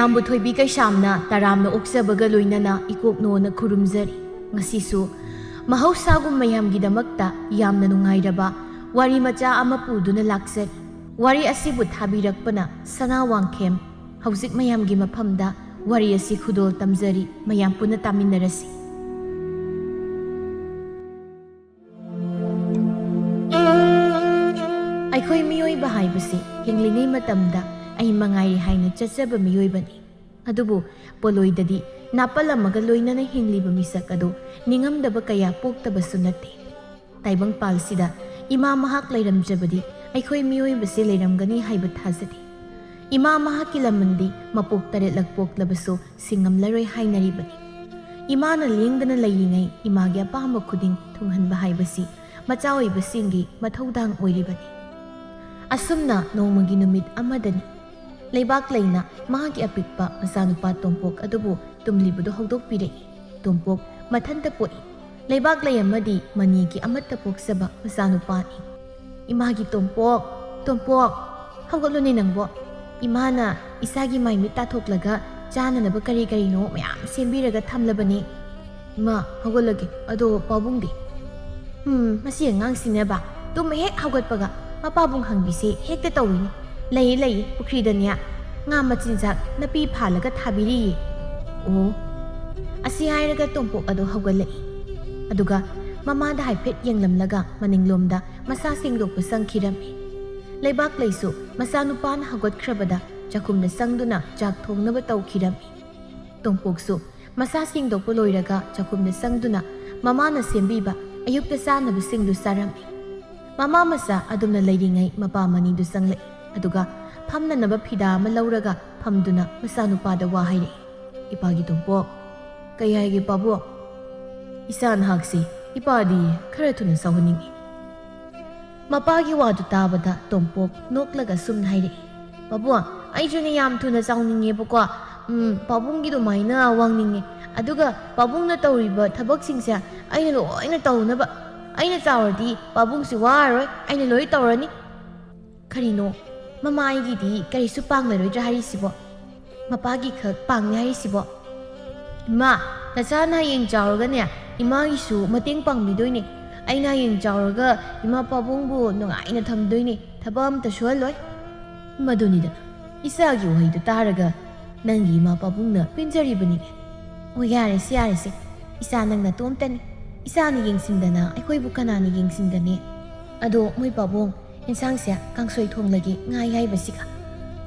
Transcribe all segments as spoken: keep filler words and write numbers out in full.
ꯁꯅꯥꯝꯕꯨ ꯊꯣꯏꯕꯤ ꯀꯩꯁꯥꯝꯅ ꯇꯔꯥꯝꯅ ꯑꯣꯛꯆꯕꯒ ꯂꯣꯏꯅꯅ ꯏꯀꯣꯛꯅꯣꯅ ꯈꯨꯔꯨꯝꯖꯔꯤ꯫ ꯉꯁꯤꯁꯨ ꯃꯍꯧꯁꯥꯒꯨꯝ ꯃꯌꯥꯝꯒꯤꯗꯃꯛꯇ ꯌꯥꯝꯅ ꯅꯨꯡꯉꯥꯏꯔꯕ ꯋꯥꯔꯤ ꯃꯆꯥ ꯑꯃ ꯄꯨꯗꯨꯅ ꯂꯥꯛꯆꯔꯤ꯫ ꯋꯥꯔꯤ ꯑꯁꯤꯕꯨ ꯊꯥꯕꯤꯔꯛꯄꯅ ꯁꯅꯥ ꯋꯥꯡꯈꯦꯝ꯫ ꯍꯧꯖꯤꯛ ꯃꯌꯥꯝꯒꯤ ꯃꯐꯝꯗ ꯋꯥꯔꯤ ꯑꯁꯤ ꯈꯨꯗꯣꯜ ꯇꯝꯖꯔꯤ, ꯃꯌꯥꯝ ꯄꯨꯟꯅ ꯇꯥꯃꯤꯟꯅꯔꯁꯤ꯫ ꯑꯩꯈꯣꯏ ꯃꯤꯑꯣꯏꯕ ꯍꯥꯏꯕꯁꯤ ꯍꯤꯡꯂꯤꯉꯩ ꯃꯇꯝꯗ ꯑꯩ ꯃꯉꯥꯏꯔꯦ ꯍꯥꯏꯅ ꯆꯠꯆꯕ ꯃꯤꯑꯣꯏꯕꯅꯤ꯫ ꯑꯗꯨꯕꯨ ꯄꯣꯂꯣꯏꯗꯗꯤ ꯅꯥꯄꯜ ꯑꯃꯒ ꯂꯣꯏꯅꯅ ꯍꯤꯡꯂꯤꯕ ꯃꯤꯁꯛ ꯑꯗꯨ ꯅꯤꯡꯉꯝꯗꯕ ꯀꯌꯥ ꯄꯣꯛꯇꯕꯁꯨ ꯅꯠꯇꯦ꯫ ꯇꯥꯏꯕꯪꯄꯥꯜꯁꯤꯗ ꯏꯃꯥ ꯃꯍꯥꯛ ꯂꯩꯔꯝꯗ꯭ꯔꯕꯗꯤ ꯑꯩꯈꯣꯏ ꯃꯤꯑꯣꯏꯕꯁꯦ ꯂꯩꯔꯝꯒꯅꯤ ꯍꯥꯏꯕ ꯊꯥꯖꯗꯦ꯫ ꯏꯃꯥ ꯃꯍꯥꯛꯀꯤ ꯂꯃꯟꯗꯤ ꯃꯄꯣꯛ ꯇꯔꯦꯠꯂꯛ ꯄꯣꯛꯂꯕꯁꯨ ꯁꯤꯡꯉꯝꯂꯔꯣꯏ ꯍꯥꯏꯅꯔꯤꯕꯅꯤ꯫ ꯏꯃꯥꯅ ꯂꯦꯡꯗꯅ ꯂꯩꯔꯤꯉꯩ ꯏꯃꯥꯒꯤ ꯑꯄꯥꯝꯕ ꯈꯨꯗꯤꯡ ꯊꯨꯡꯍꯟꯕ ꯍꯥꯏꯕꯁꯤ ꯃꯆꯥ ꯑꯣꯏꯕꯁꯤꯡꯒꯤ ꯃꯊꯧꯗꯥꯡ ꯑꯣꯏꯔꯤꯕꯅꯤ꯫ ꯑꯁꯨꯝꯅ ꯅꯣꯡꯃꯒꯤ ꯅꯨꯃꯤꯠ ꯑꯃꯗꯅꯤ꯫ ꯂꯩꯕꯥꯛ ꯂꯩꯅ ꯃꯍꯥꯛꯀꯤ ꯑꯄꯤꯛꯄ ꯃꯆꯥꯅꯨꯄꯥ ꯇꯣꯝꯄꯣꯛ ꯑꯗꯨꯕꯨ ꯇꯨꯝꯂꯤꯕꯗꯨ ꯍꯧꯗꯣꯛꯄꯤꯔꯛꯏ꯫ ꯇꯣꯝꯄꯣꯛ ꯃꯊꯟꯇ ꯄꯣꯛꯏ꯫ ꯂꯩꯕꯥꯛ ꯂꯩ ꯑꯃꯗꯤ ꯃꯅꯤꯒꯤ ꯑꯃꯠꯇ ꯄꯣꯛꯆꯕ ꯃꯆꯥꯅꯨꯄꯥꯅꯤ꯫ "ꯏꯃꯥꯒꯤ ꯇꯣꯝꯄꯣꯛ, ꯇꯣꯝꯄꯣꯛ, ꯍꯧꯒꯠꯂꯨꯅꯦ ꯅꯪꯕꯣ꯫ ꯏꯃꯥꯅ ꯏꯆꯥꯒꯤ ꯃꯥꯏ ꯃꯤꯠ ꯇꯥꯊꯣꯛꯂꯒ ꯆꯥꯅꯅꯕ ꯀꯔꯤ ꯀꯔꯤꯅꯣ ꯃꯌꯥꯝ ꯁꯦꯝꯕꯤꯔꯒ ꯊꯝꯂꯕꯅꯦ꯫ ꯏꯃꯥ, ꯍꯧꯒꯠꯂꯒꯦ꯫ ꯑꯗꯣ ꯄꯥꯕꯨꯡꯗꯤ?" "ꯎꯝ, ꯃꯁꯤ ꯑꯉꯥꯡꯁꯤꯅꯕ ꯇꯨꯝꯕ ꯍꯦꯛ ꯍꯧꯒꯠꯄꯒ ꯃꯄꯥꯕꯨꯡ ꯍꯪꯕꯤꯁꯦ ꯍꯦꯛꯇ ꯇꯧꯏꯅꯦ꯫ ꯂꯩꯌꯦ, ꯂꯩꯌꯦ, ꯄꯨꯈ꯭ꯔꯤꯗꯅꯦ ꯉꯥ ꯃꯆꯤꯟꯖꯥꯛ ꯅꯥꯄꯤ ꯐꯥꯜꯂꯒ ꯊꯥꯕꯤꯔꯤꯌꯦ꯫" ꯑꯣ꯫ ꯑꯁꯤ ꯍꯥꯏꯔꯒ ꯇꯣꯝꯄꯣꯛ ꯑꯗꯨ ꯍꯧꯒꯠꯂꯛꯏ꯫ ꯑꯗꯨꯒ ꯃꯃꯥꯗ ꯍꯥꯏꯐꯦꯠ ꯌꯦꯡꯂꯝꯂꯒ ꯃꯅꯤꯡꯂꯣꯝꯗ ꯃꯁꯥ ꯁꯦꯡꯗꯣꯛꯄ ꯆꯪꯈꯤꯔꯝꯃꯤ꯫ ꯂꯩꯕꯥꯛ ꯂꯩꯁꯨ ꯃꯆꯥꯅꯨꯄꯥꯅ ꯍꯧꯒꯠꯈ꯭ꯔꯕꯗ ꯆꯥꯛꯈꯨꯝꯗ ꯆꯪꯗꯨꯅ ꯆꯥꯛ ꯊꯣꯡꯅꯕ ꯇꯧꯈꯤꯔꯝꯃꯤ꯫ ꯇꯣꯝꯄꯣꯛꯁꯨ ꯃꯁꯥ ꯁꯦꯡꯗꯣꯛꯄ ꯂꯣꯏꯔꯒ ꯆꯥꯛꯈꯨꯝꯗ ꯆꯪꯗꯨꯅ ꯃꯃꯥꯅ ꯁꯦꯝꯕꯤꯕ ꯑꯌꯨꯛꯇ ꯆꯥꯅꯕꯁꯤꯡꯗꯨ ꯆꯥꯔꯝꯃꯤ꯫ ꯃꯃꯥ ꯃꯆꯥ ꯑꯗꯨꯝꯅ ꯂꯩꯔꯤꯉꯩ ꯃꯄꯥ ꯃꯅꯤꯗꯨ ꯆꯪꯂꯛꯏ꯫ ꯑꯗꯨꯒ ꯐꯝꯅꯅꯕ ꯐꯤꯗꯥ ꯑꯃ ꯂꯧꯔꯒ ꯐꯝꯗꯨꯅ ꯃꯆꯥꯅꯨꯄꯥꯗ ꯋꯥ ꯍꯥꯏꯔꯛꯏ꯫ "ꯏꯄꯥꯒꯤ ꯇꯣꯝꯄꯣꯛ꯫" "ꯀꯩ ꯍꯥꯏꯒꯦ ꯄꯥꯕꯨꯡ?" "ꯏꯆꯥ ꯅꯍꯥꯛꯁꯤ ꯏꯄꯥꯗꯤ ꯈꯔ ꯊꯨꯅ ꯆꯥꯎꯍꯟꯅꯤꯡꯏ꯫" ꯃꯄꯥꯒꯤ ꯋꯥꯗꯨ ꯇꯥꯕꯗ ꯇꯣꯝꯄꯣꯛ ꯅꯣꯛꯂꯒ ꯁꯨꯝꯅ ꯍꯥꯏꯔꯛꯏ, "ꯄꯥꯕꯨꯡ, ꯑꯩꯁꯨꯅꯦ ꯌꯥꯝ ꯊꯨꯅ ꯆꯥꯎꯅꯤꯡꯉꯦꯕꯀꯣ꯫ ꯎꯝ, ꯄꯥꯕꯨꯡꯒꯤ ꯑꯗꯨꯃꯥꯏꯅ ꯋꯥꯡꯅꯤꯡꯉꯦ꯫ ꯑꯗꯨꯒ ꯄꯥꯕꯨꯡꯅ ꯇꯧꯔꯤꯕ ꯊꯕꯛꯁꯤꯡꯁꯦ ꯑꯩꯅ ꯂꯣꯏꯅ ꯇꯧꯅꯕ꯫ ꯑꯩꯅ ꯆꯥꯎꯔꯗꯤ ꯄꯥꯕꯨꯡꯁꯨ ꯋꯥꯔꯔꯣꯏ, ꯑꯩꯅ ꯂꯣꯏ ꯇꯧꯔꯅꯤ꯫" "ꯀꯔꯤꯅꯣ? ꯃꯃꯥ ꯑꯩꯒꯤꯗꯤ ꯀꯔꯤꯁꯨ ꯄꯥꯡꯂꯔꯣꯏꯗ꯭ꯔꯥ ꯍꯥꯏꯔꯤꯁꯤꯕꯣ?" ꯃꯄꯥꯒꯤ ꯈꯛ ꯄꯥꯡꯅꯤ ꯍꯥꯏꯔꯤꯁꯤꯕꯣ? ꯏꯃꯥ, ꯅꯆꯥꯅ ꯍꯌꯦꯡ ꯆꯥꯎꯔꯒꯅꯦ, ꯏꯃꯥꯒꯤꯁꯨ ꯃꯇꯦꯡ ꯄꯥꯡꯕꯤꯗꯣꯏꯅꯦ꯫ ꯑꯩꯅ ꯍꯌꯦꯡ ꯆꯥꯎꯔꯒ ꯏꯃꯥ ꯄꯥꯕꯨꯡꯕꯨ ꯅꯨꯡꯉꯥꯏꯅ ꯊꯝꯗꯣꯏꯅꯦ, ꯊꯕꯛ ꯑꯝꯇ ꯁꯨꯍꯜꯂꯣꯏ꯫ ꯃꯗꯨꯅꯤꯗꯅ, ꯏꯆꯥꯒꯤ ꯋꯥꯍꯩꯗꯨ ꯇꯥꯔꯒ ꯅꯪꯒꯤ ꯏꯃꯥ ꯄꯥꯕꯨꯡꯅ ꯄꯦꯟꯖꯔꯤꯕꯅꯤꯅꯦ꯫ ꯑꯣ, ꯌꯥꯔꯦꯁꯦ, ꯌꯥꯔꯦꯁꯦ, ꯏꯆꯥ ꯅꯪ ꯅꯇꯣꯝꯇꯅꯤ꯫ ꯏꯆꯥꯅ ꯌꯦꯡꯁꯤꯟꯗꯅ ꯑꯩꯈꯣꯏꯕꯨ ꯀꯅꯥꯅ ꯌꯦꯡꯁꯤꯟꯒꯅꯤ? ꯑꯗꯣ ꯃꯣꯏ ꯄꯥꯕꯨꯡ, ꯌꯦꯟꯁꯥꯡꯁꯦ ꯀꯥꯡꯁꯣꯏ ꯊꯣꯡꯂꯒꯦ, ꯉꯥ ꯑꯌꯥꯏꯕꯁꯤꯒ꯫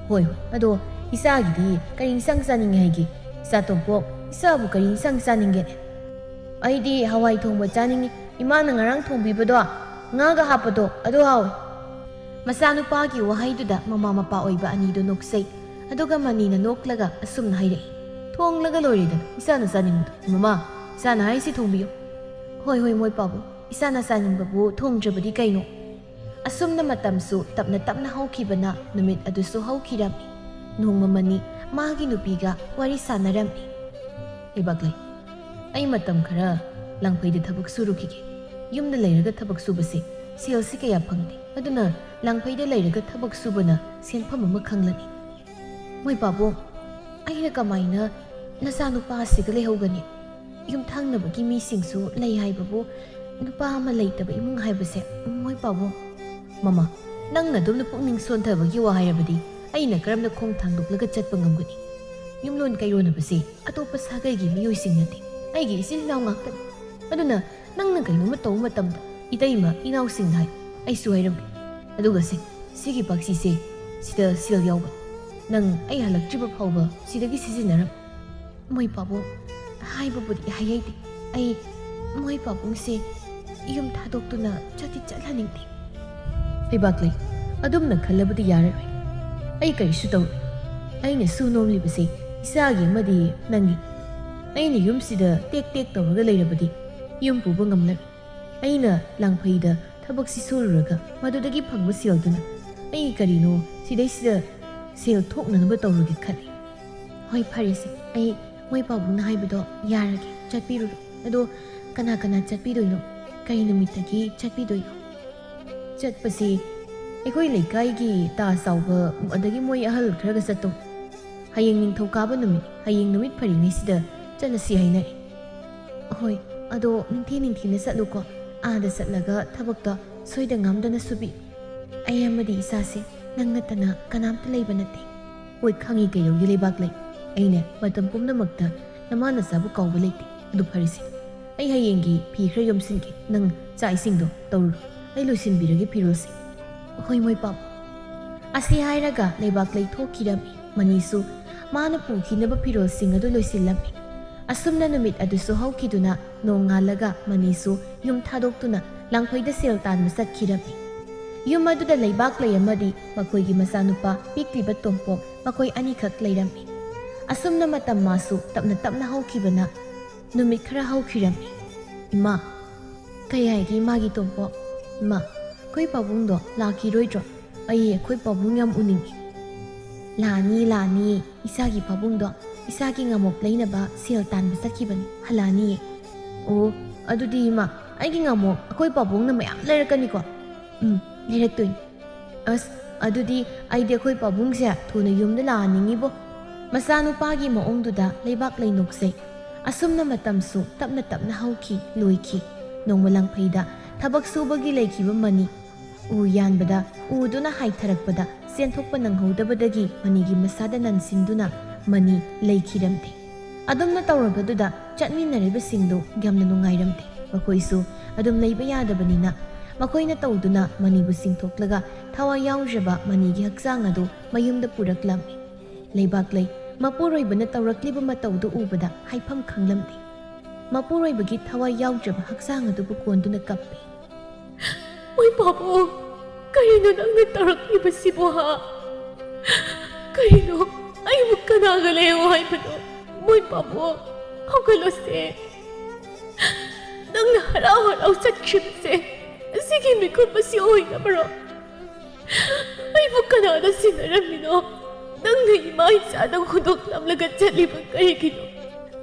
ꯍꯣꯏ, ꯍꯣꯏ꯫ ꯑꯗꯣ ꯏꯆꯥꯒꯤꯗꯤ ꯀꯔꯤ ꯌꯦꯟꯁꯥꯡ ꯆꯥꯅꯤꯡꯉꯦ ꯍꯥꯏꯒꯦ? ꯏꯆꯥ ꯇꯣꯝꯄꯣꯛ, ꯏꯆꯥꯕꯨ ꯀꯔꯤ ꯌꯦꯟꯁꯥꯡ ꯆꯥꯅꯤꯡꯒꯦ? ꯑꯩꯗꯤ ꯍꯋꯥꯏ ꯊꯣꯡꯕ ꯆꯥꯅꯤꯡꯉꯤ꯫ ꯏꯃꯥꯅ ꯉꯔꯥꯡ ꯊꯣꯡꯕꯤꯕꯗꯣ, ꯉꯥꯒ ꯍꯥꯞꯄꯗꯣ, ꯑꯗꯨ ꯍꯥꯎꯋꯤ꯫ ꯃꯆꯥꯅꯨꯄꯥꯒꯤ ꯋꯥꯍꯩꯗꯨꯗ ꯃꯃꯥ ꯃꯄꯥ ꯑꯣꯏꯕ ꯑꯅꯤꯗꯨ ꯅꯣꯛꯆꯩ꯫ ꯑꯗꯨꯒ ꯃꯅꯤꯅ ꯅꯣꯛꯂꯒ ꯑꯁꯨꯝꯅ ꯍꯥꯏꯔꯛꯏ, "ꯊꯣꯡꯂꯒ ꯂꯣꯏꯔꯦꯗꯅ, ꯏꯆꯥꯅ ꯆꯥꯅꯤꯡꯕꯗꯣ꯫ ꯃꯃꯥ, ꯏꯆꯥꯅ ꯍꯥꯏꯔꯤꯁꯤ ꯊꯣꯡꯕꯤꯌꯨ꯫" "ꯍꯣꯏ, ꯍꯣꯏ, ꯃꯣꯏ ꯄꯥꯕꯨꯡ, ꯏꯆꯥꯅ ꯆꯥꯅꯤꯡꯕꯕꯨ ꯊꯣꯡꯗ꯭ꯔꯕꯗꯤ ꯀꯩꯅꯣ?" ꯑꯁꯨꯝꯅ ꯃꯇꯝꯁꯨ ꯇꯞꯅ ꯇꯞꯅ ꯍꯧꯈꯤꯕꯅ ꯅꯨꯃꯤꯠ ꯑꯗꯨꯁꯨ ꯍꯧꯈꯤꯔꯝꯃꯤ꯫ ꯅꯣꯡꯃ ꯃꯅꯤ ꯃꯥꯒꯤ ꯅꯨꯄꯤꯒ ꯋꯥꯔꯤ ꯁꯥꯟꯅꯔꯝꯃꯤ꯫ "ꯂꯩꯕꯥꯛꯂꯩ, ꯑꯩ ꯃꯇꯝ ꯈꯔ ꯂꯥꯡꯐꯩꯗ ꯊꯕꯛ ꯁꯨꯔꯨꯈꯤꯒꯦ꯫ ꯌꯨꯝꯗ ꯂꯩꯔꯒ ꯊꯕꯛ ꯁꯨꯕꯁꯦ ꯁꯦꯜꯁꯤ ꯀꯌꯥ ꯐꯪꯗꯦ꯫ ꯑꯗꯨꯅ ꯂꯥꯡꯐꯩꯗ ꯂꯩꯔꯒ ꯊꯕꯛ ꯁꯨꯕꯅ ꯁꯦꯟꯐꯝ ꯑꯃ ꯈꯪꯂꯅꯤ꯫" "ꯃꯣꯏ ꯄꯥꯕꯨꯡ, ꯑꯩꯅ ꯀꯃꯥꯏꯅ ꯅꯆꯥꯅꯨꯄꯥ ꯑꯁꯤꯒ ꯂꯩꯍꯧꯒꯅꯤ? ꯌꯨꯝꯊꯪꯅꯕꯒꯤ ꯃꯤꯁꯤꯡꯁꯨ ꯂꯩ ꯍꯥꯏꯕꯕꯨ, ꯅꯨꯄꯥ ꯑꯃ ꯂꯩꯇꯕ ꯏꯃꯨꯡ ꯍꯥꯏꯕꯁꯦ, ꯃꯣꯏ ꯄꯥꯕꯨꯡ꯫" "ꯃꯃꯥ, ꯅꯪꯅ ꯑꯗꯨꯝꯅ ꯄꯨꯛꯅꯤꯡ ꯁꯣꯟꯊꯕꯒꯤ ꯋꯥ ꯍꯥꯏꯔꯕꯗꯤ ꯑꯩꯅ ꯀꯔꯝꯅ ꯈꯣꯡ ꯊꯥꯡꯗꯣꯛꯂꯒ ꯆꯠꯄ ꯉꯝꯒꯅꯤ? ꯌꯨꯝꯂꯣꯟ ꯀꯩꯔꯣꯟꯅꯕꯁꯦ ꯑꯇꯣꯞꯄ ꯁꯥꯒꯩꯒꯤ ꯃꯤꯑꯣꯏꯁꯤꯡ ꯅꯠꯇꯦ, ꯑꯩꯒꯤ ꯏꯆꯤꯜ ꯏꯅꯥꯎ ꯉꯥꯛꯇꯅꯤ꯫ ꯑꯗꯨꯅ ꯅꯪꯅ ꯀꯩꯅꯣꯝꯃ ꯇꯧꯕ ꯃꯇꯝꯗ ꯏꯇꯩꯃ ꯏꯅꯥꯎꯁꯤꯡꯗ ꯍꯥꯏ, ꯑꯩꯁꯨ ꯍꯥꯏꯔꯝꯒꯦ꯫ ꯑꯗꯨꯒ ꯁꯦ, ꯁꯤꯒꯤ ꯄꯥꯛꯁꯤꯁꯦ, ꯁꯤꯗ ꯁꯦꯜ ꯌꯥꯎꯕ, ꯅꯪ ꯑꯩ ꯍꯜꯂꯛꯇ꯭ꯔꯤꯕ ꯐꯥꯎꯕ ꯁꯤꯗꯒꯤ ꯁꯤꯖꯤꯟꯅꯔꯝꯃꯨ꯫" "ꯃꯣꯏ ꯄꯥꯕꯨꯡ, ꯍꯥꯏꯕꯕꯨꯗꯤ ꯍꯥꯏꯍꯩꯗꯦ, ꯑꯩ ꯃꯣꯏ ꯄꯥꯕꯨꯡꯁꯦ ꯌꯨꯝ ꯊꯥꯗꯣꯛꯇꯨꯅ ꯆꯠꯇꯤ ꯆꯠꯍꯟꯅꯤꯡꯗꯦ꯫" "ꯂꯩꯕꯥꯛꯂꯩ, ꯑꯗꯨꯝꯅ ꯈꯜꯂꯕꯗꯤ ꯌꯥꯔꯔꯣꯏ꯫ ꯑꯩ ꯀꯔꯤꯁꯨ ꯇꯧꯔꯣꯏ꯫ ꯑꯩꯅ ꯁꯨ ꯅꯣꯝꯂꯤꯕꯁꯦ ꯏꯆꯥꯒꯤ ꯑꯃꯗꯤ ꯅꯪꯒꯤ꯫ ꯑꯩꯅ ꯌꯨꯝꯁꯤꯗ ꯇꯦꯛ ꯇꯦꯛ ꯇꯧꯔꯒ ꯂꯩꯔꯕꯗꯤ ꯌꯨꯝ ꯄꯨꯕ ꯉꯝꯂꯔꯣꯏ꯫ ꯑꯩꯅ ꯂꯥꯡꯐꯩꯗ ꯊꯕꯛꯁꯤ ꯁꯨꯔꯨꯔꯒ ꯃꯗꯨꯗꯒꯤ ꯐꯪꯕ ꯁꯦꯜꯗꯨꯅ ꯑꯩ ꯀꯔꯤꯅꯣ ꯁꯤꯗꯩꯁꯤꯗ ꯁꯦꯜ ꯊꯣꯛꯅꯅꯕ ꯇꯧꯔꯒꯦ ꯈꯜꯂꯤ꯫" "ꯍꯣꯏ, ꯐꯔꯦꯁꯦ, ꯑꯩ ꯃꯣꯏ ꯄꯥꯕꯨꯡꯅ ꯍꯥꯏꯕꯗꯣ ꯌꯥꯔꯒꯦ, ꯆꯠꯄꯤꯔꯨꯔꯣ꯫ ꯑꯗꯣ ꯀꯅꯥ ꯀꯅꯥ ꯆꯠꯄꯤꯗꯣꯏꯅꯣ? ꯀꯔꯤ ꯅꯨꯃꯤꯠꯇꯒꯤ ꯆꯠꯄꯤꯗꯣꯏꯅꯣ?" "ꯆꯠꯄꯁꯤ ꯑꯩꯈꯣꯏ ꯂꯩꯀꯥꯏꯒꯤ ꯇꯥ ꯆꯥꯎꯕ, ꯑꯗꯒꯤ ꯃꯣꯏ ꯑꯍꯜ ꯈꯔꯒ ꯆꯠꯇꯧ꯫" ꯍꯌꯦꯡ ꯅꯤꯡꯊꯧꯀꯥꯕ ꯅꯨꯃꯤꯠ, ꯍꯌꯦꯡ ꯅꯨꯃꯤꯠ ꯐꯔꯤꯉꯩꯁꯤꯗ ꯆꯠꯂꯁꯤ ꯍꯥꯏꯅꯔꯦ꯫ ꯍꯣꯏ, ꯑꯗꯣ ꯅꯤꯡꯊꯤ ꯅꯤꯡꯊꯤꯅ ꯆꯠꯂꯨꯀꯣ꯫ ꯑꯥꯗ ꯆꯠꯂꯒ ꯊꯕꯛꯇꯣ ꯁꯣꯏꯗ ꯉꯥꯝꯗꯅ ꯁꯨꯕꯤ꯫ ꯑꯩ ꯑꯃꯗꯤ ꯏꯆꯥꯁꯦ, ꯅꯪ ꯅꯠꯇꯅ ꯀꯅꯥꯝꯇ ꯂꯩꯕ ꯅꯠꯇꯦ꯫ ꯍꯣꯏ, ꯈꯪꯉꯤ ꯀꯩꯗꯧꯒꯦ ꯂꯩꯕꯥꯛꯂꯩ꯫ ꯑꯩꯅ ꯃꯇꯝ ꯄꯨꯝꯅꯃꯛꯇ ꯅꯃꯥ ꯅꯆꯥꯕꯨ ꯀꯥꯎꯕ ꯂꯩꯇꯦ꯫ ꯑꯗꯨ ꯐꯔꯦꯁꯦ, ꯑꯩ ꯍꯌꯦꯡꯒꯤ ꯐꯤ ꯈꯔ ꯌꯣꯝꯁꯤꯟꯒꯦ, ꯅꯪ ꯆꯥꯛ ꯏꯁꯤꯡꯗꯣ ꯇꯧꯔꯨꯔꯣ, ꯑꯩ ꯂꯣꯏꯁꯤꯟꯕꯤꯔꯒꯦ ꯐꯤꯔꯣꯜꯁꯦ꯫ ꯍꯣꯏ ꯃꯣꯏ ꯄꯥꯕꯨꯡ꯫ ꯑꯁꯤ ꯍꯥꯏꯔꯒ ꯂꯩꯕꯥꯛꯂꯩ ꯊꯣꯛꯈꯤꯔꯝꯃꯤ꯫ ꯃꯅꯤꯁꯨ ꯃꯥꯅ ꯄꯨꯈꯤꯅꯕ ꯐꯤꯔꯣꯜꯁꯤꯡ ꯑꯗꯨ ꯂꯣꯏꯁꯤꯜꯂꯝꯃꯤ꯫ ꯑꯁꯨꯝꯅ ꯅꯨꯃꯤꯠ ꯑꯗꯨꯁꯨ ꯍꯧꯈꯤꯗꯨꯅ ꯅꯣꯡꯉꯥꯜꯂꯒ ꯃꯅꯤꯁꯨ ꯌꯨꯝ ꯊꯥꯗꯣꯛꯇꯨꯅ ꯂꯥꯡꯐꯩꯗ ꯁꯦꯜ ꯇꯥꯟꯕ ꯆꯠꯈꯤꯔꯝꯃꯤ꯫ ꯌꯨꯝ ꯑꯗꯨꯗ ꯂꯩꯕꯥꯛꯂꯩ ꯑꯃꯗꯤ ꯃꯈꯣꯏꯒꯤ ꯃꯆꯥꯅꯨꯄꯥ ꯄꯤꯛꯂꯤꯕ ꯇꯣꯝꯄꯣꯛ ꯃꯈꯣꯏ ꯑꯅꯤꯈꯛ ꯂꯩꯔꯝꯃꯤ꯫ ꯑꯁꯨꯝꯅ ꯃꯇꯝ ꯃꯥꯁꯨ ꯇꯞꯅ ꯇꯞꯅ ꯍꯧꯈꯤꯕꯅ ꯅꯨꯃꯤꯠ ꯈꯔ ꯍꯧꯈꯤꯔꯝꯃꯤ꯫ "ꯏꯃꯥ, ꯀꯩ ꯍꯥꯏꯒꯦ ꯏꯃꯥꯒꯤ ꯇꯣꯝꯄꯣꯛ? ꯏꯃꯥ, ꯑꯩꯈꯣꯏ ꯄꯥꯕꯨꯡꯗꯣ ꯂꯥꯛꯈꯤꯔꯣꯏꯗ꯭ꯔꯣ? ꯑꯩ ꯑꯩꯈꯣꯏ ꯄꯥꯕꯨꯡ ꯌꯥꯝ ꯎꯅꯤꯡꯉꯤ꯫" "ꯂꯥꯛꯑꯅꯤ, ꯂꯥꯛꯑꯅꯤ꯫ ꯏꯆꯥꯒꯤ ꯄꯥꯕꯨꯡꯗꯣ ꯏꯆꯥꯒꯤ ꯉꯥꯃꯣꯛ ꯂꯩꯅꯕ ꯁꯦꯜ ꯇꯥꯟꯕ ꯆꯠꯈꯤꯕꯅꯤ, ꯍꯜꯂꯛꯑꯅꯤꯌꯦ꯫" "ꯑꯣ, ꯑꯗꯨꯗꯤ ꯏꯃꯥ, ꯑꯩꯒꯤ ꯉꯥꯃꯣꯛ ꯑꯩꯈꯣꯏ ꯄꯥꯕꯨꯡꯅ ꯃꯌꯥꯝ ꯂꯩꯔꯛꯀꯅꯤꯀꯣ?" "ꯎꯝ, ꯂꯩꯔꯛꯇꯣꯏꯅꯤ꯫" "ꯑꯁ, ꯑꯗꯨꯗꯤ ꯑꯩꯗꯤ ꯑꯩꯈꯣꯏ ꯄꯥꯕꯨꯡꯁꯦ ꯊꯨꯅ ꯌꯨꯝꯗ ꯂꯥꯛꯍꯟꯅꯤꯡꯉꯤꯕꯣ꯫" ꯃꯆꯥꯅꯨꯄꯥꯒꯤ ꯃꯑꯣꯡꯗꯨꯗ ꯂꯩꯕꯥꯛꯂꯩ ꯅꯣꯛꯆꯩ꯫ ꯑꯁꯨꯝꯅ ꯃꯇꯝꯁꯨ ꯇꯞꯅ ꯇꯞꯅ ꯍꯧꯈꯤ, ꯂꯣꯏꯈꯤ꯫ ꯅꯣꯡꯃ ꯂꯪꯐꯩꯗ ꯊꯕꯛ ꯁꯨꯕꯒꯤ ꯂꯩꯈꯤꯕ ꯃꯅꯤ ꯎ ꯌꯥꯟꯕꯗ ꯎꯗꯨꯅ ꯍꯥꯏꯊꯔꯛꯄꯗ ꯆꯦꯟꯊꯣꯛꯄ ꯅꯪꯍꯧꯗꯕꯗꯒꯤ ꯃꯅꯤꯒꯤ ꯃꯁꯥꯗ ꯅꯟꯁꯤꯟꯗꯨꯅ ꯃꯅꯤ ꯂꯩꯈꯤꯔꯝꯗꯦ꯫ ꯑꯗꯨꯝꯅ ꯇꯧꯔꯕꯗꯨꯗ ꯆꯠꯃꯤꯟꯅꯔꯤꯕꯁꯤꯡꯗꯨ ꯌꯥꯝꯅ ꯅꯨꯡꯉꯥꯏꯔꯝꯗꯦ꯫ ꯃꯈꯣꯏꯁꯨ ꯑꯗꯨꯝ ꯂꯩꯕ ꯌꯥꯗꯕꯅꯤꯅ ꯃꯈꯣꯏꯅ ꯇꯧꯗꯨꯅ ꯃꯅꯤꯕꯨ ꯆꯤꯡꯊꯣꯛꯂꯒ ꯊꯋꯥꯏ ꯌꯥꯎꯖꯕ ꯃꯅꯤꯒꯤ ꯍꯛꯆꯥꯡ ꯑꯗꯨ ꯃꯌꯨꯝꯗ ꯄꯨꯔꯛꯂꯝꯃꯤ꯫ ꯂꯩꯕꯥꯛꯂꯩ ꯃꯄꯨꯔꯣꯏꯕꯅ ꯇꯧꯔꯛꯂꯤꯕ ꯃꯇꯧꯗꯨ ꯎꯕꯗ ꯍꯥꯏꯐꯝ ꯈꯪꯂꯝꯗꯦ꯫ ꯃꯄꯨꯔꯣꯏꯕꯒꯤ ꯊꯋꯥꯏ ꯌꯥꯎꯖꯕ ꯍꯛꯆꯥꯡ ꯑꯗꯨꯕꯨ ꯀꯣꯟꯗꯨꯅ ꯀꯞꯄꯤ꯫ "ꯃꯣꯏ ꯄꯥꯕꯨꯡ, ꯀꯔꯤꯅꯣ ꯅꯪꯅ ꯇꯧꯔꯛꯂꯤꯕꯁꯤꯕꯣ, ꯍꯥ? ꯀꯔꯤꯅꯣ? ꯑꯩꯕꯨ ꯀꯅꯥꯒ ꯂꯩꯌꯣ ꯍꯥꯏꯕꯅꯣ? ꯃꯣꯏ ꯄꯥꯕꯨꯡ, ꯍꯧꯒꯠꯂꯣꯁꯦ꯫ ꯅꯪꯅ ꯍꯔꯥꯎ ꯍꯔꯥꯎ ꯆꯠꯈ꯭ꯔꯤꯕꯁꯦ ꯑꯁꯤꯒꯤ ꯃꯤꯀꯨꯞ ꯑꯁꯤ ꯑꯣꯏꯅꯕ꯭ꯔꯣ? ꯑꯩꯕꯨ ꯀꯅꯥꯅ ꯁꯤꯟꯅꯔꯝꯃꯤꯅꯣ? ꯅꯪꯅ ꯏꯃꯥ ꯏꯆꯥꯗ ꯍꯨꯟꯗꯣꯛꯂꯝꯂꯒ ꯆꯠꯂꯤꯕ ꯀꯔꯤꯒꯤꯅꯣ?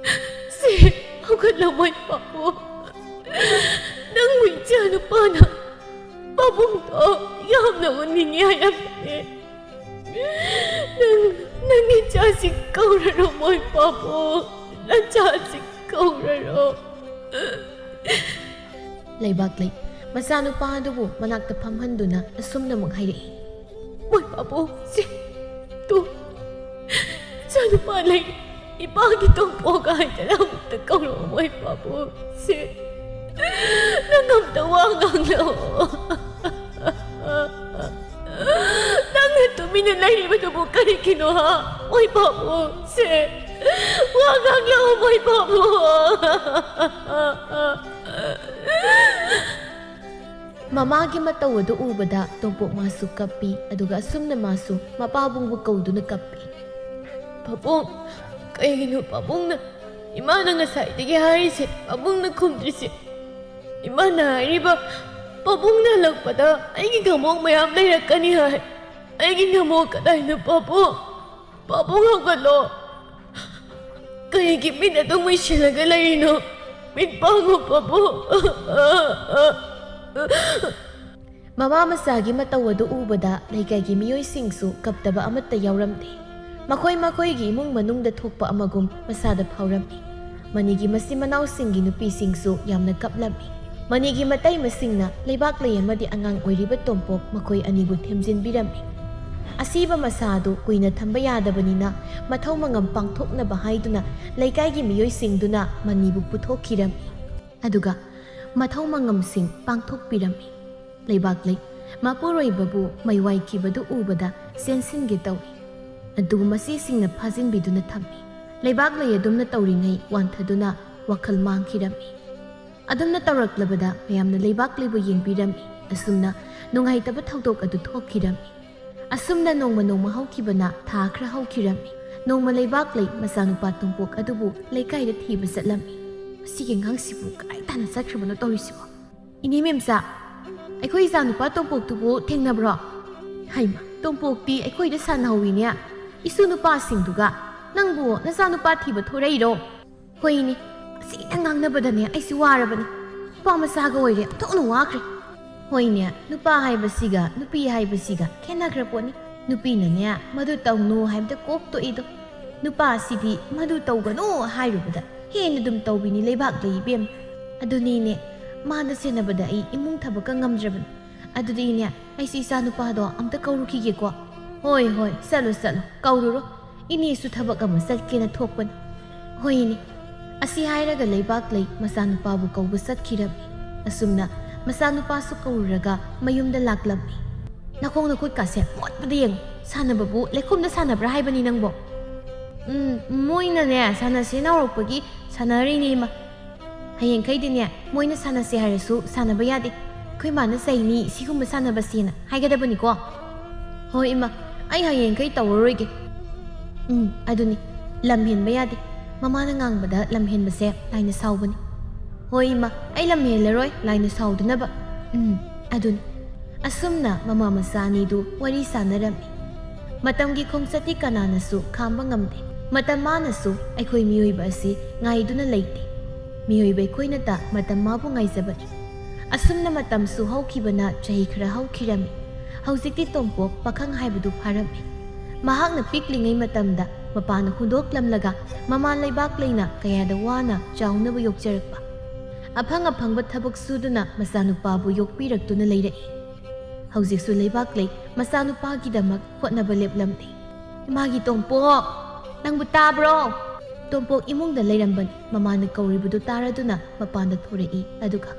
ꯁꯦ, ꯍꯧꯒꯠꯂꯣ, ꯃꯣꯏ ꯄꯥꯕꯨꯡ꯫ ꯅꯪꯕꯨ ꯏꯆꯥ ꯅꯨꯄꯥꯅ ꯄꯥꯕꯨꯡꯗꯣ ꯌꯥꯝꯅ ꯎꯅꯤꯡꯉꯤ ꯍꯥꯏꯔꯝꯕꯅꯦ꯫ ꯅꯪ "ꯅꯪꯒꯤ ꯏꯆꯥꯁꯤ ꯀꯧꯔꯔꯣ, ꯃꯣꯏ ꯄꯥꯕꯨꯡ, ꯅꯆꯥꯁꯤ ꯀꯧꯔꯔꯣ?" ꯂꯩꯕꯥꯛꯂꯩ ꯃꯆꯥꯅꯨꯄꯥ ꯑꯗꯨꯕꯨ ꯃꯅꯥꯛꯇ ꯐꯝꯍꯟꯗꯨꯅ ꯑꯁꯨꯝꯅ ꯑꯃꯨꯛ ꯍꯥꯏꯔꯛꯏ, "ꯃꯣꯏ ꯄꯥꯕꯨꯡꯁꯦ, ꯇꯨ, ꯏꯆꯥꯅꯨꯄꯥ ꯂꯩ, ꯏꯄꯥꯒꯤ ꯇꯣꯝꯄꯣꯛ ꯍꯥꯏꯗꯅ ꯑꯃꯨꯛꯇ ꯀꯧꯔꯛꯑꯣ, ꯃꯣꯏ ꯄꯥꯕꯨꯡꯁꯦ꯫ ꯅꯪ ꯑꯝꯇ ꯋꯥ ꯉꯥꯡꯂꯛꯑꯣ꯫ ꯅꯪꯅ ꯇꯨꯃꯤꯟꯅ ꯂꯩꯔꯤꯕꯗꯨꯕꯨ ꯀꯔꯤꯒꯤꯅꯣ, ꯍꯥ? ꯃꯣꯏ ꯄꯥꯕꯨꯡꯁꯦ, ꯋꯥ ꯉꯥꯡꯂꯛꯑꯣ, ꯃꯣꯏ ꯄꯥꯕꯨꯡ꯫" ꯃꯃꯥꯒꯤ ꯃꯇꯧ ꯑꯗꯨ ꯎꯕꯗ ꯇꯣꯝꯄꯣꯛ ꯃꯥꯁꯨ ꯀꯞꯄꯤ, ꯑꯗꯨꯒ ꯑꯁꯨꯝꯅ ꯃꯥꯁꯨ ꯃꯄꯥꯕꯨꯡꯕꯨ ꯀꯧꯗꯨꯅ ꯀꯞꯄꯤ꯫ "ꯄꯥꯕꯨꯡ, ꯀꯩꯒꯤꯅꯣ ꯄꯥꯕꯨꯡꯅ ꯏꯃꯥꯅ ꯉꯁꯥꯏꯗꯒꯤ ꯍꯥꯏꯔꯤꯁꯦ, ꯄꯥꯕꯨꯡꯅ ꯈꯨꯝꯗ꯭ꯔꯤꯁꯦ? ꯏꯃꯥꯅ ꯍꯥꯏꯔꯤꯕ, ꯄꯥꯕꯨꯡꯅ ꯍꯜꯂꯛꯄꯗ ꯑꯩꯒꯤ ꯉꯥꯃꯣꯛ ꯃꯌꯥꯝ ꯂꯩꯔꯛꯀꯅꯤ ꯍꯥꯏ꯫ ꯑꯩꯒꯤ ꯉꯥꯃꯣꯛ ꯀꯗꯥꯏꯅꯣ, ꯄꯥꯕꯨꯡ? ꯄꯥꯕꯨꯡ, ꯍꯧꯒꯠꯂꯣ꯫ ꯀꯔꯤꯒꯤ ꯃꯤꯠ ꯑꯗꯨꯝ ꯎꯏꯁꯤꯜꯂꯒ ꯂꯩꯔꯤꯅꯣ? ꯃꯤꯠ ꯄꯥꯡꯉꯣ, ꯄꯥꯕꯨꯡ꯫" ꯃꯃꯥ ꯃꯆꯥꯒꯤ ꯃꯇꯧ ꯑꯗꯨ ꯎꯕꯗ ꯂꯩꯀꯥꯏꯒꯤ ꯃꯤꯑꯣꯏꯁꯤꯡꯁꯨ ꯀꯞꯇꯕ ꯑꯃꯠꯇ ꯌꯥꯎꯔꯝꯗꯦ꯫ ꯃꯈꯣꯏ ꯃꯈꯣꯏꯒꯤ ꯏꯃꯨꯡ ꯃꯅꯨꯡꯗ ꯊꯣꯛꯄ ꯑꯃꯒꯨꯝ ꯃꯁꯥꯗ ꯐꯥꯎꯔꯝꯃꯤ꯫ ꯃꯅꯤꯒꯤ ꯃꯆꯤꯟ ꯃꯅꯥꯎꯁꯤꯡꯒꯤ ꯅꯨꯄꯤꯁꯤꯡꯁꯨ ꯌꯥꯝꯅ ꯀꯞꯂꯝꯃꯤ꯫ ꯃꯅꯤꯒꯤ ꯃꯇꯩꯃꯁꯤꯡꯅ ꯂꯩꯕꯥꯛꯂꯩ ꯑꯃꯗꯤ ꯑꯉꯥꯡ ꯑꯣꯏꯔꯤꯕ ꯇꯣꯝꯄꯣꯛ ꯃꯈꯣꯏ ꯑꯅꯤꯕꯨ ꯊꯦꯝꯖꯤꯟꯕꯤꯔꯝꯃꯤ꯫ ꯑꯁꯤꯕ ꯃꯁꯥ ꯑꯗꯨ ꯀꯨꯏꯅ ꯊꯝꯕ ꯌꯥꯗꯕꯅꯤꯅ ꯃꯊꯧ ꯃꯉꯝ ꯄꯥꯡꯊꯣꯛꯅꯕ ꯍꯥꯏꯗꯨꯅ ꯂꯩꯀꯥꯏꯒꯤ ꯃꯤꯑꯣꯏꯁꯤꯡꯗꯨꯅ ꯃꯅꯤꯕꯨ ꯄꯨꯊꯣꯛꯈꯤꯔꯝꯃꯤ꯫ ꯑꯗꯨꯒ ꯃꯊꯧ ꯃꯉꯝꯁꯤꯡ ꯄꯥꯡꯊꯣꯛꯄꯤꯔꯝꯃꯤ꯫ ꯂꯩꯕꯥꯛꯂꯩ ꯃꯄꯨꯔꯣꯏꯕꯕꯨ ꯃꯩ ꯋꯥꯏꯈꯤꯕꯗꯨ ꯎꯕꯗ ꯆꯦꯟꯁꯤꯟꯒꯦ ꯇꯧꯏ꯫ ꯑꯗꯨꯕꯨ ꯃꯆꯦꯁꯤꯡꯅ ꯐꯥꯖꯤꯟꯕꯤꯗꯨꯅ ꯊꯝꯃꯤ꯫ ꯂꯩꯕꯥꯛꯂꯩ ꯑꯗꯨꯝꯅ ꯇꯧꯔꯤꯉꯩ ꯋꯥꯟꯊꯗꯨꯅ ꯋꯥꯈꯜ ꯃꯥꯡꯈꯤꯔꯝꯃꯤ꯫ ꯑꯗꯨꯝꯅ ꯇꯧꯔꯛꯂꯕꯗ ꯃꯌꯥꯝꯅ ꯂꯩꯕꯥꯛꯂꯩꯕꯨ ꯌꯦꯡꯕꯤꯔꯝꯃꯤ꯫ ꯑꯁꯨꯝꯅ ꯅꯨꯡꯉꯥꯏꯇꯕ ꯊꯧꯗꯣꯛ ꯑꯗꯨ ꯊꯣꯛꯈꯤꯔꯝꯃꯤ꯫ ꯑꯁꯨꯝꯅ ꯅꯣꯡꯃ ꯅꯣꯡꯃ ꯍꯧꯈꯤꯕꯅ ꯊꯥ ꯈꯔ ꯍꯧꯈꯤꯔꯝꯃꯤ꯫ ꯅꯣꯡꯃ ꯂꯩꯕꯥꯛꯂꯩ ꯃꯆꯥꯅꯨꯄꯥ ꯇꯣꯝꯄꯣꯛ ꯑꯗꯨꯕꯨ ꯂꯩꯀꯥꯏꯗ ꯊꯤꯕ ꯆꯠꯂꯝꯃꯤ꯫ "ꯃꯁꯤꯒꯤ ꯑꯉꯥꯡꯁꯤꯕꯨ ꯀꯗꯥꯏ ꯇꯥꯟꯅ ꯆꯠꯈ꯭ꯔꯕꯅꯣ ꯇꯧꯔꯤꯁꯤꯕꯣ? ꯏꯅꯦ ꯃꯦꯝꯆꯥ, ꯑꯩꯈꯣꯏ ꯏꯆꯥꯅꯨꯄꯥ ꯇꯣꯝꯄꯣꯛꯇꯨꯕꯨ ꯊꯦꯡꯅꯕ꯭ꯔꯣ?" "ꯍꯩꯃ, ꯇꯣꯝꯄꯣꯛꯇꯤ ꯑꯩꯈꯣꯏꯗ ꯁꯥꯟꯅꯍꯧꯋꯤꯅꯦ꯫ ꯏꯁꯨ ꯅꯨꯄꯥꯁꯤꯡꯗꯨꯒ꯫ ꯅꯪꯕꯨ ꯅꯆꯥꯅꯨꯄꯥ ꯊꯤꯕ ꯊꯣꯔꯛꯏꯔꯣ?" "ꯍꯣꯏꯅꯦ, ꯑꯁꯤꯗ ꯉꯥꯡꯅꯕꯗꯅꯦ ꯑꯩꯁꯦ ꯋꯥꯔꯕꯅꯤ꯫ ꯅꯨꯄꯥ ꯃꯆꯥꯒ ꯑꯣꯏꯔꯦ, ꯑꯣꯟꯊꯣꯛꯅ ꯋꯥꯈ꯭ꯔꯦ꯫" ꯍꯣꯏꯅꯦ, ꯅꯨꯄꯥ ꯍꯥꯏꯕꯁꯤꯒ ꯅꯨꯄꯤ ꯍꯥꯏꯕꯁꯤꯒ ꯈꯦꯠꯅꯈ꯭ꯔ ꯄꯣꯠꯅꯤ꯫ ꯅꯨꯄꯤꯅꯅꯦ ꯃꯗꯨ ꯇꯧꯅꯨ ꯍꯥꯏꯕꯗ ꯀꯣꯛ ꯇꯣꯛꯏꯗꯣ꯫ ꯅꯨꯄꯥꯁꯤꯗꯤ ꯃꯗꯨ ꯇꯧꯒꯅꯨ ꯍꯥꯏꯔꯨꯕꯗ ꯍꯦꯟꯅ ꯑꯗꯨꯝ ꯇꯧꯕꯤꯅꯤ ꯂꯩꯕꯥꯛꯂꯩ ꯏꯕꯦꯝ꯫ ꯑꯗꯨꯅꯤꯅꯦ, ꯃꯥꯅ ꯁꯦꯟꯅꯕꯗ ꯑꯩ ꯏꯃꯨꯡ ꯊꯕꯛꯀ ꯉꯝꯗ꯭ꯔꯕꯅꯤ꯫ ꯑꯗꯨꯗꯤꯅꯦ, ꯑꯩꯁꯨ ꯏꯆꯥ ꯅꯨꯄꯥꯗꯣ ꯑꯝꯇ ꯀꯧꯔꯨꯈꯤꯒꯦꯀꯣ꯫ ꯍꯣꯏ, ꯍꯣꯏ, ꯆꯠꯂꯣ, ꯆꯠꯂꯣ, ꯀꯧꯔꯨꯔꯣ꯫ ꯏꯅꯦꯁꯨ ꯊꯕꯛ ꯑꯃ ꯆꯠꯀꯦꯅ ꯊꯣꯛꯄꯅꯤ꯫ ꯍꯣꯏ, ꯏꯅꯦ꯫ ꯑꯁꯤ ꯍꯥꯏꯔꯒ ꯂꯩꯕꯥꯛꯂꯩ ꯃꯆꯥꯅꯨꯄꯥꯕꯨ ꯀꯧꯕ ꯆꯠꯈꯤꯔꯝꯃꯤ꯫ ꯑꯁꯨꯝꯅ ꯃꯆꯥꯅꯨꯄꯥꯁꯨ ꯀꯧꯔꯨꯔꯒ ꯃꯌꯨꯝꯗ ꯂꯥꯛꯂꯝꯃꯤ꯫ ꯅꯈꯣꯡ ꯅꯈꯨꯠꯀꯥꯁꯦ ꯃꯣꯠꯄꯗ ꯌꯦꯡꯉꯨ꯫ ꯁꯥꯟꯅꯕꯕꯨ ꯂꯩꯈꯣꯝꯗ ꯁꯥꯟꯅꯕ꯭ꯔꯥ ꯍꯥꯏꯕꯅꯤ ꯅꯪꯕꯣ? ꯎꯝ, ꯃꯣꯏꯅꯅꯦ ꯁꯥꯟꯅꯁꯦꯅ ꯍꯧꯔꯛꯄꯒꯤ ꯁꯥꯟꯅꯔꯤꯅꯦ ꯏꯃꯥ꯫ ꯍꯌꯦꯡꯈꯩꯗꯤꯅꯦ ꯃꯣꯏꯅ ꯁꯥꯟꯅꯁꯦ ꯍꯥꯏꯔꯁꯨ ꯁꯥꯟꯅꯕ ꯌꯥꯗꯦ꯫ ꯑꯩꯈꯣꯏ ꯃꯥꯅ ꯆꯩꯅꯤ ꯁꯤꯒꯨꯝꯕ ꯁꯥꯟꯅꯕꯁꯦꯅ ꯍꯥꯏꯒꯗꯕꯅꯤꯀꯣ꯫ ꯍꯣꯏ ꯏꯃꯥ, ꯑꯩ ꯍꯌꯦꯡꯈꯩ ꯇꯧꯔꯔꯣꯏꯒꯦ꯫ ꯎꯝ, ꯑꯗꯨꯅꯤ, ꯂꯝ ꯍꯦꯟꯕ ꯌꯥꯗꯦ꯫ ꯃꯃꯥꯅ ꯉꯥꯡꯕꯗ ꯂꯝ ꯍꯦꯟꯕꯁꯦ ꯂꯥꯏꯅ ꯁꯥꯎꯕꯅꯤ꯫ ꯍꯣꯏ ꯏꯃꯥ, ꯑꯩ ꯂꯝ ꯍꯦꯜꯂꯔꯣꯏ ꯂꯥꯏꯅ ꯁꯥꯎꯗꯅꯕ꯫ ꯎꯝ, ꯑꯗꯨꯅꯤ꯫ ꯑꯁꯨꯝꯅ ꯃꯃꯥ ꯃꯆꯥ ꯑꯅꯤꯗꯨ ꯋꯥꯔꯤ ꯁꯥꯟꯅꯔꯝꯃꯤ꯫ ꯃꯇꯝꯒꯤ ꯈꯣꯡꯆꯠꯇꯤ ꯀꯅꯥꯅꯁꯨ ꯈꯥꯝꯕ ꯉꯝꯗꯦ꯫ ꯃꯇꯝ ꯃꯥꯅꯁꯨ ꯑꯩꯈꯣꯏ ꯃꯤꯑꯣꯏꯕ ꯑꯁꯤ ꯉꯥꯏꯗꯨꯅ ꯂꯩꯇꯦ꯫ ꯃꯤꯑꯣꯏꯕ ꯑꯩꯈꯣꯏꯅꯇ ꯃꯇꯝ ꯃꯥꯕꯨ ꯉꯥꯏꯖꯕꯅꯤ꯫ ꯑꯁꯨꯝꯅ ꯃꯇꯝꯁꯨ ꯍꯧꯈꯤꯕꯅ ꯆꯍꯤ ꯈꯔ ꯍꯧꯈꯤꯔꯝꯃꯤ꯫ ꯍꯧꯖꯤꯛꯇꯤ ꯇꯣꯝꯄꯣꯛ ꯄꯥꯈꯪ ꯍꯥꯏꯕꯗꯨ ꯐꯥꯔꯝꯃꯤ꯫ ꯃꯍꯥꯛꯅ ꯄꯤꯛꯂꯤꯉꯩ ꯃꯇꯝꯗ ꯃꯄꯥꯅ ꯍꯨꯟꯗꯣꯛꯂꯝꯂꯒ ꯃꯃꯥ ꯂꯩꯕꯥꯛꯂꯩꯅ ꯀꯌꯥꯗ ꯋꯥꯅ ꯆꯥꯎꯅꯕ ꯌꯣꯛꯆꯔꯛꯄ꯫ ꯑꯐꯪ ꯑꯐꯪꯕ ꯊꯕꯛ ꯁꯨꯗꯨꯅ ꯃꯆꯥꯅꯨꯄꯥꯕꯨ ꯌꯣꯛꯄꯤꯔꯛꯇꯨꯅ ꯂꯩꯔꯛꯏ꯫ ꯍꯧꯖꯤꯛꯁꯨ ꯂꯩꯕꯥꯛꯂꯩ ꯃꯆꯥꯅꯨꯄꯥꯒꯤꯗꯃꯛ ꯍꯣꯠꯅꯕ ꯂꯦꯞꯂꯝꯗꯦ꯫ "ꯏꯃꯥꯒꯤ ꯇꯣꯝꯄꯣꯛ, ꯅꯪꯕꯨ ꯇꯥꯕ꯭ꯔꯣ?" ꯇꯣꯝꯄꯣꯛ ꯏꯃꯨꯡꯗ ꯂꯩꯔꯝꯕꯅꯤ꯫ ꯃꯃꯥꯅ ꯀꯧꯔꯤꯕꯗꯨ ꯇꯥꯔꯗꯨꯅ ꯃꯄꯥꯟꯗ ꯊꯣꯔꯛꯏ꯫ ꯑꯗꯨꯒ,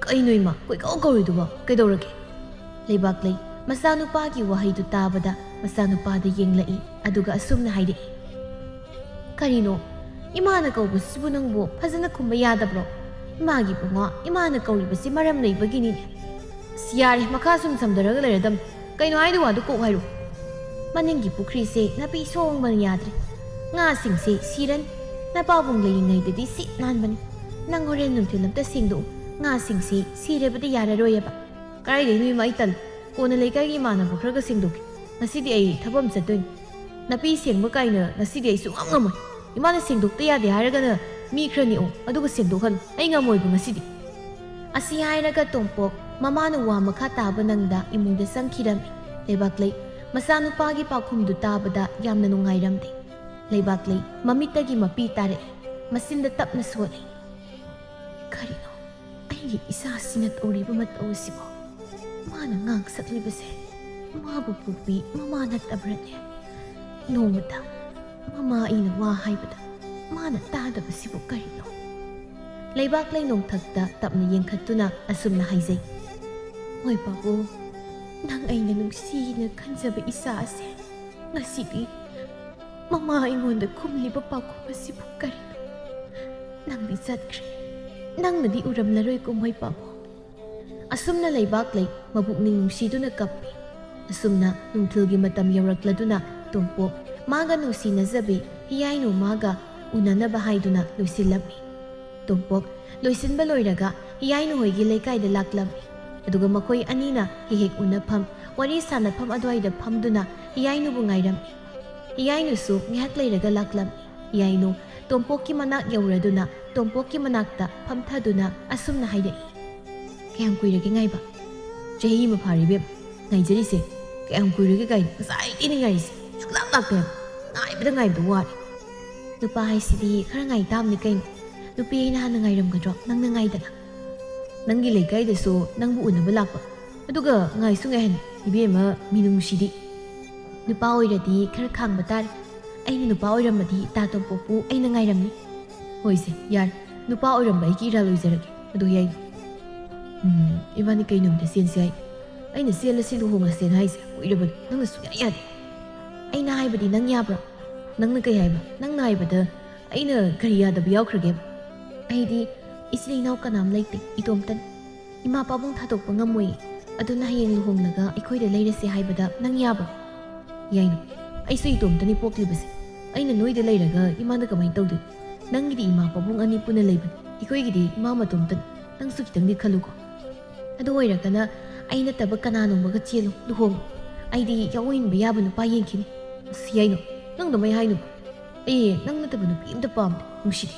"ꯀꯩꯅꯣ ꯏꯃꯥ, ꯀꯣꯏꯀꯧ ꯀꯧꯔꯤꯗꯨꯕꯣ? ꯀꯩꯗꯧꯔꯒꯦ?" ꯂꯩꯕꯥꯛꯂꯩ ꯃꯆꯥꯅꯨꯄꯥꯒꯤ ꯋꯥꯍꯩꯗꯨ ꯇꯥꯕꯗ ꯃꯆꯥꯅꯨꯄꯥꯗ ꯌꯦꯡꯂꯛꯏ꯫ ꯑꯗꯨꯒ ꯑꯁꯨꯝꯅ ꯍꯥꯏꯔꯛꯏ, "ꯀꯔꯤꯅꯣ? ꯏꯃꯥꯅ ꯀꯧꯕꯁꯤꯕꯨ ꯅꯪꯕꯨ ꯐꯖꯅ ꯈꯨꯝꯕ ꯌꯥꯗꯕ꯭ꯔꯣ? ꯏꯃꯥꯒꯤ ꯏꯕꯨꯡꯉꯣ, ꯏꯃꯥꯅ ꯀꯧꯔꯤꯕꯁꯤ ꯃꯔꯝ ꯂꯩꯕꯒꯤꯅꯤꯅꯦ꯫ ꯑꯁ, ꯌꯥꯔꯦ, ꯃꯈꯥ ꯁꯨꯝ ꯁꯝꯊꯔꯒ ꯂꯩꯔꯗꯝ꯫ ꯀꯩꯅꯣ ꯍꯥꯏꯗꯨ ꯋꯥꯗꯨ ꯀꯣꯛ ꯍꯥꯏꯔꯣ꯫ ꯃꯅꯤꯡꯒꯤ ꯄꯨꯈ꯭ꯔꯤꯁꯦ ꯅꯥꯄꯤ ꯁꯣꯡꯕꯅ ꯌꯥꯗ꯭ꯔꯦ꯫ ꯉꯥꯁꯤꯡꯁꯦ ꯁꯤꯔꯅꯤ꯫ ꯅꯄꯥꯕꯨꯡ ꯂꯩꯔꯤꯉꯩꯗꯗꯤ ꯁꯤꯠ ꯅꯥꯟꯕꯅꯤ꯫ ꯅꯪ ꯍꯣꯔꯦꯟ ꯅꯨꯡꯊꯤꯜ ꯑꯝꯇ ꯁꯦꯡꯗꯣꯛꯎ꯫ ꯉꯥꯁꯤꯡꯁꯦ ꯁꯤꯔꯕꯗꯤ ꯌꯥꯔꯔꯣꯏꯑꯕ꯫" "ꯀꯗꯥꯏꯗꯩꯅꯣ ꯏꯃꯥ, ꯑꯩ ꯇꯜꯂꯤ꯫ ꯀꯣꯟꯅ ꯂꯩꯀꯥꯏꯒꯤ ꯏꯃꯥꯟꯅꯕ ꯈꯔꯒ ꯁꯦꯡꯗꯣꯛꯀꯦ꯫ ꯉꯁꯤꯗꯤ ꯑꯩ ꯊꯕꯛ ꯑꯃ ꯆꯠꯇꯣꯏꯅꯤ꯫ ꯅꯥꯄꯤ ꯁꯦꯡꯕ ꯀꯥꯏꯅ ꯉꯁꯤꯗꯤ ꯑꯩ ꯁꯨꯡꯉꯝ ꯉꯝꯃꯣꯏ꯫ ꯏꯃꯥꯅ ꯁꯦꯡꯗꯣꯛꯇ ꯌꯥꯗꯦ ꯍꯥꯏꯔꯒꯅ ꯃꯤ ꯈꯔ ꯅꯦꯛꯑꯣ, ꯑꯗꯨꯒ ꯁꯦꯡꯗꯣꯛꯍꯜꯂꯨ꯫ ꯑꯩ ꯉꯝꯃꯣꯏꯕ ꯉꯁꯤꯗꯤ꯫" ꯑꯁꯤ ꯍꯥꯏꯔꯒ ꯇꯣꯝꯄꯣꯛ ꯃꯃꯥꯅ ꯋꯥ ꯃꯈꯥ ꯇꯥꯕ ꯅꯪꯗ ꯏꯃꯨꯡꯗ ꯆꯪꯈꯤꯔꯝꯃꯤ꯫ ꯂꯩꯕꯥꯛꯂꯩ ꯃꯆꯥꯅꯨꯄꯥꯒꯤ ꯄꯥꯎꯈꯨꯝꯗꯨ ꯇꯥꯕꯗ ꯌꯥꯝꯅ ꯅꯨꯡꯉꯥꯏꯔꯝꯗꯦ꯫ ꯂꯩꯕꯥꯛꯂꯩ ꯃꯃꯤꯠꯇꯒꯤ ꯃꯄꯤ ꯇꯥꯔꯛꯏ꯫ ꯃꯆꯤꯟꯗ ꯇꯞꯅ ꯁꯣꯜꯂꯤ꯫ "ꯀꯔꯤꯅꯣ ꯑꯩꯒꯤ ꯏꯆꯥꯁꯤꯅ ꯇꯧꯔꯤꯕ ꯃꯇꯧ ꯑꯁꯤꯕꯣ? ꯃꯥꯅ ꯉꯥꯡ ꯁꯛꯂꯤꯕꯁꯦ ꯃꯥꯕꯨ ꯄꯣꯛꯄꯤ ꯃꯃꯥ ꯅꯠꯇꯕ꯭ꯔꯅꯦ? ꯅꯣꯡꯃꯇ ꯃꯃꯥ ꯑꯩꯅ ꯋꯥ ꯍꯥꯏꯕꯗ ꯃꯥꯅ ꯇꯥꯗꯕꯁꯤꯕꯨ ꯀꯔꯤꯅꯣ?" ꯂꯩꯕꯥꯛꯂꯩ ꯅꯣꯡꯊꯛꯇ ꯇꯞꯅ ꯌꯦꯡꯈꯠꯇꯨꯅ ꯑꯁꯨꯝꯅ ꯍꯥꯏꯖꯩ, "ꯍꯣꯏ ꯄꯥꯕꯨꯡ, ꯅꯪ ꯑꯩꯅ ꯅꯨꯡꯁꯤꯅ ꯈꯟꯖꯕ ꯏꯆꯥ ꯑꯁꯦ ꯉꯁꯤꯗꯤ ꯃꯃꯥ ꯑꯩꯉꯣꯟꯗ ꯈꯨꯝꯂꯤꯕ ꯄꯥꯎꯈꯨꯝ ꯑꯁꯤꯕꯨ ꯀꯔꯤꯅꯣ? ꯅꯪꯗꯤ ꯆꯠꯈ꯭ꯔꯦ, ꯅꯪꯅꯗꯤ ꯎꯔꯝꯂꯔꯣꯏꯀꯣ ꯃꯣꯏ ꯄꯥꯕꯨꯡ?" ꯑꯁꯨꯝꯅ ꯂꯩꯕꯥꯛꯂꯩ ꯃꯄꯨꯛꯅꯤꯡ ꯅꯨꯡꯁꯤꯗꯨꯅ ꯀꯞꯄꯤ꯫ ꯑꯁꯨꯝꯅ ꯅꯨꯡꯊꯤꯜꯒꯤ ꯃꯇꯝ ꯌꯧꯔꯛꯂꯗꯨꯅ ꯇꯣꯝꯄꯣꯛ ꯃꯥꯒ ꯅꯨꯡꯁꯤꯅꯖꯕꯤ ꯍꯤꯌꯥꯏꯅꯨ ꯃꯥꯒ ꯎꯅꯅꯕ ꯍꯥꯏꯗꯨꯅ ꯂꯣꯏꯁꯤꯜꯂꯝꯃꯤ꯫ ꯇꯣꯝꯄꯣꯛ ꯂꯣꯏꯁꯤꯟꯕ ꯂꯣꯏꯔꯒ ꯍꯤꯌꯥꯏꯅꯨ ꯍꯣꯏꯒꯤ ꯂꯩꯀꯥꯏꯗ ꯂꯥꯛꯂꯝꯃꯤ꯫ ꯑꯗꯨꯒ ꯃꯈꯣꯏ ꯑꯅꯤꯅ ꯍꯦꯛ ꯍꯦꯛ ꯎꯅꯐꯝ, ꯋꯥꯔꯤ ꯁꯥꯟꯅꯐꯝ ꯑꯗꯨꯋꯥꯏꯗ ꯐꯝꯗꯨꯅ ꯍꯤꯌꯥꯏꯅꯨꯕꯨ ꯉꯥꯏꯔꯝꯃꯤ꯫ ꯍꯤꯌꯥꯏꯅꯨꯁꯨ ꯉꯥꯏꯍꯥꯛ ꯂꯩꯔꯒ ꯂꯥꯛꯂꯝꯃꯤ꯫ ꯍꯤꯌꯥꯏꯅꯨ ꯇꯣꯝꯄꯣꯛꯀꯤ ꯃꯅꯥꯛ ꯌꯧꯔꯗꯨꯅ ꯇꯣꯝꯄꯣꯛꯀꯤ ꯃꯅꯥꯛꯇ ꯐꯝꯊꯗꯨꯅ ꯑꯁꯨꯝꯅ ꯍꯥꯏꯔꯛꯏ, "ꯀꯌꯥꯝ ꯀꯨꯏꯔꯒꯦ ꯉꯥꯏꯕ?" "ꯆꯍꯤ ꯑꯃ ꯐꯥꯔꯦ ꯏꯕꯦꯝ, ꯉꯥꯏꯖꯔꯤꯁꯦ꯫ ꯀꯌꯥꯝ ꯀꯨꯏꯔꯒꯦ ꯀꯥꯏꯅ, ꯉꯁꯥꯏꯗꯩꯅꯦ ꯉꯥꯏꯔꯤꯁꯦ, ꯁꯨꯡꯂꯥꯛ ꯂꯥꯛꯇꯦ ꯍꯥꯏꯕ꯫ ꯉꯥꯏꯕꯗ ꯉꯥꯏꯕꯗ ꯋꯥꯔꯦ꯫ ꯅꯨꯄꯥ ꯍꯥꯏꯁꯤꯗꯤ ꯈꯔ ꯉꯥꯏ ꯇꯥꯕꯅꯤ ꯀꯩꯅꯣ꯫ ꯅꯨꯄꯤ ꯑꯩꯅ ꯍꯥꯟꯅ ꯉꯥꯏꯔꯝꯒꯗ꯭ꯔꯣ, ꯅꯪꯅ ꯉꯥꯏꯗꯅ?" "ꯅꯪꯒꯤ ꯂꯩꯀꯥꯏꯗꯁꯨ ꯅꯪꯕꯨ ꯎꯅꯕ ꯂꯥꯛꯄ, ꯑꯗꯨꯒ ꯉꯥꯏꯁꯨ ꯉꯥꯏꯍꯟ, ꯏꯕꯦꯝꯃ ꯃꯤꯅꯨꯡꯁꯤꯗꯤ꯫ ꯅꯨꯄꯥ ꯑꯣꯏꯔꯗꯤ ꯈꯔ ꯈꯥꯡꯕ ꯇꯥꯔꯦ꯫ ꯑꯩꯅ ꯅꯨꯄꯥ ꯑꯣꯏꯔꯝꯃꯗꯤ ꯇꯥ ꯇꯣꯝꯄꯣꯛꯄꯨ ꯑꯩꯅ ꯉꯥꯏꯔꯝꯅꯤ꯫ ꯍꯣꯏꯁꯦ, ꯌꯥꯔꯦ, ꯅꯨꯄꯥ ꯑꯣꯏꯔꯝꯕ ꯑꯩꯒꯤ ꯏꯔꯥꯜ ꯑꯣꯏꯖꯔꯒꯦ꯫ ꯑꯗꯣ ꯍꯤꯌꯥꯏꯅꯨ, ꯎꯝ, ꯏꯕꯥꯅꯤ ꯀꯩ ꯅꯨꯃꯤꯠꯇ ꯆꯦꯟꯁꯤ ꯍꯥꯏ? ꯑꯩꯅ ꯆꯦꯜꯂꯁꯤ ꯂꯨꯍꯣꯡꯉꯁꯦꯅ ꯍꯥꯏꯁꯦ ꯀꯨꯏꯔꯕꯅꯤ, ꯅꯪꯅ ꯁꯨꯡꯌꯥ ꯌꯥꯗꯦ꯫ ꯑꯩꯅ ꯍꯥꯏꯕꯗꯤ ꯅꯪ ꯌꯥꯕ꯭ꯔꯣ? ꯅꯪꯅ ꯀꯩ ꯍꯥꯏꯕ? ꯅꯪꯅ ꯍꯥꯏꯕꯗ ꯑꯩꯅ ꯀꯔꯤ ꯌꯥꯗꯕ ꯌꯥꯎꯈ꯭ꯔꯒꯦꯕ?" "ꯑꯩꯗꯤ ꯏꯆꯤꯜ ꯏꯅꯥꯎ ꯀꯅꯥꯝ ꯂꯩꯇꯦ, ꯏꯇꯣꯝꯇꯅꯤ꯫ ꯏꯃꯥ ꯄꯥꯕꯨꯡ ꯊꯥꯗꯣꯛꯄ ꯉꯝꯃꯣꯏꯌꯦ꯫ ꯑꯗꯨꯅ ꯍꯌꯦꯡ ꯂꯨꯍꯣꯡꯂꯒ ꯑꯩꯈꯣꯏꯗ ꯂꯩꯔꯁꯦ ꯍꯥꯏꯕꯗ ꯅꯪ ꯌꯥꯕ꯭ꯔꯣ?" "ꯌꯥꯏꯅꯨ, ꯑꯩꯁꯨ ꯏꯇꯣꯝꯇꯅꯤ ꯄꯣꯛꯂꯤꯕꯁꯦ꯫ ꯑꯩꯅ ꯅꯣꯏꯗ ꯂꯩꯔꯒ ꯏꯃꯥꯗ ꯀꯃꯥꯏꯅ ꯇꯧꯗꯣꯏꯅꯣ? ꯅꯪꯒꯤꯗꯤ ꯏꯃꯥ ꯄꯥꯕꯨꯡ ꯑꯅꯤ ꯄꯨꯟꯅ ꯂꯩꯕꯅꯤ, ꯑꯩꯈꯣꯏꯒꯤꯗꯤ ꯏꯃꯥ ꯃꯇꯣꯝꯇꯅꯤ꯫ ꯅꯪꯁꯨ ꯈꯤꯇꯪꯗꯤ ꯈꯜꯂꯨꯀꯣ꯫ ꯑꯗꯨ ꯑꯣꯏꯔꯒꯅ ꯑꯩ ꯅꯠꯇꯕ ꯀꯅꯥꯅꯣꯝꯃꯒ ꯆꯦꯜꯂꯨ, ꯂꯨꯍꯣꯡꯉꯨ꯫ ꯑꯩꯗꯤ ꯌꯥꯑꯣꯏꯟꯕ ꯌꯥꯕ ꯅꯨꯄꯥ ꯌꯦꯡꯈꯤꯅꯤ꯫" "ꯑꯁ ꯌꯥꯏꯅꯨ, ꯅꯪ ꯑꯗꯨꯃꯥꯏ ꯍꯥꯏꯅꯨ꯫ ꯑꯩ ꯅꯪ ꯅꯠꯇꯕ ꯅꯨꯄꯤ ꯑꯝꯇ ꯄꯥꯝꯗꯦ, ꯅꯨꯡꯁꯤꯗꯦ꯫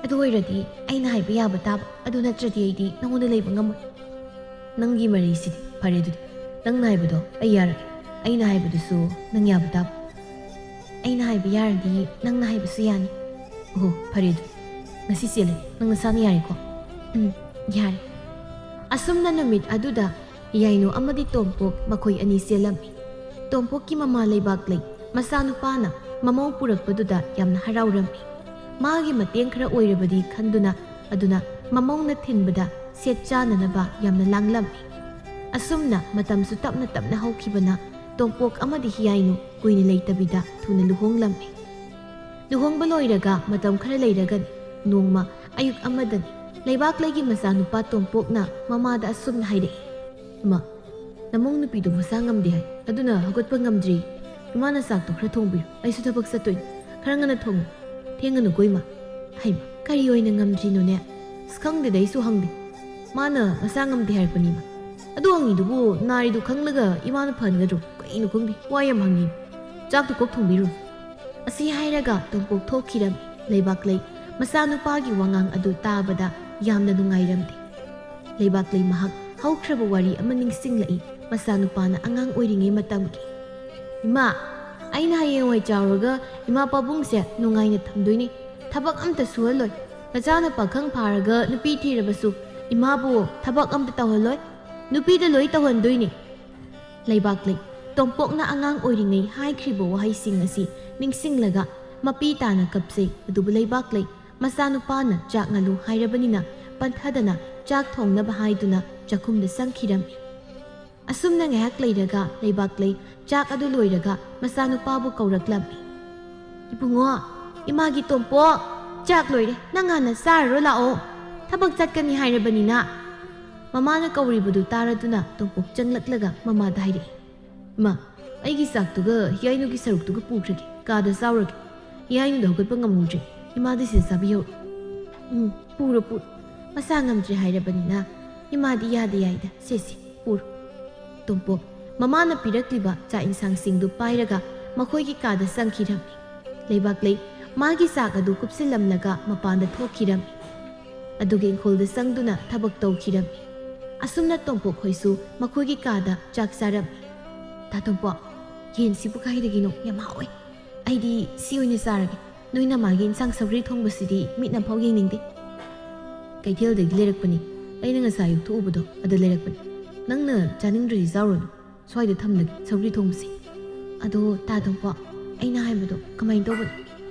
ꯑꯗꯨ ꯑꯣꯏꯔꯗꯤ ꯑꯩꯅ ꯍꯥꯏꯕ ꯌꯥꯕ ꯇꯥꯕ, ꯑꯗꯨ ꯅꯠꯇ꯭ꯔꯗꯤ ꯑꯩꯗꯤ ꯅꯉꯣꯟꯗ ꯂꯩꯕ ꯉꯝꯃꯣꯏ꯫ ꯅꯪꯒꯤ ꯃꯔꯩꯁꯤꯗꯤ꯫ ꯐꯔꯦ ꯑꯗꯨꯗꯤ, ꯅꯪꯅ ꯍꯥꯏꯕꯗꯣ ꯑꯩ ꯌꯥꯔꯒꯦ꯫ ꯑꯩꯅ ꯍꯥꯏꯕꯗꯨꯁꯨ ꯅꯪ ꯌꯥꯕ ꯇꯥꯕ꯫ ꯑꯩꯅ ꯍꯥꯏꯕ ꯌꯥꯔꯗꯤ ꯅꯪꯅ ꯍꯥꯏꯕꯁꯨ ꯌꯥꯅꯤ꯫ ꯑꯣꯍꯣ, ꯐꯔꯦ ꯑꯗꯨ꯫ ꯉꯁꯤ ꯆꯦꯜꯂꯦ, ꯅꯪ ꯅꯁꯥꯅ ꯌꯥꯔꯦꯀꯣ? ꯎꯝ, ꯌꯥꯔꯦ꯫ ꯑꯁꯨꯝꯅ ꯅꯨꯃꯤꯠ ꯑꯗꯨꯗ ꯌꯥꯏꯅꯨ ꯑꯃꯗꯤ ꯇꯣꯝꯄꯣꯛ ꯃꯈꯣꯏ ꯑꯅꯤ ꯆꯦꯜꯂꯝꯃꯤ꯫ ꯇꯣꯝꯄꯣꯛꯀꯤ ꯃꯃꯥ ꯂꯩꯕꯥꯛꯂꯩ ꯃꯆꯥꯅꯨꯄꯥꯅ ꯃꯃꯧ ꯄꯨꯔꯛꯄꯗꯨꯗ ꯌꯥꯝꯅ ꯍꯔꯥꯎꯔꯝꯃꯤ꯫ ꯃꯥꯒꯤ ꯃꯇꯦꯡ ꯈꯔ ꯑꯣꯏꯔꯕꯗꯤ ꯈꯟꯗꯨꯅ, ꯑꯗꯨꯅ ꯃꯃꯧꯅ ꯊꯤꯟꯕꯗ ꯁꯦꯠ ꯆꯥꯅꯅꯕ ꯌꯥꯝꯅ ꯂꯥꯡꯂꯝꯃꯤ꯫ ꯑꯁꯨꯝꯅ ꯃꯇꯝꯁꯨ ꯇꯞꯅ ꯇꯞꯅ ꯍꯧꯈꯤꯕꯅ ꯇꯣꯝꯄꯣꯛ ꯑꯃꯗꯤ ꯍꯤꯌꯥꯏꯅꯨ ꯀꯨꯏꯅ ꯂꯩꯇꯕꯤꯗ ꯊꯨꯅ ꯂꯨꯍꯣꯡꯂꯝꯃꯤ꯫ ꯂꯨꯍꯣꯡꯕ ꯂꯣꯏꯔꯒ ꯃꯇꯝ ꯈꯔ ꯂꯩꯔꯒꯅꯤ, ꯅꯣꯡꯃ ꯑꯌꯨꯛ ꯑꯃꯗꯅꯤ, ꯂꯩꯕꯥꯛꯂꯩꯒꯤ ꯃꯆꯥꯅꯨꯄꯥ ꯇꯣꯝꯄꯣꯛꯅ ꯃꯃꯥꯗ ꯑꯁꯨꯝꯅ ꯍꯥꯏꯔꯛꯏ, "ꯏꯃꯥ, ꯅꯃꯧ ꯅꯨꯄꯤꯗꯣ ꯃꯁꯥ ꯉꯝꯗꯦ ꯍꯥꯏ, ꯑꯗꯨꯅ ꯍꯧꯒꯠꯄ ꯉꯝꯗ꯭ꯔꯤ꯫ ꯏꯃꯥꯅ ꯆꯥꯛꯇꯣ ꯈꯔ ꯊꯣꯡꯕꯤꯌꯨ, ꯑꯩꯁꯨ ꯊꯕꯛ ꯆꯠꯇꯣꯏꯅꯤ꯫ ꯈꯔ ꯉꯟꯅ ꯊꯣꯡꯉꯨ, ꯊꯦꯡꯒꯅꯨꯀꯣ ꯏꯃꯥ꯫" ꯍꯩꯃ, ꯀꯔꯤ ꯑꯣꯏꯅ ꯉꯝꯗ꯭ꯔꯤꯅꯣꯅꯦ? ꯑꯁ, ꯈꯪꯗꯦꯗ, ꯑꯩꯁꯨ ꯍꯪꯗꯦ꯫ ꯃꯥꯅ ꯃꯁꯥ ꯉꯝꯗꯦ ꯍꯥꯏꯔꯛꯄꯅꯤ ꯏꯃꯥ꯫ ꯑꯗꯨ ꯍꯪꯉꯤꯗꯨꯕꯨ ꯅꯥꯔꯤꯗꯨ ꯈꯪꯂꯒ ꯏꯃꯥꯅ ꯐꯍꯟꯒꯗ꯭ꯔꯣ? ꯀꯩꯅꯣ ꯈꯪꯗꯦ, ꯋꯥ ꯌꯥꯝ ꯍꯪꯉꯤ꯫ ꯆꯥꯛꯇꯨ ꯀꯣꯛ ꯊꯣꯡꯕꯤꯔꯨ꯫ ꯑꯁꯤ ꯍꯥꯏꯔꯒ ꯇꯣꯝꯄꯣꯛ ꯊꯣꯛꯈꯤꯔꯝꯃꯤ꯫ ꯂꯩꯕꯥꯛꯂꯩ ꯃꯆꯥꯅꯨꯄꯥꯒꯤ ꯋꯥꯉꯥꯡ ꯑꯗꯨ ꯇꯥꯕꯗ ꯌꯥꯝꯅ ꯅꯨꯡꯉꯥꯏꯔꯝꯗꯦ꯫ ꯂꯩꯕꯥꯛꯂꯩ ꯃꯍꯥꯛ ꯍꯧꯈ꯭ꯔꯕ ꯋꯥꯔꯤ ꯑꯃ ꯅꯤꯡꯁꯤꯡꯂꯛꯏ, ꯃꯆꯥꯅꯨꯄꯥꯅ ꯑꯉꯥꯡ ꯑꯣꯏꯔꯤꯉꯩ ꯃꯇꯝꯒꯤ꯫ "ꯏꯃꯥ, ꯑꯩꯅ ꯍꯌꯦꯡꯋꯥꯏ ꯆꯥꯎꯔꯒ ꯏꯃꯥ ꯄꯥꯕꯨꯡꯁꯦ ꯅꯨꯡꯉꯥꯏꯅ ꯊꯝꯗꯣꯏꯅꯤ꯫ ꯊꯕꯛ ꯑꯝꯇ ꯁꯨꯍꯜꯂꯣꯏ꯫ ꯅꯆꯥꯅ ꯄꯥꯈꯪ ꯐꯥꯔꯒ ꯅꯨꯄꯤ ꯊꯤꯔꯕꯁꯨ ꯏꯃꯥꯕꯨ ꯊꯕꯛ ꯑꯝꯇ ꯇꯧꯍꯜꯂꯣꯏ꯫ ꯅꯨꯄꯤꯗ ꯂꯣꯏ ꯇꯧꯍꯟꯗꯣꯏꯅꯤ꯫" ꯂꯩꯕꯥꯛꯂꯩ ꯇꯣꯝꯄꯣꯛꯅ ꯑꯉꯥꯡ ꯑꯣꯏꯔꯤꯉꯩ ꯍꯥꯏꯈ꯭ꯔꯤꯕ ꯋꯥꯍꯩꯁꯤꯡ ꯑꯁꯤ ꯅꯤꯡꯁꯤꯡꯂꯒ ꯃꯄꯤ ꯇꯥꯅ ꯀꯞꯆꯩ꯫ ꯑꯗꯨꯕꯨ ꯂꯩꯕꯥꯛꯂꯩ ꯃꯆꯥꯅꯨꯄꯥꯅ ꯆꯥꯛ ꯉꯜꯂꯨ ꯍꯥꯏꯔꯕꯅꯤꯅ ꯄꯟꯊꯗꯅ ꯆꯥꯛ ꯊꯣꯡꯅꯕ ꯍꯥꯏꯗꯨꯅ ꯆꯥꯛꯈꯨꯝꯗ ꯆꯪꯈꯤꯔꯝꯃꯤ꯫ ꯑꯁꯨꯝꯅ ꯉꯥꯏꯍꯥꯛ ꯂꯩꯔꯒ ꯂꯩꯕꯥꯛꯂꯩ ꯆꯥꯛ ꯑꯗꯨ ꯂꯣꯏꯔꯒ ꯃꯆꯥꯅꯨꯄꯥꯕꯨ ꯀꯧꯔꯛꯂꯝꯃꯤ꯫ "ꯏꯕꯨꯡꯉꯣ, ꯏꯃꯥꯒꯤ ꯇꯣꯝꯄꯣꯛ, ꯆꯥꯛ ꯂꯣꯏꯔꯦ, ꯅꯪ ꯍꯥꯟꯅ ꯆꯥꯔꯔꯣ ꯂꯥꯛꯑꯣ꯫ ꯊꯕꯛ ꯆꯠꯀꯅꯤ ꯍꯥꯏꯔꯕꯅꯤꯅ꯫" ꯃꯃꯥꯅ ꯀꯧꯔꯤꯕꯗꯨ ꯇꯥꯔꯗꯨꯅ ꯇꯣꯝꯄꯣꯛ ꯆꯪꯂꯛꯂꯒ ꯃꯃꯥꯗ ꯍꯥꯏꯔꯛꯏ, "ꯏꯃꯥ, ꯑꯩꯒꯤ ꯆꯥꯛꯇꯨꯒ ꯍꯤꯌꯥꯏꯅꯨꯒꯤ ꯁꯔꯨꯛꯇꯨꯒ ꯄꯨꯈ꯭ꯔꯒꯦ, ꯀꯥꯗ ꯆꯥꯎꯔꯒꯦ꯫ ꯍꯤꯌꯥꯏꯅꯨꯗꯣ ꯍꯧꯒꯠꯄ ꯉꯝꯍꯧꯗ꯭ꯔꯦ, ꯏꯃꯥꯗꯤ ꯁꯤꯗ ꯆꯥꯕꯤꯍꯧꯔꯣ꯫" "ꯎꯝ, ꯄꯨꯔꯣ, ꯄꯨꯔꯣ꯫ ꯃꯁꯥ ꯉꯝꯗ꯭ꯔꯦ ꯍꯥꯏꯔꯕꯅꯤꯅ ꯏꯃꯥꯗꯤ ꯌꯥꯗ ꯌꯥꯏꯗ, ꯁꯦ, ꯁꯦ, ꯄꯨꯔꯣ꯫" ꯇꯣꯝꯄꯣꯛ ꯃꯃꯥꯅ ꯄꯤꯔꯛꯂꯤꯕ ꯆꯥꯛ ꯏꯟꯁꯥꯡꯁꯤꯡꯗꯨ ꯄꯥꯏꯔꯒ ꯃꯈꯣꯏꯒꯤ ꯀꯥꯗ ꯆꯪꯈꯤꯔꯝꯃꯤ꯫ ꯂꯩꯕꯥꯛꯂꯩ ꯃꯥꯒꯤ ꯆꯥꯛ ꯑꯗꯨ ꯀꯨꯞꯁꯤꯜꯂꯝꯂꯒ ꯃꯄꯥꯟꯗ ꯊꯣꯛꯈꯤꯔꯝꯃꯤ꯫ ꯑꯗꯨꯒ ꯏꯪꯈꯣꯜꯗ ꯆꯪꯗꯨꯅ ꯊꯕꯛ ꯇꯧꯈꯤꯔꯝꯃꯤ꯫ ꯑꯁꯨꯝꯅ ꯇꯣꯝꯄꯣꯛ ꯍꯣꯏꯁꯨ ꯃꯈꯣꯏꯒꯤ ꯀꯥꯗ ꯆꯥꯛ ꯆꯥꯔꯝꯃꯤ꯫ "ꯇꯥ ꯇꯣꯝꯄꯣꯛ, ꯌꯦꯟꯁꯤꯕꯨ ꯀꯥꯏꯗꯒꯤꯅꯣ? ꯌꯥꯝ ꯍꯥꯎꯋꯦ꯫ ꯑꯩꯗꯤ ꯁꯤ ꯑꯣꯏꯅ ꯆꯥꯔꯒꯦ꯫ ꯅꯣꯏ ꯅꯃꯥꯒꯤ ꯏꯟꯁꯥꯡ ꯁꯧꯒ꯭ꯔꯤ ꯊꯣꯡꯕꯁꯤꯗꯤ ꯃꯤꯠꯅ ꯐꯥꯎ ꯌꯦꯡꯅꯤꯡꯗꯦ꯫ ꯀꯩꯊꯦꯜꯗꯒꯤ ꯂꯩꯔꯛꯄꯅꯤ꯫ ꯑꯩꯅ ꯉꯁꯥꯏ ꯑꯌꯨꯛ ꯊꯣꯛꯎꯕꯗꯣ ꯑꯗ ꯂꯩꯔꯛꯄꯅꯤ꯫ ꯅꯪꯅ ꯆꯥꯅꯤꯡꯗ꯭ꯔꯗꯤ ꯆꯥꯔꯨꯔꯅꯨ꯫ ꯁ꯭ꯋꯥꯏꯗ ꯊꯝꯂꯒꯦ ꯁꯧꯒ꯭ꯔꯤ ꯊꯣꯡꯕꯁꯦ꯫ ꯑꯗꯣ ꯇꯥ ꯇꯣꯝꯄꯣꯛ, ꯑꯩꯅ ꯍꯥꯏꯕꯗꯣ ꯀꯃꯥꯏꯅ ꯇꯧꯕꯅꯣ?"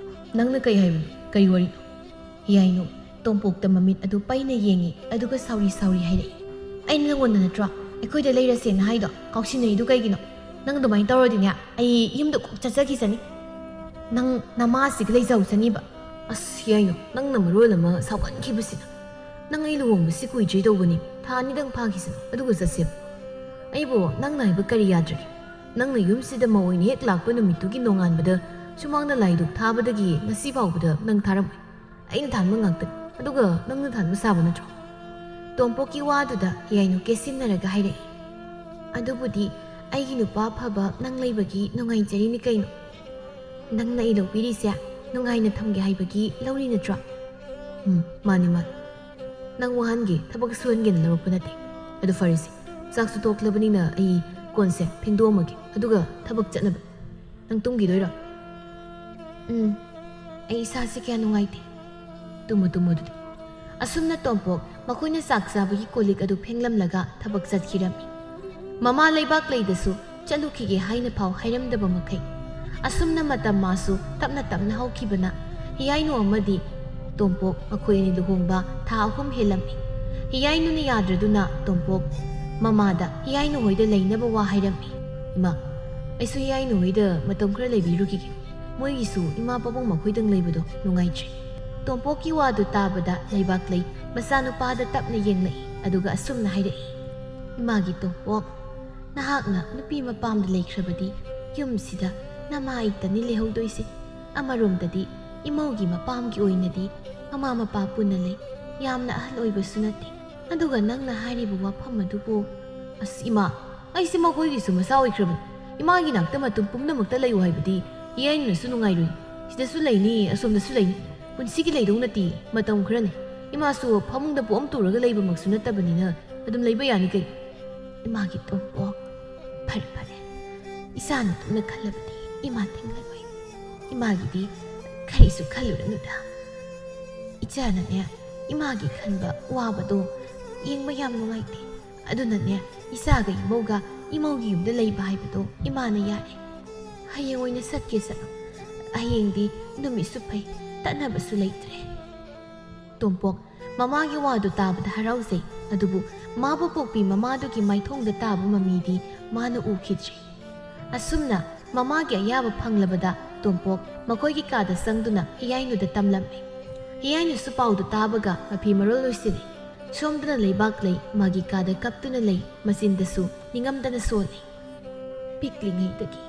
"ꯅꯪꯅ ꯀꯩ ꯍꯥꯏꯕꯅꯣ? ꯀꯩ ꯋꯥꯔꯤꯅꯣ?" ꯍꯤꯌꯥꯏꯅꯨ ꯇꯣꯝꯄꯣꯛꯇ ꯃꯃꯤꯠ ꯑꯗꯨ ꯄꯩꯅ ꯌꯦꯡꯉꯤ, ꯑꯗꯨꯒ ꯁꯥꯎꯔꯤ ꯁꯥꯎꯔꯤ ꯍꯥꯏꯔꯛꯏ꯫ "ꯑꯩꯅ ꯅꯪꯉꯣꯟꯗ ꯅꯠꯇ꯭ꯔꯣ ꯑꯩꯈꯣꯏꯗ ꯂꯩꯔꯁꯦꯅ ꯍꯥꯏꯗꯣ? ꯀꯥꯎꯁꯤꯟꯅꯩꯗꯣ ꯀꯩꯒꯤꯅꯣ? ꯅꯪ ꯑꯗꯨꯃꯥꯏꯅ ꯇꯧꯔꯗꯤꯅꯦ, ꯑꯩ ꯌꯨꯝꯗ ꯀꯣꯛ ꯆꯠꯆꯈꯤꯁꯅꯤ꯫ ꯅꯪ ꯅꯃꯥꯁꯤꯒ ꯂꯩꯖꯍꯧꯁꯅꯤꯕ꯫" "ꯑꯁ ꯍꯤꯌꯥꯏꯅꯨ, ꯅꯪꯅ ꯃꯔꯣꯜ ꯑꯃ ꯁꯥꯎꯒꯟꯈꯤꯕꯁꯤꯅ꯫ ꯅꯪ ꯑꯩ ꯂꯨꯍꯣꯡꯕꯁꯤ ꯀꯨꯏꯗ꯭ꯔꯤ ꯇꯧꯕꯅꯤ, ꯊꯥ ꯑꯅꯤꯗꯪ ꯐꯥꯈꯤꯁꯅꯨ, ꯑꯗꯨꯒ ꯆꯠꯁꯦꯕ꯫ ꯑꯩꯕꯨ ꯅꯪꯅ ꯍꯥꯏꯕ ꯀꯔꯤ ꯌꯥꯗ꯭ꯔꯒꯦ? ꯅꯪꯅ ꯌꯨꯝꯁꯤꯗ ꯃꯧ ꯑꯣꯏꯅ ꯍꯦꯛ ꯂꯥꯛꯄ ꯅꯨꯃꯤꯠꯇꯨꯒꯤ ꯅꯣꯡꯉꯥꯟꯕꯗ ꯁꯨꯃꯥꯡꯗ ꯂꯥꯏꯗꯨꯛ ꯊꯥꯕꯗꯒꯤ ꯉꯁꯤ ꯐꯥꯎꯕꯗ ꯅꯪ ꯊꯥꯔꯝꯃꯣꯏ꯫ ꯑꯩꯅ ꯊꯥꯟꯕ ꯉꯥꯛꯇꯅꯤ, ꯑꯗꯨꯒ ꯅꯪꯅ ꯊꯥꯟꯕ ꯁꯥꯕ ꯅꯠꯇ꯭ꯔꯣ?" ꯇꯣꯝꯄꯣꯛꯀꯤ ꯋꯥꯗꯨꯗ ꯍꯤꯌꯥꯏꯅꯨ ꯀꯦꯁꯤꯟꯅꯔꯒ ꯍꯥꯏꯔꯛꯏ꯫ "ꯑꯗꯨꯕꯨꯗꯤ ꯑꯩꯒꯤ ꯅꯨꯄꯥ ꯑꯐꯕ ꯅꯪ ꯂꯩꯕꯒꯤ ꯅꯨꯡꯉꯥꯏꯖꯔꯤꯅꯤ ꯀꯩꯅꯣ꯫ ꯅꯪꯅ ꯑꯩ ꯂꯧꯕꯤꯔꯤꯁꯦ ꯅꯨꯡꯉꯥꯏꯅ ꯊꯝꯒꯦ ꯍꯥꯏꯕꯒꯤ ꯂꯧꯔꯤ ꯅꯠꯇ꯭ꯔꯣ?" "ꯎꯝ, ꯃꯥꯅꯤ, ꯃꯥꯅꯤ꯫ ꯅꯪ ꯋꯥꯍꯟꯒꯦ, ꯊꯕꯛ ꯁꯨꯍꯟꯒꯦꯅ ꯂꯧꯔꯛꯄ ꯅꯠꯇꯦ꯫ ꯑꯗꯨ ꯐꯔꯦꯁꯦ, ꯆꯥꯛꯁꯨ ꯇꯣꯛꯂꯕꯅꯤꯅ ꯑꯩ ꯀꯣꯟꯁꯦ ꯐꯦꯡꯗꯣꯛꯑꯝꯃꯒꯦ, ꯑꯗꯨꯒ ꯊꯕꯛ ꯆꯠꯅꯕ꯫ ꯅꯪ ꯇꯨꯝꯈꯤꯗꯣꯏꯔꯣ?" "ꯎꯝ, ꯑꯩ ꯏꯁꯥꯁꯦ ꯀꯌꯥ ꯅꯨꯡꯉꯥꯏꯇꯦ꯫ ꯇꯨꯝꯃꯣ, ꯇꯨꯝꯃꯣ ꯑꯗꯨꯗꯤ꯫" ꯑꯁꯨꯝꯅ ꯇꯣꯝꯄꯣꯛ ꯃꯈꯣꯏꯅ ꯆꯥꯛ ꯆꯥꯕꯒꯤ ꯀꯣꯜ ꯂꯤꯛ ꯑꯗꯨ ꯐꯦꯡꯂꯝꯂꯒ ꯊꯕꯛ ꯆꯠꯈꯤꯔꯝꯃꯤ꯫ ꯃꯃꯥ ꯂꯩꯕꯥꯛ ꯂꯩꯗꯁꯨ ꯆꯠꯂꯨꯈꯤꯒꯦ ꯍꯥꯏꯅ ꯐꯥꯎ ꯍꯥꯏꯔꯝꯗꯕ ꯃꯈꯩ꯫ ꯑꯁꯨꯝꯅ ꯃꯇꯝ ꯃꯥꯁꯨ ꯇꯞꯅ ꯇꯞꯅ ꯍꯧꯈꯤꯕꯅ ꯍꯤꯌꯥꯏꯅꯨ ꯑꯃꯗꯤ ꯇꯣꯝꯄꯣꯛ ꯃꯈꯣꯏ ꯑꯅꯤ ꯂꯨꯍꯣꯡꯕ ꯊꯥ ꯑꯍꯨꯝ ꯍꯦꯜꯂꯝꯃꯤ꯫ ꯍꯤꯌꯥꯏꯅꯨꯅ ꯌꯥꯗ꯭ꯔꯗꯨꯅ ꯇꯣꯝꯄꯣꯛ ꯃꯃꯥꯗ ꯍꯤꯌꯥꯏꯅꯨ ꯍꯣꯏꯗ ꯂꯩꯅꯕ ꯋꯥ ꯍꯥꯏꯔꯝꯃꯤ꯫ "ꯏꯃꯥ, ꯑꯩꯁꯨ ꯍꯤꯌꯥꯏꯅꯨ ꯍꯣꯏꯗ ꯃꯇꯝ ꯈꯔ ꯂꯩꯕꯤꯔꯨꯈꯤꯒꯦ꯫ ꯃꯣꯏꯒꯤꯁꯨ ꯏꯃꯥ ꯄꯥꯕꯨꯡ ꯃꯈꯣꯏꯗꯪ ꯂꯩꯕꯗꯣ ꯅꯨꯡꯉꯥꯏꯇ꯭ꯔꯦ꯫" ꯇꯣꯝꯄꯣꯛꯀꯤ ꯋꯥꯗꯨ ꯇꯥꯕꯗ ꯂꯩꯕꯥꯛꯂꯩ ꯃꯆꯥꯅꯨꯄꯥꯗ ꯇꯞꯅ ꯌꯦꯡꯂꯛꯏ, ꯑꯗꯨꯒ ꯑꯁꯨꯝꯅ ꯍꯥꯏꯔꯛꯏ, "ꯏꯃꯥꯒꯤ ꯇꯣꯝꯄꯣꯛ, ꯅꯍꯥꯛꯅ ꯅꯨꯄꯤ ꯃꯄꯥꯝꯗ ꯂꯩꯈ꯭ꯔꯕꯗꯤ ꯌꯨꯝꯁꯤꯗ ꯅꯃꯥ ꯑꯩꯇꯅꯤ ꯂꯩꯍꯧꯗꯣꯏꯁꯦ꯫ ꯑꯃꯔꯣꯝꯗꯗꯤ ꯏꯃꯧꯒꯤ ꯃꯄꯥꯝꯒꯤ ꯑꯣꯏꯅꯗꯤ ꯃꯃꯥ ꯃꯄꯥ ꯄꯨꯟꯅ ꯂꯩ꯫ ꯌꯥꯝꯅ ꯑꯍꯜ ꯑꯣꯏꯕꯁꯨ ꯅꯠꯇꯦ꯫ ꯑꯗꯨꯒ ꯅꯪꯅ ꯍꯥꯏꯔꯤꯕ ꯋꯥꯐꯝ ꯑꯗꯨꯕꯨ..." "ꯑꯁ ꯏꯃꯥ, ꯑꯩꯁꯦ ꯃꯈꯣꯏꯒꯤꯁꯨ ꯃꯆꯥ ꯑꯣꯏꯈ꯭ꯔꯕꯅꯤ꯫ ꯏꯃꯥꯒꯤ ꯅꯥꯛꯇ ꯃꯇꯝ ꯄꯨꯝꯅꯃꯛꯇ ꯂꯩꯌꯨ ꯍꯥꯏꯕꯗꯤ ꯍꯤꯌꯥꯏꯅꯨꯅꯁꯨ ꯅꯨꯡꯉꯥꯏꯔꯣꯏ꯫ ꯁꯤꯗꯁꯨ ꯂꯩꯅꯤ, ꯑꯁꯣꯝꯗꯁꯨ ꯂꯩꯅꯤ꯫ ꯄꯨꯟꯁꯤꯒꯤ ꯂꯩꯗꯧ ꯅꯠꯇꯦ, ꯃꯇꯝ ꯈꯔꯅꯤ꯫ ꯏꯃꯥꯁꯨ ꯐꯃꯨꯡꯗ ꯄꯣꯝ ꯇꯨꯔꯒ ꯂꯩꯕꯃꯛꯁꯨ ꯅꯠꯇꯕꯅꯤꯅ ꯑꯗꯨꯝ ꯂꯩꯕ ꯌꯥꯅꯤ ꯀꯩꯅꯣ꯫ ꯏꯃꯥꯒꯤ ꯇꯣꯝꯄꯣꯛ, ꯐꯔꯦ ꯐꯔꯦ, ꯏꯆꯥꯅ ꯇꯨꯝꯅ ꯈꯜꯂꯕꯗꯤ ꯏꯃꯥ ꯊꯤꯡꯂꯔꯣꯏ꯫ ꯏꯃꯥꯒꯤꯗꯤ ꯀꯔꯤꯁꯨ ꯈꯜꯂꯨꯔꯅꯨꯗ꯫ ꯏꯆꯥꯅꯅꯦ, ꯏꯃꯥꯒꯤ ꯈꯟꯕ ꯋꯥꯕꯗꯣ ꯌꯦꯡꯕ ꯌꯥꯝ ꯅꯨꯡꯉꯥꯏꯇꯦ꯫ ꯑꯗꯨꯅꯅꯦ, ꯏꯆꯥꯒ ꯏꯃꯧꯒ ꯏꯃꯧꯒꯤ ꯌꯨꯝꯗ ꯂꯩꯕ ꯍꯥꯏꯕꯗꯣ ꯏꯃꯥꯅ ꯌꯥꯔꯦ꯫ ꯍꯌꯦꯡ ꯑꯣꯏꯅ ꯆꯠꯀꯦ ꯆꯠꯂꯣ꯫ ꯍꯌꯦꯡꯗꯤ ꯅꯨꯃꯤꯠꯁꯨ ꯐꯩ, ꯇꯠꯅꯕꯁꯨ ꯂꯩꯇ꯭ꯔꯦ꯫ ꯇꯣꯝꯄꯣꯛ ꯃꯃꯥꯒꯤ ꯋꯥꯗꯨ ꯇꯥꯕꯗ ꯍꯔꯥꯎꯖꯩ, ꯑꯗꯨꯕꯨ ꯃꯥꯕꯨ ꯄꯣꯛꯄꯤ ꯃꯃꯥꯗꯨꯒꯤ ꯃꯥꯏꯊꯣꯡꯗ ꯇꯥꯕ ꯃꯃꯤꯗꯤ ꯃꯥꯅ ꯎꯈꯤꯗ꯭ꯔꯤ꯫ ꯑꯁꯨꯝꯅ ꯃꯃꯥꯒꯤ ꯑꯌꯥꯕ ꯐꯪꯂꯕꯗ ꯇꯣꯝꯄꯣꯛ ꯃꯈꯣꯏꯒꯤ ꯀꯥꯗ ꯆꯪꯗꯨꯅ ꯍꯤꯌꯥꯏꯅꯨꯗ ꯇꯝꯂꯝꯃꯤ꯫ ꯍꯤꯌꯥꯏꯅꯨꯁꯨ ꯄꯥꯎꯗꯨ ꯇꯥꯕꯒ ꯃꯐꯤ ꯃꯔꯣꯜ ꯂꯣꯏꯁꯤꯜꯂꯤ꯫ ꯁꯣꯝꯗꯅ ꯂꯩꯕꯥꯛꯂꯩ ꯃꯥꯒꯤ ꯀꯥꯗ ꯀꯞꯇꯨꯅ ꯂꯩ, ꯃꯆꯤꯟꯗꯁꯨ ꯅꯤꯡꯉꯝꯗꯅ ꯁꯣꯜꯂꯤ꯫ "ꯄꯤꯛꯂꯤꯉꯩꯗꯒꯤ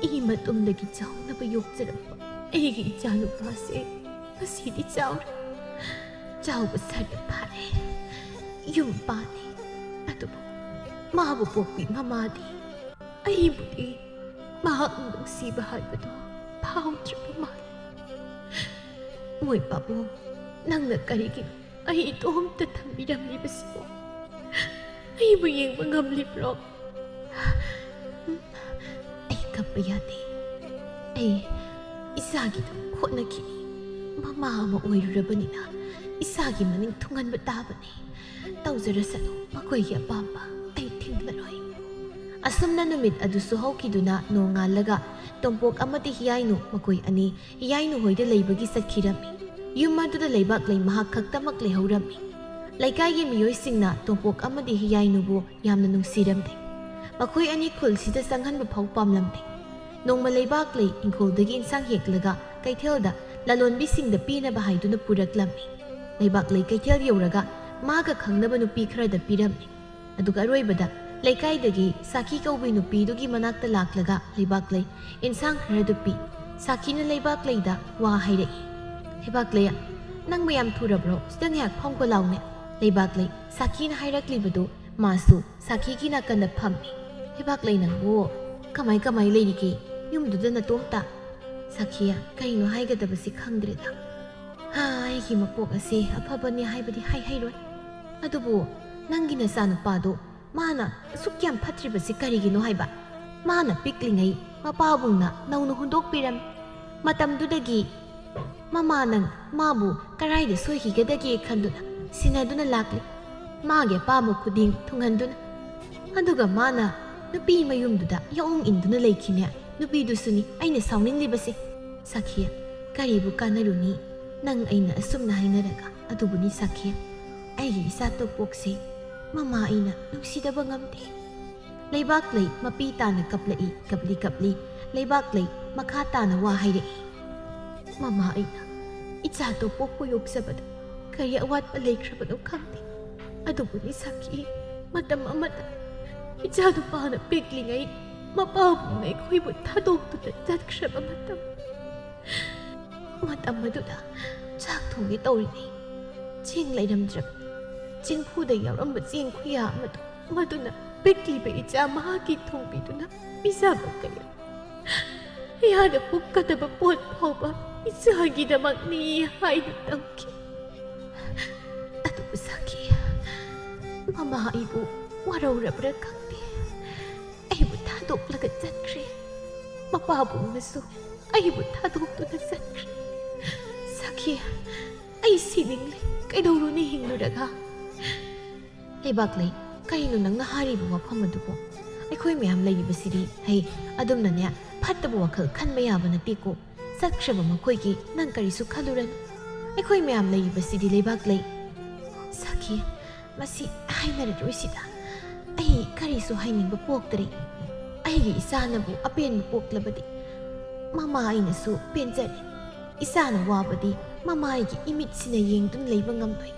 ꯏ ꯃꯇꯨꯝꯗꯒꯤ ꯆꯥꯎꯅꯕ ꯌꯣꯛꯆꯔꯛꯄ ꯑꯩꯒꯤ ꯏꯆꯥꯅꯨꯄꯥꯁꯦ ꯉꯁꯤꯗꯤ ꯆꯥꯎꯔꯦ꯫ ꯆꯥꯎꯕ ꯁꯥꯔꯦ ꯐꯥꯔꯦ꯫ ꯌꯨꯝ ꯄꯥꯜꯂꯦ꯫ ꯑꯗꯨꯕꯨ ꯃꯥꯕꯨ ꯄꯣꯛꯄꯤ ꯃꯃꯥꯗꯤ ꯑꯩꯕꯨꯗꯤ ꯃꯍꯥꯛꯅ ꯅꯨꯡꯁꯤꯕ ꯍꯥꯏꯕꯗꯣ ꯐꯥꯎꯗ꯭ꯔꯕ ꯃꯥꯜꯂꯦ꯫ ꯃꯣꯏ ꯄꯥꯕꯨꯡ, ꯅꯪꯅ ꯀꯔꯤꯒꯤꯅꯣ ꯑꯩ ꯏꯇꯣꯝꯇ ꯊꯝꯕꯤꯔꯝꯂꯤꯕꯁꯤꯕꯨ? ꯑꯩꯕꯨ ꯌꯦꯡꯕ ꯉꯝꯂꯤꯕ꯭ꯔꯣ? ꯑꯩ ꯀꯞꯄ ꯌꯥꯗꯦ꯫ ꯑꯩ ꯏꯆꯥꯒꯤꯗꯃꯛ ꯍꯣꯠꯅꯈꯤꯅꯤ꯫ ꯃꯃꯥ ꯑꯃ ꯑꯣꯏꯔꯨꯔꯕꯅꯤꯅ ꯏꯆꯥꯒꯤ ꯃꯅꯤꯡ ꯊꯨꯡꯍꯟꯕ ꯇꯥꯕꯅꯤ꯫ ꯇꯧꯖꯔꯁꯅꯨ ꯃꯈꯣꯏꯒꯤ ꯑꯄꯥꯝꯕ, ꯑꯩ ꯊꯤꯡꯂꯔꯣꯏ꯫" ꯑꯁꯨꯝꯅ ꯅꯨꯃꯤꯠ ꯑꯗꯨꯁꯨ ꯍꯧꯈꯤꯗꯨꯅ ꯅꯣꯡꯉꯥꯜꯂꯒ ꯇꯣꯝꯄꯣꯛ ꯑꯃꯗꯤ ꯍꯤꯌꯥꯏꯅꯨ ꯃꯈꯣꯏ ꯑꯅꯤ ꯍꯤꯌꯥꯏꯅꯨ ꯍꯣꯏꯗ ꯂꯩꯕꯒꯤ ꯆꯠꯈꯤꯔꯝꯃꯤ꯫ ꯌꯨꯝ ꯑꯗꯨꯗ ꯂꯩꯕꯥꯛꯂꯩ ꯃꯍꯥꯛ ꯈꯛꯇꯃꯛ ꯂꯩꯍꯧꯔꯝꯃꯤ꯫ ꯂꯩꯀꯥꯏꯒꯤ ꯃꯤꯑꯣꯏꯁꯤꯡꯅ ꯇꯣꯝꯄꯣꯛ ꯑꯃꯗꯤ ꯍꯤꯌꯥꯏꯅꯨꯕꯨ ꯌꯥꯝꯅ ꯅꯨꯡꯁꯤꯔꯝꯗꯦ꯫ ꯃꯈꯣꯏ ꯑꯅꯤ ꯈꯨꯜꯁꯤꯗ ꯆꯪꯍꯟꯕ ꯐꯥꯎ ꯄꯥꯝꯂꯝꯗꯦ꯫ ꯅꯣꯡꯃ ꯂꯩꯕꯥꯛꯂꯩ ꯏꯪꯈꯣꯜꯗꯒꯤ ꯏꯟꯁꯥꯡ ꯍꯦꯛꯂꯒ ꯀꯩꯊꯦꯜꯗ ꯂꯂꯣꯟꯕꯤꯁꯤꯡꯗ ꯄꯤꯅꯕ ꯍꯥꯏꯗꯨꯅ ꯄꯨꯔꯛꯂꯝꯃꯤ꯫ ꯂꯩꯕꯥꯛꯂꯩ ꯀꯩꯊꯦꯜ ꯌꯧꯔꯒ ꯃꯥꯒ ꯈꯪꯅꯕ ꯅꯨꯄꯤ ꯈꯔꯗ ꯄꯤꯔꯝꯃꯤ꯫ ꯑꯗꯨꯒ ꯑꯔꯣꯏꯕꯗ ꯂꯩꯀꯥꯏꯗꯒꯤ ꯁꯥꯈꯤ ꯀꯧꯕꯤ ꯅꯨꯄꯤꯗꯨꯒꯤ ꯃꯅꯥꯛꯇ ꯂꯥꯛꯂꯒ ꯂꯩꯕꯥꯛꯂꯩ ꯏꯟꯁꯥꯡ ꯈꯔꯗꯨ ꯄꯤ꯫ ꯁꯥꯈꯤꯅ ꯂꯩꯕꯥꯛꯂꯩꯗ ꯋꯥ ꯍꯥꯏꯔꯛꯏ꯫ "ꯂꯩꯕꯥꯛꯂꯩ, ꯅꯪ ꯃꯌꯥꯝ ꯊꯨꯔꯕ꯭ꯔꯣ? ꯁꯤꯗ ꯉꯥꯏꯍꯥꯛ ꯐꯝꯈꯣ ꯂꯥꯎꯅꯦ꯫" ꯂꯩꯕꯥꯛꯂꯩ ꯁꯥꯈꯤꯅ ꯍꯥꯏꯔꯛꯂꯤꯕꯗꯨ ꯃꯥꯁꯨ ꯁꯥꯈꯤꯒꯤ ꯅꯥꯀꯟꯗ ꯐꯝꯃꯤ꯫ "ꯂꯩꯕꯥꯛꯂꯩ, ꯅꯪꯕꯨ ꯀꯃꯥꯏ ꯀꯃꯥꯏ ꯂꯩꯔꯤꯒꯦ? ꯌꯨꯝꯗꯨꯗ ꯅꯇꯣꯝꯇ?" "ꯁꯥꯈꯤ, ꯀꯩꯅꯣ ꯍꯥꯏꯒꯗꯕꯁꯤ ꯈꯪꯗ꯭ꯔꯦꯗ꯫ ꯍꯥ, ꯑꯩꯒꯤ ꯃꯄꯣꯛ ꯑꯁꯤ ꯑꯐꯕꯅꯤ ꯍꯥꯏꯕꯗꯤ ꯍꯥꯏ ꯍꯩꯔꯣꯏ꯫ ꯑꯗꯨꯕꯨ "ꯅꯪꯒꯤ ꯅꯆꯥꯅꯨꯄꯥꯗꯣ ꯃꯥꯅ ꯑꯁꯨꯛ ꯌꯥꯝ ꯐꯠꯇ꯭ꯔꯤꯕꯁꯤ ꯀꯔꯤꯒꯤꯅꯣ ꯍꯥꯏꯕ? ꯃꯥꯅ ꯄꯤꯛꯂꯤꯉꯩ ꯃꯄꯥꯕꯨꯡꯅ ꯅꯧꯅ ꯍꯨꯟꯗꯣꯛꯄꯤꯔꯝꯃꯤ꯫ ꯃꯇꯝꯗꯨꯗꯒꯤ ꯃꯃꯥ ꯅꯪ ꯃꯥꯕꯨ ꯀꯔꯥꯏꯗ ꯁꯣꯏꯈꯤꯒꯗꯒꯦ ꯈꯟꯗꯨꯅ ꯁꯤꯟꯅꯗꯨꯅ ꯂꯥꯛꯂꯤ꯫ ꯃꯥꯒꯤ ꯑꯄꯥꯝꯕ ꯈꯨꯗꯤꯡ ꯊꯨꯡꯍꯟꯗꯨꯅ꯫ ꯑꯗꯨꯒ ꯃꯥꯅ ꯅꯨꯄꯤ ꯃꯌꯨꯝꯗꯨꯗ ꯌꯥꯑꯣꯡ ꯏꯟꯗꯨꯅ ꯂꯩꯈꯤꯅꯦ꯫ ꯅꯨꯄꯤꯗꯨꯁꯨꯅꯤ ꯑꯩꯅ ꯁꯥꯎꯅꯤꯡꯂꯤꯕꯁꯦ꯫ ꯁꯥꯈꯤ, ꯀꯔꯤꯕꯨ ꯀꯥꯟꯅꯔꯨꯅꯤ? ꯅꯪ ꯑꯩꯅ ꯑꯁꯨꯝꯅ ꯍꯥꯏꯅꯔꯒ꯫ ꯑꯗꯨꯕꯨꯅꯤ ꯁꯥꯈꯤ, ꯑꯩꯒꯤ ꯏꯆꯥ ꯇꯣꯛꯄꯣꯛꯁꯦ ꯃꯃꯥ ꯑꯩꯅ ꯅꯨꯡꯁꯤꯗꯕ ꯉꯝꯗꯦ꯫ ꯂꯩꯕꯥꯛꯂꯩ ꯃꯄꯤ ꯇꯥꯅ ꯀꯞꯂꯛꯏ, ꯀꯞꯂꯤ ꯀꯞꯂꯤ꯫ ꯂꯩꯕꯥꯛꯂꯩ ꯃꯈꯥ ꯇꯥꯅ ꯋꯥ ꯍꯥꯏꯔꯛꯏ꯫ "ꯃꯃꯥ ꯑꯩꯅ ꯏꯆꯥꯗꯣ ꯄꯣꯛꯄ ꯌꯣꯛꯆꯕꯗ ꯀꯔꯤ ꯑꯋꯥꯠꯄ ꯂꯩꯈ꯭ꯔꯕꯅꯣ ꯈꯪꯗꯦ꯫ ꯑꯗꯨꯕꯨꯅꯤ ꯁꯥꯈꯤ, ꯃꯇꯝ ꯑꯃꯗ ꯏꯆꯥ ꯅꯨꯄꯥꯅ ꯄꯤꯛꯂꯤꯉꯩ ꯃꯄꯥꯕꯨꯡꯅ ꯑꯩꯈꯣꯏꯕꯨ ꯊꯥꯗꯣꯛꯇꯨꯅ ꯆꯠꯈ꯭ꯔꯕ ꯃꯇꯝ꯫ ꯃꯇꯝ ꯑꯗꯨꯗ ꯆꯥꯛ ꯊꯣꯡꯒꯦ ꯇꯧꯔꯤꯉꯩ ꯆꯦꯡ ꯂꯩꯔꯝꯗ꯭ꯔꯕ꯫ ꯆꯦꯡꯐꯨꯗ ꯌꯥꯎꯔꯝꯕ ꯆꯦꯡ ꯈꯨꯌꯥ ꯑꯃꯗꯨ ꯃꯗꯨꯅ ꯄꯤꯛꯂꯤꯕ ꯏꯆꯥ ꯃꯍꯥꯛꯀꯤ ꯊꯣꯡꯕꯤꯗꯨꯅ ꯄꯤꯖꯕ ꯀꯌꯥ꯫ ꯑꯌꯥꯗ ꯄꯨꯛꯀꯗꯕ ꯄꯣꯠ ꯐꯥꯎꯕ ꯏꯆꯥꯒꯤꯗꯃꯛꯅꯤ ꯍꯥꯏꯅ ꯇꯝꯈꯤ꯫ ꯑꯗꯨꯕꯨ ꯁꯥꯈꯤ, ꯃꯃꯥ ꯑꯩꯕꯨ ꯋꯥꯔꯧꯔꯕ꯭ꯔꯥ ꯈꯪꯗꯦ꯫ ꯑꯩꯕꯨ ꯊꯥꯗꯣꯛꯂꯒ ꯆꯠꯈ꯭ꯔꯦ꯫ ꯃꯄꯥꯕꯨꯡꯅꯁꯨ ꯑꯩꯕꯨ ꯊꯥꯗꯣꯛꯇꯨꯅ ꯆꯠꯈ꯭ꯔꯦ꯫ ꯁꯥꯈꯤ, ꯑꯩ ꯁꯤꯅꯤꯡꯂꯦ꯫ ꯀꯩꯗꯧꯔꯨꯅꯤ ꯍꯤꯡꯂꯨꯔꯒ?" "ꯂꯩꯕꯥꯛꯂꯩ, ꯀꯔꯤꯅꯣ ꯅꯪꯅ ꯍꯥꯏꯔꯤꯕ ꯋꯥꯐꯝ ꯑꯗꯨꯕꯨ? ꯑꯩꯈꯣꯏ ꯃꯌꯥꯝ ꯂꯩꯔꯤꯕꯁꯤꯗꯤ, ꯍꯩ, ꯑꯗꯨꯝꯅꯅꯦ ꯐꯠꯇꯕ ꯋꯥꯈꯜ ꯈꯟꯕ ꯌꯥꯕ ꯅꯠꯇꯦꯀꯣ꯫ ꯆꯠꯈ꯭ꯔꯕ ꯃꯈꯣꯏꯒꯤ ꯅꯪ ꯀꯔꯤꯁꯨ ꯈꯜꯂꯨꯔꯅꯨ꯫ ꯑꯩꯈꯣꯏ ꯃꯌꯥꯝ ꯂꯩꯔꯤꯕꯁꯤꯗꯤ, ꯂꯩꯕꯥꯛꯂꯩ꯫" ꯁꯥꯈꯤ, ꯃꯁꯤ ꯍꯥꯏꯅꯔꯔꯣꯏꯁꯤꯗ꯫ ꯑꯩ ꯀꯔꯤꯁꯨ ꯍꯥꯏꯅꯤꯡꯕ ꯄꯣꯛꯇꯔꯦ꯫ ꯑꯩꯒꯤ ꯏꯆꯥꯅꯕꯨ ꯑꯄꯦꯟꯕ ꯄꯣꯛꯂꯕꯗꯤ ꯃꯃꯥ ꯑꯩꯅꯁꯨ ꯄꯦꯟꯖꯔꯦ꯫ ꯏꯆꯥꯅ ꯋꯥꯕꯗꯤ ꯃꯃꯥ ꯑꯩꯒꯤ ꯏꯃꯤꯠꯁꯤꯅ ꯌꯦꯡꯗꯨꯅ ꯂꯩꯕ ꯉꯝꯂꯣꯏ꯫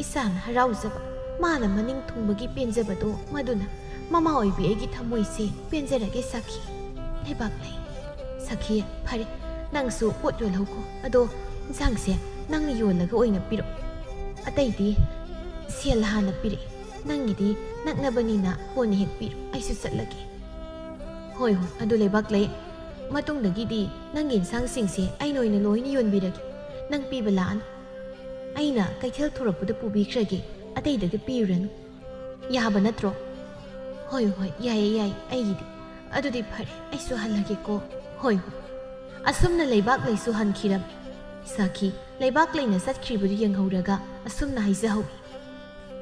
ꯏꯆꯥꯅ ꯍꯔꯥꯎꯖꯕ, ꯃꯥꯅ ꯃꯅꯤꯡ ꯊꯨꯡꯕꯒꯤ ꯄꯦꯟꯖꯕꯗꯣ, ꯃꯗꯨꯅ ꯃꯃꯥ ꯑꯣꯏꯕꯤ ꯑꯩꯒꯤ ꯊꯃꯣꯏꯁꯦ ꯄꯦꯟꯖꯔꯒꯦ ꯁꯥꯈꯤ꯫ ꯂꯩꯕꯥꯛꯂꯩ꯫ ꯁꯥꯈꯤ, ꯐꯔꯦ, ꯅꯪꯁꯨ ꯄꯣꯠ ꯌꯣꯜꯍꯧꯀꯣ꯫ ꯑꯗꯣ ꯏꯟꯁꯥꯡꯁꯦ ꯅꯪ ꯌꯣꯜꯂꯒ ꯑꯣꯏꯅ ꯄꯤꯔꯛꯑꯣ꯫ ꯑꯇꯩꯗꯤ ꯁꯦꯜ ꯍꯥꯟꯅ ꯄꯤꯔꯛꯑꯦ꯫ ꯅꯪꯒꯤꯗꯤ ꯅꯛꯅꯕꯅꯤꯅ ꯀꯣꯟꯅ ꯍꯦꯛ ꯄꯤꯔꯣ꯫ ꯑꯩꯁꯨ ꯆꯠꯂꯒꯦ꯫ ꯍꯣꯏ, ꯍꯣꯏ, ꯑꯗꯨ ꯂꯩꯕꯥꯛꯂꯩ꯫ ꯃꯇꯨꯡꯗꯒꯤꯗꯤ ꯅꯪꯒꯤ ꯏꯟꯁꯥꯡꯁꯤꯡꯁꯦ ꯑꯩꯅ ꯑꯣꯏꯅ ꯂꯣꯏꯅ ꯌꯣꯟꯕꯤꯔꯒꯦ꯫ ꯅꯪ ꯄꯤꯕ ꯂꯥꯛꯑꯅꯨ꯫ ꯑꯩꯅ ꯀꯩꯊꯦꯜ ꯊꯣꯔꯛꯄꯗ ꯄꯨꯕꯤꯈ꯭ꯔꯒꯦ꯫ ꯑꯇꯩꯗꯒꯤ ꯄꯤꯔꯨꯔꯅꯨ꯫ ꯌꯥꯕ ꯅꯠꯇ꯭ꯔꯣ? ꯍꯣꯏ, ꯍꯣꯏ, ꯌꯥꯏꯌꯦ, ꯌꯥꯏꯌꯦ, ꯑꯩꯒꯤꯗꯤ꯫ ꯑꯗꯨꯗꯤ ꯐꯔꯦ, ꯑꯩꯁꯨ ꯍꯜꯂꯒꯦꯀꯣ꯫ ꯍꯣꯏ, ꯍꯣꯏ꯫ ꯑꯁꯨꯝꯅ ꯂꯩꯕꯥꯛ ꯂꯩꯁꯨ ꯍꯟꯈꯤꯔꯝꯃꯤ꯫ ꯁꯥꯈꯤ ꯂꯩꯕꯥꯛ ꯂꯩꯅ ꯆꯠꯈ꯭ꯔꯤꯕꯗꯨ ꯌꯦꯡꯍꯧꯔꯒ ꯑꯁꯨꯝꯅ ꯍꯥꯏꯖꯍꯧꯏ,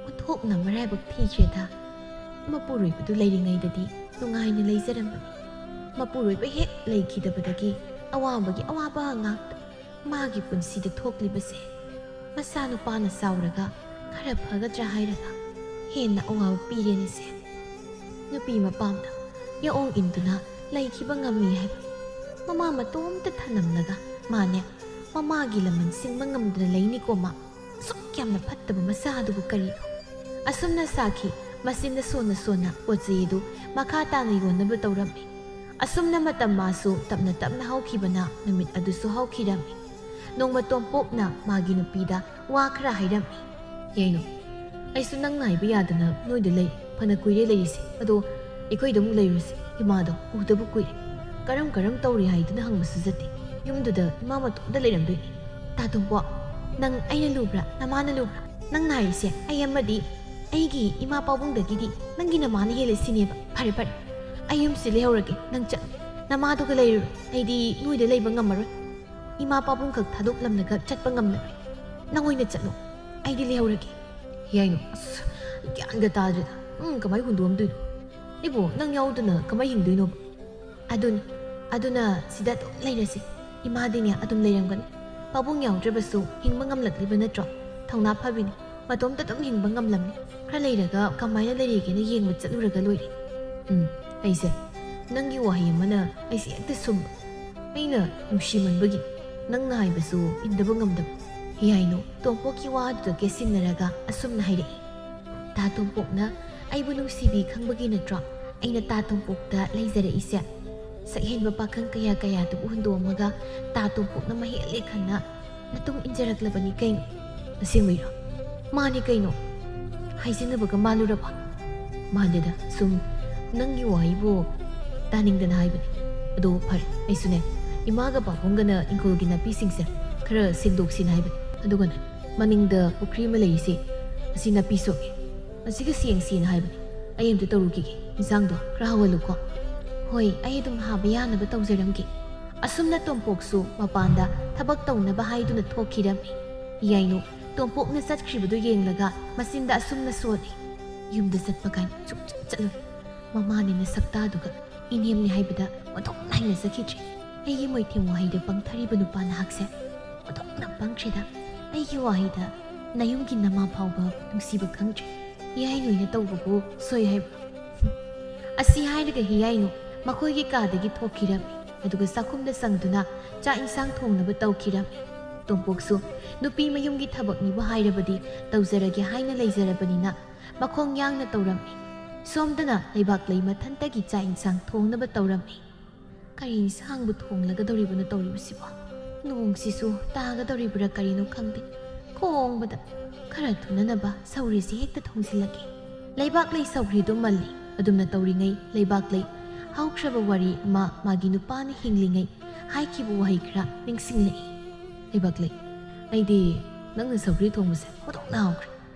"ꯑꯣꯟꯊꯣꯛꯅ ꯃꯔꯥꯏꯕꯛ ꯊꯤꯈ꯭ꯔꯦꯗ꯫ ꯃꯄꯨꯔꯣꯏꯕꯗꯨ ꯂꯩꯔꯤꯉꯩꯗꯗꯤ ꯅꯨꯡꯉꯥꯏꯅ ꯂꯩꯖꯔꯝꯕꯅꯤ꯫ ꯃꯄꯨꯔꯣꯏꯕ ꯍꯦꯛ ꯂꯩꯈꯤꯗꯕꯗꯒꯤ ꯑꯋꯥꯕꯒꯤ ꯑꯋꯥꯕ ꯉꯥꯛꯇ꯫ ꯃꯥꯒꯤ ꯄꯨꯟꯁꯤꯗ ꯊꯣꯛꯂꯤꯕꯁꯦ ꯃꯆꯥꯅꯨꯄꯥꯅ ꯆꯥꯎꯔꯒ ꯈꯔ ꯐꯒꯗ꯭ꯔꯥ ꯍꯥꯏꯔꯒ ꯍꯦꯟꯅ ꯑꯋꯥꯕ ꯄꯤꯔꯦꯅꯦꯁꯦ꯫ ꯅꯨꯄꯤ ꯃꯄꯥꯝꯗ ꯌꯥꯑꯣꯡ ꯏꯟꯗꯨꯅ ꯂꯩꯈꯤꯕ ꯉꯝꯃꯤ ꯍꯥꯏꯕ ꯃꯃꯥ ꯃꯇꯣꯝꯇ ꯊꯅꯝꯂꯒ ꯃꯥꯅꯦ ꯃꯃꯥꯒꯤ ꯂꯃꯟ ꯁꯤꯡꯕ ꯉꯝꯗꯅ ꯂꯩꯅꯤꯀꯣ ꯃꯥ꯫ ꯑꯁꯨꯛ ꯌꯥꯝꯅ ꯐꯠꯇꯕ ꯃꯆꯥ ꯑꯗꯨꯕꯨ ꯀꯔꯤꯅꯣ?" ꯑꯁꯨꯝꯅ ꯁꯥꯈꯤ ꯃꯆꯤꯟꯗ ꯁꯣꯟꯅ ꯁꯣꯟꯅ ꯄꯣꯠ ꯆꯩ ꯑꯗꯨ ꯃꯈꯥ ꯇꯥꯅ ꯌꯣꯟꯅꯕ ꯇꯧꯔꯝꯃꯤ꯫ ꯑꯁꯨꯝꯅ ꯃꯇꯝ ꯃꯥꯁꯨ ꯇꯞꯅ ꯇꯞꯅ ꯍꯧꯈꯤꯕꯅ ꯅꯨꯃꯤꯠ ꯑꯗꯨꯁꯨ ꯍꯧꯈꯤꯔꯝꯃꯤ꯫ ꯅꯣꯡꯃ ꯇꯣꯝꯄꯣꯛꯅ ꯃꯥꯒꯤ ꯅꯨꯄꯤꯗ ꯋꯥ ꯈꯔ ꯍꯥꯏꯔꯝꯃꯤ꯫ "ꯌꯥꯏꯅꯣ, ꯑꯩꯁꯨ ꯅꯪ ꯉꯥꯏꯕ ꯌꯥꯗꯅ ꯅꯣꯏꯗ ꯂꯩ꯫ ꯐꯅ ꯀꯨꯏꯔꯦ ꯂꯩꯔꯤꯁꯦ꯫ ꯑꯗꯣ ꯑꯩꯈꯣꯏꯗ ꯑꯃꯨꯛ ꯂꯩꯔꯨꯁꯦ꯫ ꯏꯃꯥꯗꯣ ꯎꯗꯕ ꯀꯨꯏꯔꯦ꯫ ꯀꯔꯝ ꯀꯔꯝ ꯇꯧꯔꯤ ꯍꯥꯏꯗꯨꯅ ꯍꯪꯕꯁꯨ ꯆꯠꯇꯦ꯫ ꯌꯨꯝꯗꯨꯗ ꯏꯃꯥ ꯃꯇꯣꯝꯇ ꯂꯩꯔꯝꯗꯣꯏꯅꯤ꯫ ꯇꯥ ꯇꯣꯝꯄꯣꯛ, ꯅꯪ ꯑꯩꯅ ꯂꯨꯕ꯭ꯔꯥ? ꯅꯃꯥꯅ ꯂꯨꯕ꯭ꯔꯥ? ꯅꯪꯅ ꯍꯥꯏꯔꯤꯁꯦ ꯑꯩ ꯑꯃꯗꯤ ꯑꯩꯒꯤ ꯏꯃꯥ ꯄꯥꯕꯨꯡꯗꯒꯤꯗꯤ ꯅꯪꯒꯤ ꯅꯃꯥꯅ ꯍꯦꯜꯂꯦ ꯁꯤꯅꯦꯕ? ꯐꯔꯦ, ꯐꯔꯦ꯫ ꯑꯩ ꯌꯨꯝꯁꯤ ꯂꯩꯍꯧꯔꯒꯦ꯫ ꯅꯪ ꯆꯠ꯫ ꯅꯃꯥꯗꯨꯒ ꯂꯩꯔꯨꯔꯣ꯫ ꯑꯩꯗꯤ ꯅꯣꯏꯗ ꯂꯩꯕ ꯉꯝꯃꯔꯣꯏ꯫ ꯏꯃꯥ ꯄꯥꯕꯨꯡꯈꯛ ꯊꯥꯗꯣꯛꯂꯝꯂꯒ ꯆꯠꯄ ꯉꯝꯂꯔꯣꯏ꯫ ꯅꯪ ꯑꯣꯏꯅ ꯆꯠꯂꯣ꯫ ꯑꯩꯗꯤ ꯂꯩꯍꯧꯔꯒꯦ꯫ ꯌꯥꯏꯅꯣ, ꯑꯁ, ꯒ꯭ꯌꯥꯟꯒ ꯇꯥꯗ꯭ꯔꯦꯗ꯫ ꯎꯝ, ꯀꯃꯥꯏ ꯍꯨꯟꯗꯣꯛꯑꯝꯗꯣꯏꯅꯣ? ꯑꯩꯕꯨ ꯅꯪ ꯌꯥꯎꯗꯅ ꯀꯃꯥꯏ ꯍꯤꯡꯗꯣꯏꯅꯣꯕ? ꯑꯗꯨꯅꯤ, ꯑꯗꯨꯅ ꯁꯤꯗ ꯑꯗꯨꯝ ꯂꯩꯔꯁꯤ꯫ ꯏꯃꯥꯗꯤꯅꯦ ꯑꯗꯨꯝ ꯂꯩꯔꯝꯒꯅꯤ꯫ ꯄꯥꯕꯨꯡ ꯌꯥꯎꯗ꯭ꯔꯕꯁꯨ ꯍꯤꯡꯕ ꯉꯝꯂꯛꯂꯤꯕ ꯅꯠꯇ꯭ꯔꯣ? ꯊꯧꯅꯥ ꯐꯕꯤꯅꯤ꯫ ꯃꯇꯣꯝꯇ ꯑꯗꯨꯝ ꯍꯤꯡꯕ ꯉꯝꯂꯝꯅꯤ꯫ ꯈꯔ ꯂꯩꯔꯒ ꯀꯃꯥꯏꯅ ꯂꯩꯔꯤꯒꯦꯅ ꯌꯦꯡꯕ ꯆꯠꯂꯨꯔꯒ ꯂꯣꯏꯔꯦ꯫ ꯎꯝ, ꯑꯩꯁꯦ, ꯅꯪꯒꯤ ꯋꯥꯍꯩ ꯑꯃꯅ ꯑꯩꯁꯦ ꯍꯦꯛꯇ ꯁꯨꯝꯕ꯫ ꯑꯩꯅ ꯅꯨꯡꯁꯤꯃꯟꯕꯒꯤ ꯅꯪꯅ ꯍꯥꯏꯕꯁꯨ ꯏꯟꯗꯕ ꯉꯝꯗꯕ꯫ ꯌꯥꯏꯅꯣ, ꯇꯣꯝꯄꯣꯛꯀꯤ ꯋꯥꯗꯨꯗ ꯀꯦꯁꯤꯟꯅꯔꯒ ꯑꯁꯨꯝꯅ ꯍꯥꯏꯔꯛꯏ꯫ ꯇꯥ ꯇꯣꯝꯄꯣꯛꯅ ꯑꯩꯕꯨ ꯅꯨꯡꯁꯤꯕꯤ ꯈꯪꯕꯒꯤ ꯅꯠꯇ꯭ꯔꯣ ꯑꯩꯅ ꯇꯥ ꯇꯣꯝꯄꯣꯛꯇ ꯂꯩꯖꯔꯛꯏꯁꯦ? ꯁꯛꯍꯦꯟꯕ ꯄꯥꯈꯪ ꯀꯌꯥ ꯀꯌꯥꯗꯨꯕꯨ ꯍꯨꯟꯗꯣꯛꯑꯝꯃꯒ ꯇꯥ ꯇꯣꯝꯄꯣꯛꯅ ꯃꯍꯦꯜꯂꯦ ꯈꯟꯅ ꯅꯇꯨꯡ ꯏꯟꯖꯔꯛꯂꯕꯅꯤ ꯀꯩꯅꯣ꯫ ꯑꯁꯦꯡꯕꯩꯔꯣ? ꯃꯥꯅꯤ ꯀꯩꯅꯣ꯫ ꯍꯥꯏꯖꯤꯟꯅꯕꯒ ꯃꯥꯜꯂꯨꯔꯕ? ꯃꯥꯟꯗꯦꯗ, ꯁꯨꯝ ꯅꯪꯒꯤ ꯋꯥꯍꯩꯕꯨ ꯇꯥꯅꯤꯡꯗꯅ ꯍꯥꯏꯕꯅꯤ꯫ ꯑꯗꯣ ꯐꯔꯦ, ꯑꯩꯁꯨꯅꯦ, ꯏꯃꯥꯒ ꯄꯥꯕꯨꯡꯒꯅ ꯏꯪꯈꯣꯜꯒꯤ ꯅꯥꯄꯤꯁꯤꯡꯁꯦ ꯈꯔ ꯁꯦꯡꯗꯣꯛꯁꯤꯅ ꯍꯥꯏꯕꯅꯤ꯫ ꯑꯗꯨꯒꯅꯦ, ꯃꯅꯤꯡꯗ ꯄꯨꯈ꯭ꯔꯤ ꯑꯃ ꯂꯩꯔꯤꯁꯦ, ꯑꯁꯤ ꯅꯥꯄꯤ ꯁꯣꯛꯑꯦ꯫ ꯃꯁꯤꯒ ꯁꯦꯡꯁꯤꯅ ꯍꯥꯏꯕꯅꯤ꯫ ꯑꯩ ꯑꯝꯇ ꯇꯧꯔꯨꯈꯤꯒꯦ꯫ ꯏꯟꯁꯥꯡꯗꯣ ꯈꯔ ꯍꯥꯎꯍꯜꯂꯨꯀꯣ꯫ ꯍꯣꯏ, ꯑꯩ ꯑꯗꯨꯝ ꯍꯥꯕ ꯌꯥꯅꯕ ꯇꯧꯖꯔꯝꯒꯦ꯫ ꯑꯁꯨꯝꯅ ꯇꯣꯝꯄꯣꯛꯁꯨ ꯃꯄꯥꯟꯗ ꯊꯕꯛ ꯇꯧꯅꯕ ꯍꯥꯏꯗꯨꯅ ꯊꯣꯛꯈꯤꯔꯝꯃꯤ꯫ ꯌꯥꯏꯅꯨ ꯇꯣꯝꯄꯣꯛꯅ ꯆꯠꯈ꯭ꯔꯤꯕꯗꯨ ꯌꯦꯡꯂꯒ ꯃꯆꯤꯟꯗ ꯑꯁꯨꯝꯅ ꯁꯣꯜꯂꯤ꯫ ꯌꯨꯝꯗ ꯆꯠꯄ ꯀꯥꯏꯅ ꯁꯨꯡꯆꯠ ꯆꯠꯂꯣꯏ꯫ ꯃꯃꯥꯅꯤꯅ ꯁꯛꯇꯥꯗꯨꯒ ꯏꯅꯦꯝꯅꯤ ꯍꯥꯏꯕꯗ ꯑꯣꯟꯊꯣꯛꯅ ꯍꯩꯅꯖꯈꯤꯗ꯭ꯔꯦ꯫ ꯑꯩꯒꯤ ꯃꯣꯏꯊꯦꯝ ꯋꯥꯍꯩꯗ ꯄꯪꯊꯔꯤꯕ ꯅꯨꯄꯥ ꯅꯍꯥꯛꯁꯦ ꯑꯣꯟꯊꯣꯛꯅ ꯄꯪꯈ꯭ꯔꯦꯗ꯫ ꯑꯩꯒꯤ ꯋꯥꯍꯩꯗ ꯅꯌꯨꯝꯒꯤ ꯅꯃꯥ ꯐꯥꯎꯕ ꯅꯨꯡꯁꯤꯕ ꯈꯪꯗ꯭ꯔꯦ꯫ ꯍꯤꯌꯥꯏꯅꯨꯅ ꯇꯧꯕꯕꯨ ꯁꯣꯏ ꯍꯥꯏꯕ꯭ꯔꯣ? ꯑꯁꯤ ꯍꯥꯏꯔꯒ ꯍꯤꯌꯥꯏꯅꯨ ꯃꯈꯣꯏꯒꯤ ꯀꯥꯗꯒꯤ ꯊꯣꯛꯈꯤꯔꯝꯃꯤ꯫ ꯑꯗꯨꯒ ꯆꯥꯛꯈꯨꯝꯗ ꯆꯪꯗꯨꯅ ꯆꯥꯛ ꯏꯟꯁꯥꯡ ꯊꯣꯡꯅꯕ ꯇꯧꯈꯤꯔꯝꯃꯤ꯫ ꯇꯣꯝꯄꯣꯛꯁꯨ ꯅꯨꯄꯤ ꯃꯌꯨꯝꯒꯤ ꯊꯕꯛꯅꯤꯕꯨ ꯍꯥꯏꯔꯕꯗꯤ ꯇꯧꯖꯔꯒꯦ ꯍꯥꯏꯅ ꯂꯩꯖꯔꯕꯅꯤꯅ ꯃꯈꯣꯡ ꯌꯥꯡꯅ ꯇꯧꯔꯝꯃꯤ꯫ ꯁꯣꯝꯗꯅ ꯂꯩꯕꯥꯛꯂꯩ ꯃꯊꯟꯇꯒꯤ ꯆꯥꯛ ꯏꯟꯁꯥꯡ ꯊꯣꯡꯅꯕ ꯇꯧꯔꯝꯃꯤ꯫ ꯀꯔꯤ ꯏꯟꯁꯥꯡꯕꯨ ꯊꯣꯡꯂꯒꯗꯧꯔꯤꯕꯅꯣ ꯇꯧꯔꯤꯕꯁꯤꯕꯣ? ꯅꯣꯡꯁꯤꯁꯨ ꯇꯥꯒꯗꯧꯔꯤꯕ꯭ꯔꯥ ꯀꯔꯤꯅꯣ ꯈꯪꯗꯦ꯫ ꯈꯣꯡꯕꯗ ꯈꯔ ꯊꯨꯅꯅꯕ ꯁꯧꯒ꯭ꯔꯤꯁꯤ ꯍꯦꯛꯇ ꯊꯣꯡꯖꯤꯜꯂꯒꯦ꯫ ꯂꯩꯕꯥꯛꯂꯩ ꯁꯧꯒ꯭ꯔꯤꯗꯨ ꯃꯜꯂꯤ꯫ ꯑꯗꯨꯝꯅ ꯇꯧꯔꯤꯉꯩ ꯂꯩꯕꯥꯛꯂꯩ ꯍꯧꯈ꯭ꯔꯕ ꯋꯥꯔꯤ ꯑꯃ ꯃꯥꯒꯤ ꯅꯨꯄꯥꯅ ꯍꯤꯡꯂꯤꯉꯩ ꯍꯥꯏꯈꯤꯕ ꯋꯥꯍꯩ ꯈꯔ ꯅꯤꯡꯁꯤꯡꯂꯛꯏ꯫ ꯂꯩꯕꯥꯛꯂꯩ, ꯑꯩꯗꯤ ꯅꯪꯅ ꯁꯧꯒ꯭ꯔꯤ ꯊꯣꯡꯕꯁꯦ ꯑꯣꯟꯊꯣꯛꯅ ꯍꯥꯎꯈ꯭ꯔꯦ꯫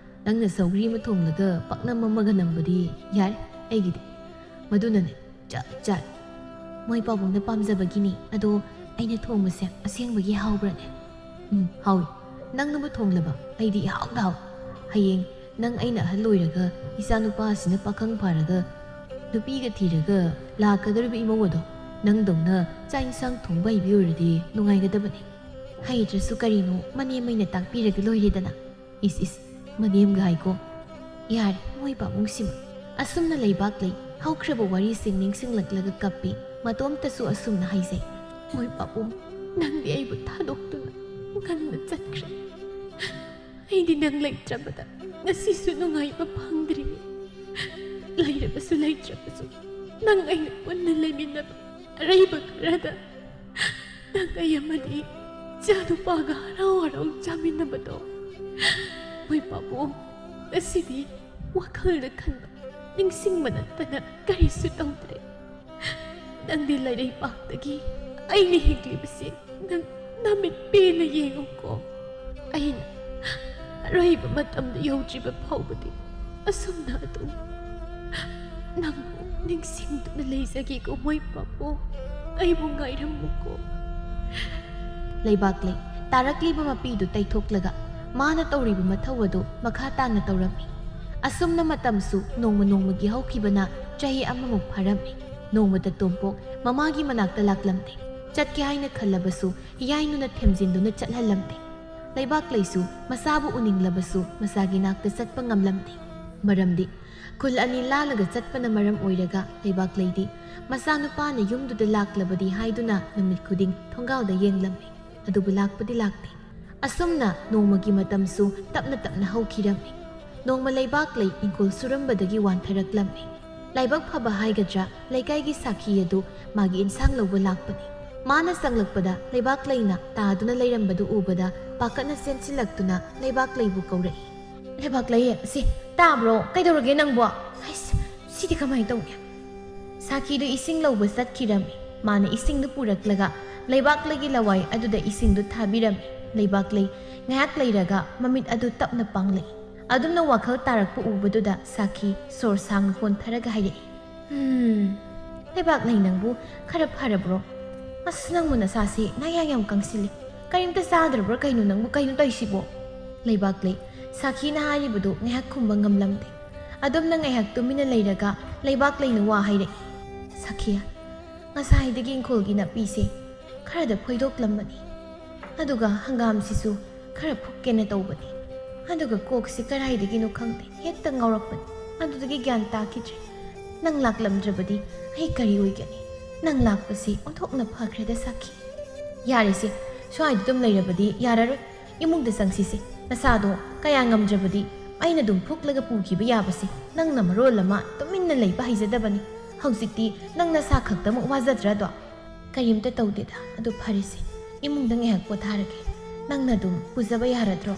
ꯅꯪꯅ ꯁꯧꯒ꯭ꯔꯤ ꯑꯃ ꯊꯣꯡꯂꯒ ꯄꯥꯛꯅꯝ ꯑꯃꯒ ꯅꯝꯕꯗꯤ ꯌꯥꯔꯦ ꯑꯩꯒꯤꯗꯤ꯫ ꯃꯗꯨꯅꯅꯦ ꯆꯞ ꯆꯥꯔꯦ꯫ ꯃꯣꯏ ꯄꯥꯕꯨꯡꯅ ꯄꯥꯝꯖꯕꯒꯤꯅꯤ꯫ ꯑꯗꯣ ꯑꯩꯅ ꯊꯣꯡꯕꯁꯦ ꯑꯁꯦꯡꯕꯒꯤ ꯍꯥꯎꯕ꯭ꯔꯅꯦ? ꯎꯝ, ꯍꯥꯎꯏ꯫ ꯅꯪꯅꯕꯨ ꯊꯣꯡꯂꯕ ꯑꯩꯗꯤ ꯏꯍꯥꯎꯗ ꯍꯥꯎꯏ꯫ ꯍꯌꯦꯡ ꯅꯪ ꯑꯩꯅ ꯑꯍꯜ ꯑꯣꯏꯔꯒ ꯏꯆꯥꯅꯨꯄꯥ ꯑꯁꯤꯅ ꯄꯥꯈꯪ ꯐꯥꯔꯒ ꯅꯨꯄꯤꯒ ꯊꯤꯔꯒ ꯂꯥꯛꯀꯗꯧꯔꯤꯕ ꯏꯃꯧ ꯑꯗꯣ ꯅꯪꯗꯧꯅ ꯆꯥꯛ ꯏꯟꯁꯥꯡ ꯊꯣꯡꯕ ꯍꯩꯕꯤ ꯑꯣꯏꯔꯗꯤ ꯅꯨꯡꯉꯥꯏꯒꯗꯕꯅꯤ꯫ ꯍꯩꯇ꯭ꯔꯁꯨ ꯀꯔꯤꯅꯣ ꯃꯅꯦꯝ ꯑꯩꯅ ꯇꯥꯛꯄꯤꯔꯒ ꯂꯣꯏꯔꯦꯗꯅ꯫ ꯏꯁ ꯏꯁ, ꯃꯅꯦꯝꯒ ꯍꯥꯏꯀꯣ꯫ ꯌꯥꯔꯦ, ꯃꯣꯏ ꯄꯥꯕꯨꯡꯁꯤꯃ꯫ ꯑꯁꯨꯝꯅ ꯂꯩꯕꯥꯛꯂꯩ ꯍꯧꯈ꯭ꯔꯕ ꯋꯥꯔꯤꯁꯤꯡ ꯅꯤꯡꯁꯤꯡꯂꯛꯂꯒ ꯀꯞꯄꯤ꯫ ꯃꯇꯣꯝꯇꯁꯨ ꯑꯁꯨꯝꯅ ꯍꯥꯏꯖꯩ, ꯃꯣꯏ ꯄꯥꯕꯨꯡ, ꯅꯪꯗꯤ ꯑꯩꯕꯨ ꯊꯥꯗꯣꯛꯇꯨꯅ ꯉꯟꯅ ꯆꯠꯈ꯭ꯔꯦ꯫ ꯑꯩꯗꯤ ꯅꯪ ꯂꯩꯇ꯭ꯔꯕꯗ ꯉꯁꯤꯁꯨ ꯅꯨꯡꯉꯥꯏꯕ ꯐꯪꯗ꯭ꯔꯤ꯫ ꯂꯩꯔꯕꯁꯨ ꯂꯩꯇ꯭ꯔꯕꯁꯨ ꯅꯪ ꯑꯩꯒ ꯄꯨꯟꯅ ꯂꯩꯃꯤꯟꯅꯕ ꯑꯔꯩꯕ ꯈꯔꯗ ꯅꯪ ꯑꯩ ꯑꯃꯗꯤ ꯏꯆꯥ ꯅꯨꯄꯥꯒ ꯍꯔꯥꯎ ꯍꯔꯥꯎ ꯆꯥꯃꯤꯟꯅꯕꯗꯣ꯫ ꯃꯣꯏ ꯄꯥꯕꯨꯡ, ꯉꯁꯤꯗꯤ ꯋꯥꯈꯜꯗ ꯈꯟꯕ ꯅꯤꯡꯁꯤꯡꯕ ꯅꯠꯇꯅ ꯀꯔꯤꯁꯨ ꯇꯧꯗ꯭ꯔꯦ꯫ ꯅꯪꯗꯤ ꯂꯩꯔꯩꯄꯥꯛꯇꯒꯤ ꯑꯩꯅ ꯍꯤꯡꯂꯤꯕꯁꯤ ꯅꯪ ꯅꯃꯤꯠ ꯄꯦꯟꯅ ꯌꯦꯡꯉꯨꯀꯣ꯫ ꯑꯩꯅ ꯑꯔꯣꯏꯕ ꯃꯇꯝꯗ ꯌꯧꯗ꯭ꯔꯤꯕ ꯐꯥꯎꯕꯗꯤ ꯑꯁꯨꯝꯅ ꯑꯗꯨꯝ ꯅꯪꯕꯨ ꯅꯤꯡꯁꯤꯡꯗꯨꯅ ꯂꯩꯖꯒꯦꯀꯣ ꯃꯣꯏ ꯄꯥꯕꯨꯡ꯫ ꯑꯩꯕꯨ ꯉꯥꯏꯔꯝꯃꯨꯀꯣ꯫ ꯂꯩꯕꯥꯛꯂꯩ ꯇꯥꯔꯛꯂꯤꯕ ꯃꯄꯤꯗꯨ ꯇꯩꯊꯣꯛꯂꯒ ꯃꯥꯅ ꯇꯧꯔꯤꯕ ꯃꯊꯧ ꯑꯗꯨ ꯃꯈꯥ ꯇꯥꯅ ꯇꯧꯔꯝꯃꯤ꯫ ꯑꯁꯨꯝꯅ ꯃꯇꯝꯁꯨ ꯅꯣꯡꯃ ꯅꯣꯡꯃꯒꯤ ꯍꯧꯈꯤꯕꯅ ꯆꯍꯤ ꯑꯃꯃꯨꯛ ꯐꯥꯔꯝꯃꯤ꯫ ꯅꯣꯡꯃꯇ ꯇꯣꯝꯄꯣꯛ ꯃꯃꯥꯒꯤ ꯃꯅꯥꯛꯇ ꯂꯥꯛꯂꯝꯗꯦ꯫ ꯆꯠꯀꯦ ꯍꯥꯏꯅ ꯈꯜꯂꯕꯁꯨ ꯌꯥꯏꯅꯨꯅ ꯊꯦꯝꯖꯤꯟꯗꯨꯅ ꯆꯠꯍꯜꯂꯝꯗꯦ꯫ ꯂꯩꯕꯥꯛꯂꯩꯁꯨ ꯃꯁꯥꯕꯨ ꯎꯅꯤꯡꯂꯕꯁꯨ ꯃꯁꯥꯒꯤ ꯅꯥꯛꯇ ꯆꯠꯄ ꯉꯝꯂꯝꯗꯦ꯫ ꯃꯔꯝꯗꯤ ꯈꯨꯜ ꯑꯅꯤ ꯂꯥꯜꯂꯒ ꯆꯠꯄꯅ ꯃꯔꯝ ꯑꯣꯏꯔꯒ ꯂꯩꯕꯥꯛꯂꯩꯗꯤ ꯃꯆꯥꯅꯨꯄꯥꯅ ꯌꯨꯝꯗꯨꯗ ꯂꯥꯛꯂꯕꯗꯤ ꯍꯥꯏꯗꯨꯅ ꯅꯨꯃꯤꯠ ꯈꯨꯗꯤꯡ ꯊꯣꯡꯒꯥꯜꯗ ꯌꯦꯡꯂꯝꯃꯤ꯫ ꯑꯗꯨꯕꯨ ꯂꯥꯛꯄꯗꯤ ꯂꯥꯛꯇꯦ꯫ ꯑꯁꯨꯝꯅ ꯅꯣꯡꯃꯒꯤ ꯃꯇꯝꯁꯨ ꯇꯞꯅ ꯇꯞꯅ ꯍꯧꯈꯤꯔꯝꯃꯤ꯫ ꯅꯣꯡꯃ ꯂꯩꯕꯥꯛꯂꯩ ꯏꯪꯈꯣꯜ ꯁꯨꯔꯝꯕꯗꯒꯤ ꯋꯥꯟꯊꯔꯛꯂꯝꯃꯤ꯫ ꯂꯥꯏꯕꯛ ꯐꯕ ꯍꯥꯏꯒꯗ꯭ꯔꯥ, ꯂꯩꯀꯥꯏꯒꯤ ꯁꯥꯈꯤ ꯑꯗꯨ ꯃꯥꯒꯤ ꯏꯟꯁꯥꯡ ꯂꯧꯕ ꯂꯥꯛꯄꯅꯤ꯫ ꯃꯥꯅ ꯆꯪꯂꯛꯄꯗ ꯂꯩꯕꯥꯛꯂꯩꯅ ꯇꯥꯗꯨꯅ ꯂꯩꯔꯝꯕꯗꯨ ꯎꯕꯗ ꯄꯥꯈꯠꯅ ꯆꯦꯟꯁꯤꯜꯂꯛꯇꯨꯅ ꯂꯩꯕꯥꯛꯂꯩꯕꯨ ꯀꯧꯔꯛꯏ꯫ "ꯂꯩꯕꯥꯛꯂꯩ, ꯁꯤ ꯇꯥꯕ꯭ꯔꯣ? ꯀꯩꯗꯧꯔꯒꯦ ꯅꯪꯕꯣ? ꯍꯩꯁ, ꯁꯤꯗꯤ ꯀꯃꯥꯏꯅ ꯇꯧꯅꯤ?" ꯁꯥꯈꯤꯗꯨ ꯏꯁꯤꯡ ꯂꯧꯕ ꯆꯠꯈꯤꯔꯝꯃꯤ꯫ ꯃꯥꯅ ꯏꯁꯤꯡꯗꯨ ꯄꯨꯔꯛꯂꯒ ꯂꯩꯕꯥꯛꯂꯩꯒꯤ ꯂꯋꯥꯏ ꯑꯗꯨꯗ ꯏꯁꯤꯡꯗꯨ ꯊꯥꯕꯤꯔꯝꯃꯤ꯫ ꯂꯩꯕꯥꯛꯂꯩ ꯉꯥꯏꯍꯥꯛ ꯂꯩꯔꯒ ꯃꯃꯤꯠ ꯑꯗꯨ ꯇꯞꯅ ꯄꯥꯡꯂꯛꯏ꯫ ꯑꯗꯨꯝꯅ ꯋꯥꯈꯜ ꯇꯥꯔꯛꯄ ꯎꯕꯗꯨꯗ ꯁꯥꯈꯤ ꯁꯣꯔ ꯁꯥꯡꯅ ꯍꯣꯟꯊꯔꯒ ꯍꯥꯏꯔꯛꯏ, "ꯎꯝ, ꯂꯩꯕꯥꯛꯂꯩ ꯅꯪꯕꯨ ꯈꯔ ꯐꯔꯕ꯭ꯔꯣ? ꯑꯁ, ꯅꯪꯕꯨ ꯅꯁꯥꯁꯤ ꯅꯌꯥꯡ ꯌꯥꯝ ꯀꯪꯁꯤꯜꯂꯤ꯫ ꯀꯔꯤꯝꯇ ꯆꯥꯗ꯭ꯔꯕ꯭ꯔꯥ ꯀꯩꯅꯣ ꯅꯪꯕꯨ? ꯀꯩꯅꯣ ꯇꯧꯏꯁꯤꯕꯣ?" ꯂꯩꯕꯥꯛꯂꯩ ꯁꯥꯈꯤꯅ ꯍꯥꯏꯔꯤꯕꯗꯨ ꯉꯥꯏꯍꯥꯛ ꯈꯨꯝꯕ ꯉꯝꯂꯝꯗꯦ꯫ ꯑꯗꯨꯝꯅ ꯉꯥꯏꯍꯥꯛ ꯇꯨꯃꯤꯟꯅ ꯂꯩꯔꯒ ꯂꯩꯕꯥꯛꯂꯩꯅ ꯋꯥ ꯍꯥꯏꯔꯛꯏ, "ꯁꯥꯈꯤ, ꯉꯁꯥꯏꯗꯒꯤ ꯏꯪꯈꯣꯜꯒꯤ ꯅꯥꯄꯤꯁꯦ ꯈꯔꯗ ꯐꯣꯏꯗꯣꯛꯂꯝꯕꯅꯤ꯫ ꯑꯗꯨꯒ ꯍꯪꯒꯥꯝꯁꯤꯁꯨ ꯈꯔ ꯐꯨꯛꯀꯦꯅ ꯇꯧꯕꯅꯤ꯫ ꯑꯗꯨꯒ ꯀꯣꯛꯁꯤ ꯀꯗꯥꯏꯗꯒꯤꯅꯣ ꯈꯪꯗꯦ, ꯍꯦꯛꯇ ꯉꯥꯎꯔꯛꯄꯅꯤ꯫ ꯑꯗꯨꯗꯒꯤ ꯒ꯭ꯌꯥꯟ ꯇꯥꯈꯤꯗ꯭ꯔꯦ꯫ ꯅꯪ ꯂꯥꯛꯂꯝꯗ꯭ꯔꯕꯗꯤ ꯑꯩ ꯀꯔꯤ ꯑꯣꯏꯒꯅꯤ? ꯅꯪ ꯂꯥꯛꯄꯁꯤ ꯑꯣꯟꯊꯣꯛꯅ ꯐꯈ꯭ꯔꯦꯗ ꯁꯥꯈꯤ꯫ ꯌꯥꯔꯦꯁꯦ, ꯁ꯭ꯋꯥꯏꯗ ꯑꯗꯨꯝ ꯂꯩꯔꯕꯗꯤ ꯌꯥꯔꯔꯣꯏ꯫ ꯏꯃꯨꯡꯗ ꯆꯪꯁꯤꯁꯦ꯫ ꯅꯁꯥꯗꯣ ꯀꯌꯥ ꯉꯝꯗ꯭ꯔꯕꯗꯤ ꯑꯩꯅ ꯑꯗꯨꯝ ꯐꯨꯛꯂꯒ ꯄꯨꯈꯤꯕ ꯌꯥꯕꯁꯦ꯫ ꯅꯪꯅ ꯃꯔꯣꯜ ꯑꯃ ꯇꯨꯃꯤꯟꯅ ꯂꯩꯕ ꯍꯩꯖꯗꯕꯅꯤ꯫ ꯍꯧꯖꯤꯛꯇꯤ ꯅꯪ ꯅꯁꯥ ꯈꯛꯇꯃꯛ ꯋꯥꯖꯗ꯭ꯔꯗꯣ?" "ꯀꯔꯤꯝꯇ ꯇꯧꯗꯦꯗ꯫ ꯑꯗꯨ ꯐꯔꯦꯁꯦ, ꯏꯃꯨꯡꯗ ꯉꯥꯏꯍꯥꯛ ꯄꯣꯊꯥꯔꯒꯦ꯫ ꯅꯪꯅ ꯑꯗꯨꯝ ꯄꯨꯖꯕ ꯌꯥꯔꯗ꯭ꯔꯣ?"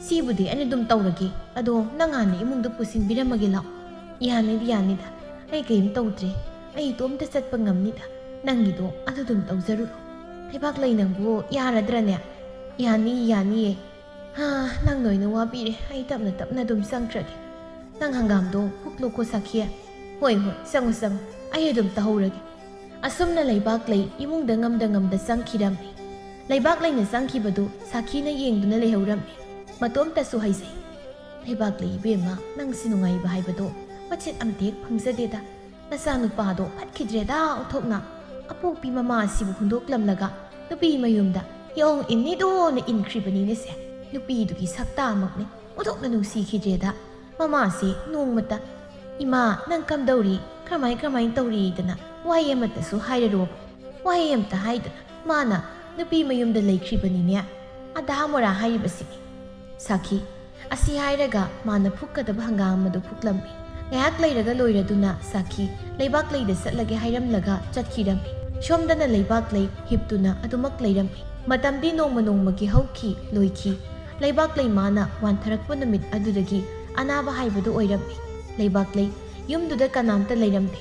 "ꯁꯤꯕꯨꯗꯤ ꯑꯩꯅ ꯑꯗꯨꯝ ꯇꯧꯔꯒꯦ꯫ ꯑꯗꯣ ꯅꯪ ꯍꯥꯟꯅ ꯏꯃꯨꯡꯗ ꯄꯨꯁꯤꯟꯕꯤꯔꯝꯃꯒꯦ ꯂꯥꯛꯑꯣ?" "ꯌꯥꯅꯤꯗ, ꯌꯥꯅꯤꯗ꯫ ꯑꯩ ꯀꯔꯤꯝ ꯇꯧꯗ꯭ꯔꯦ꯫ ꯑꯩ ꯏꯇꯣꯝꯇ ꯆꯠꯄ ꯉꯝꯅꯤꯗ꯫ ꯅꯪꯒꯤꯗꯣ ꯑꯗꯨ ꯑꯗꯨꯝ ꯇꯧꯖꯔꯨꯔꯣ꯫" "ꯂꯩꯕꯥꯛꯂꯩ ꯅꯪꯕꯨ ꯌꯥꯔꯗ꯭ꯔꯅꯦ?" "ꯌꯥꯅꯤ, ꯌꯥꯅꯤꯌꯦ꯫ ꯍꯥ, ꯅꯪꯅ ꯑꯣꯏꯅ ꯋꯥꯕꯤꯔꯦ꯫ ꯑꯩ ꯇꯞꯅ ꯇꯞꯅ ꯑꯗꯨꯝ ꯆꯪꯈ꯭ꯔꯒꯦ꯫" ꯅꯪ ꯍꯪꯒꯥꯝꯗꯣ ꯍꯨꯛꯂꯣꯀꯣ ꯁꯥꯈꯤ꯫ ꯍꯣꯏ, ꯍꯣꯏ, ꯆꯪꯉꯨ, ꯆꯪꯉꯨ, ꯑꯩ ꯑꯗꯨꯝ ꯇꯧꯍꯧꯔꯒꯦ꯫ ꯑꯁꯨꯝꯅ ꯂꯩꯕꯥꯛꯂꯩ ꯏꯃꯨꯡꯗ ꯉꯝꯗ ꯉꯝꯗ ꯆꯪꯈꯤꯔꯝꯃꯤ꯫ ꯂꯩꯕꯥꯛꯂꯩꯅ ꯆꯪꯈꯤꯕꯗꯨ ꯁꯥꯈꯤꯅ ꯌꯦꯡꯗꯨꯅ ꯂꯩꯍꯧꯔꯝꯃꯤ꯫ ꯃꯇꯣꯝꯇꯁꯨ ꯍꯥꯏꯖꯩ, "ꯂꯩꯕꯥꯛꯂꯩ ꯏꯕꯦꯝꯃ, ꯅꯪꯁꯤ ꯅꯨꯡꯉꯥꯏꯕ ꯍꯥꯏꯕꯗꯣ ꯃꯆꯦꯠ ꯑꯝꯇ ꯍꯦꯛ ꯐꯪꯖꯗꯦꯗ꯫ ꯅꯆꯥꯅꯨꯄꯥꯗꯣ ꯐꯠꯈꯤꯗ꯭ꯔꯦꯗ ꯑꯣꯟꯊꯣꯛꯅ꯫ ꯑꯄꯣꯛꯄꯤ ꯃꯃꯥ ꯑꯁꯤꯕꯨ ꯍꯨꯟꯗꯣꯛꯂꯝꯂꯒ ꯅꯨꯄꯤ ꯃꯌꯨꯝꯗ ꯌꯥꯑꯣꯡ ꯏꯟꯅꯤꯗꯣꯅ ꯏꯟꯈ꯭ꯔꯤꯕꯅꯤꯅꯦꯁꯦ꯫ ꯅꯨꯄꯤꯗꯨꯒꯤ ꯁꯛꯇꯥꯃꯛꯅꯤ ꯑꯣꯟꯊꯣꯛꯅ ꯅꯨꯡꯁꯤꯈꯤꯗ꯭ꯔꯦꯗ꯫ ꯃꯃꯥꯁꯦ ꯅꯣꯡꯃꯇ, 'ꯏꯃꯥ, ꯅꯪ ꯀꯝꯗꯧꯔꯤ? ꯀꯔꯝꯍꯥꯏ ꯀꯔꯝꯍꯥꯏꯅ ꯇꯧꯔꯤꯗꯅ ꯋꯥꯍꯩ ꯑꯃꯠꯇꯁꯨ ꯍꯥꯏꯔꯔꯣꯕ꯫ ꯋꯥꯍꯩ ꯑꯃꯇ ꯍꯥꯏꯗꯅ ꯃꯥꯅ ꯅꯨꯄꯤ ꯃꯌꯨꯝꯗ ꯂꯩꯈ꯭ꯔꯤꯕꯅꯤꯅꯦ꯫ ꯑꯗꯥ ꯃꯣꯔꯥ ꯍꯥꯏꯔꯤꯕꯁꯤꯅꯤ꯫ ꯁꯥꯈꯤ, ꯑꯁꯤ ꯍꯥꯏꯔꯒ ꯃꯥꯅ ꯐꯨꯛꯀꯗꯕ ꯍꯪꯒꯥꯝ ꯑꯗꯨ ꯐꯨꯛꯂꯝꯃꯤ꯫ ꯉꯥꯏꯍꯥꯛ ꯂꯩꯔꯒ ꯂꯣꯏꯔꯗꯨꯅ ꯁꯥꯈꯤ ꯂꯩꯕꯥꯛꯂꯩꯗ ꯆꯠꯂꯒꯦ ꯍꯥꯏꯔꯝꯂꯒ ꯆꯠꯈꯤꯔꯝꯃꯤ꯫ ꯁꯣꯝꯗꯅ ꯂꯩꯕꯥꯛꯂꯩ ꯍꯤꯞꯇꯨꯅ ꯑꯗꯨꯃꯛ ꯂꯩꯔꯝꯃꯤ꯫ ꯃꯇꯝꯗꯤ ꯅꯣꯡꯃ ꯅꯣꯡꯃꯒꯤ ꯍꯧꯈꯤ ꯂꯣꯏꯈꯤ꯫ ꯂꯩꯕꯥꯛꯂꯩ ꯃꯥꯅ ꯋꯥꯟꯊꯔꯛꯄ ꯅꯨꯃꯤꯠ ꯑꯗꯨꯗꯒꯤ ꯑꯅꯥꯕ ꯍꯥꯏꯕꯗꯨ ꯑꯣꯏꯔꯝꯃꯤ꯫ ꯂꯩꯕꯥꯛꯂꯩ ꯌꯨꯝꯗꯨꯗ ꯀꯅꯥꯝꯇ ꯂꯩꯔꯝꯗꯦ꯫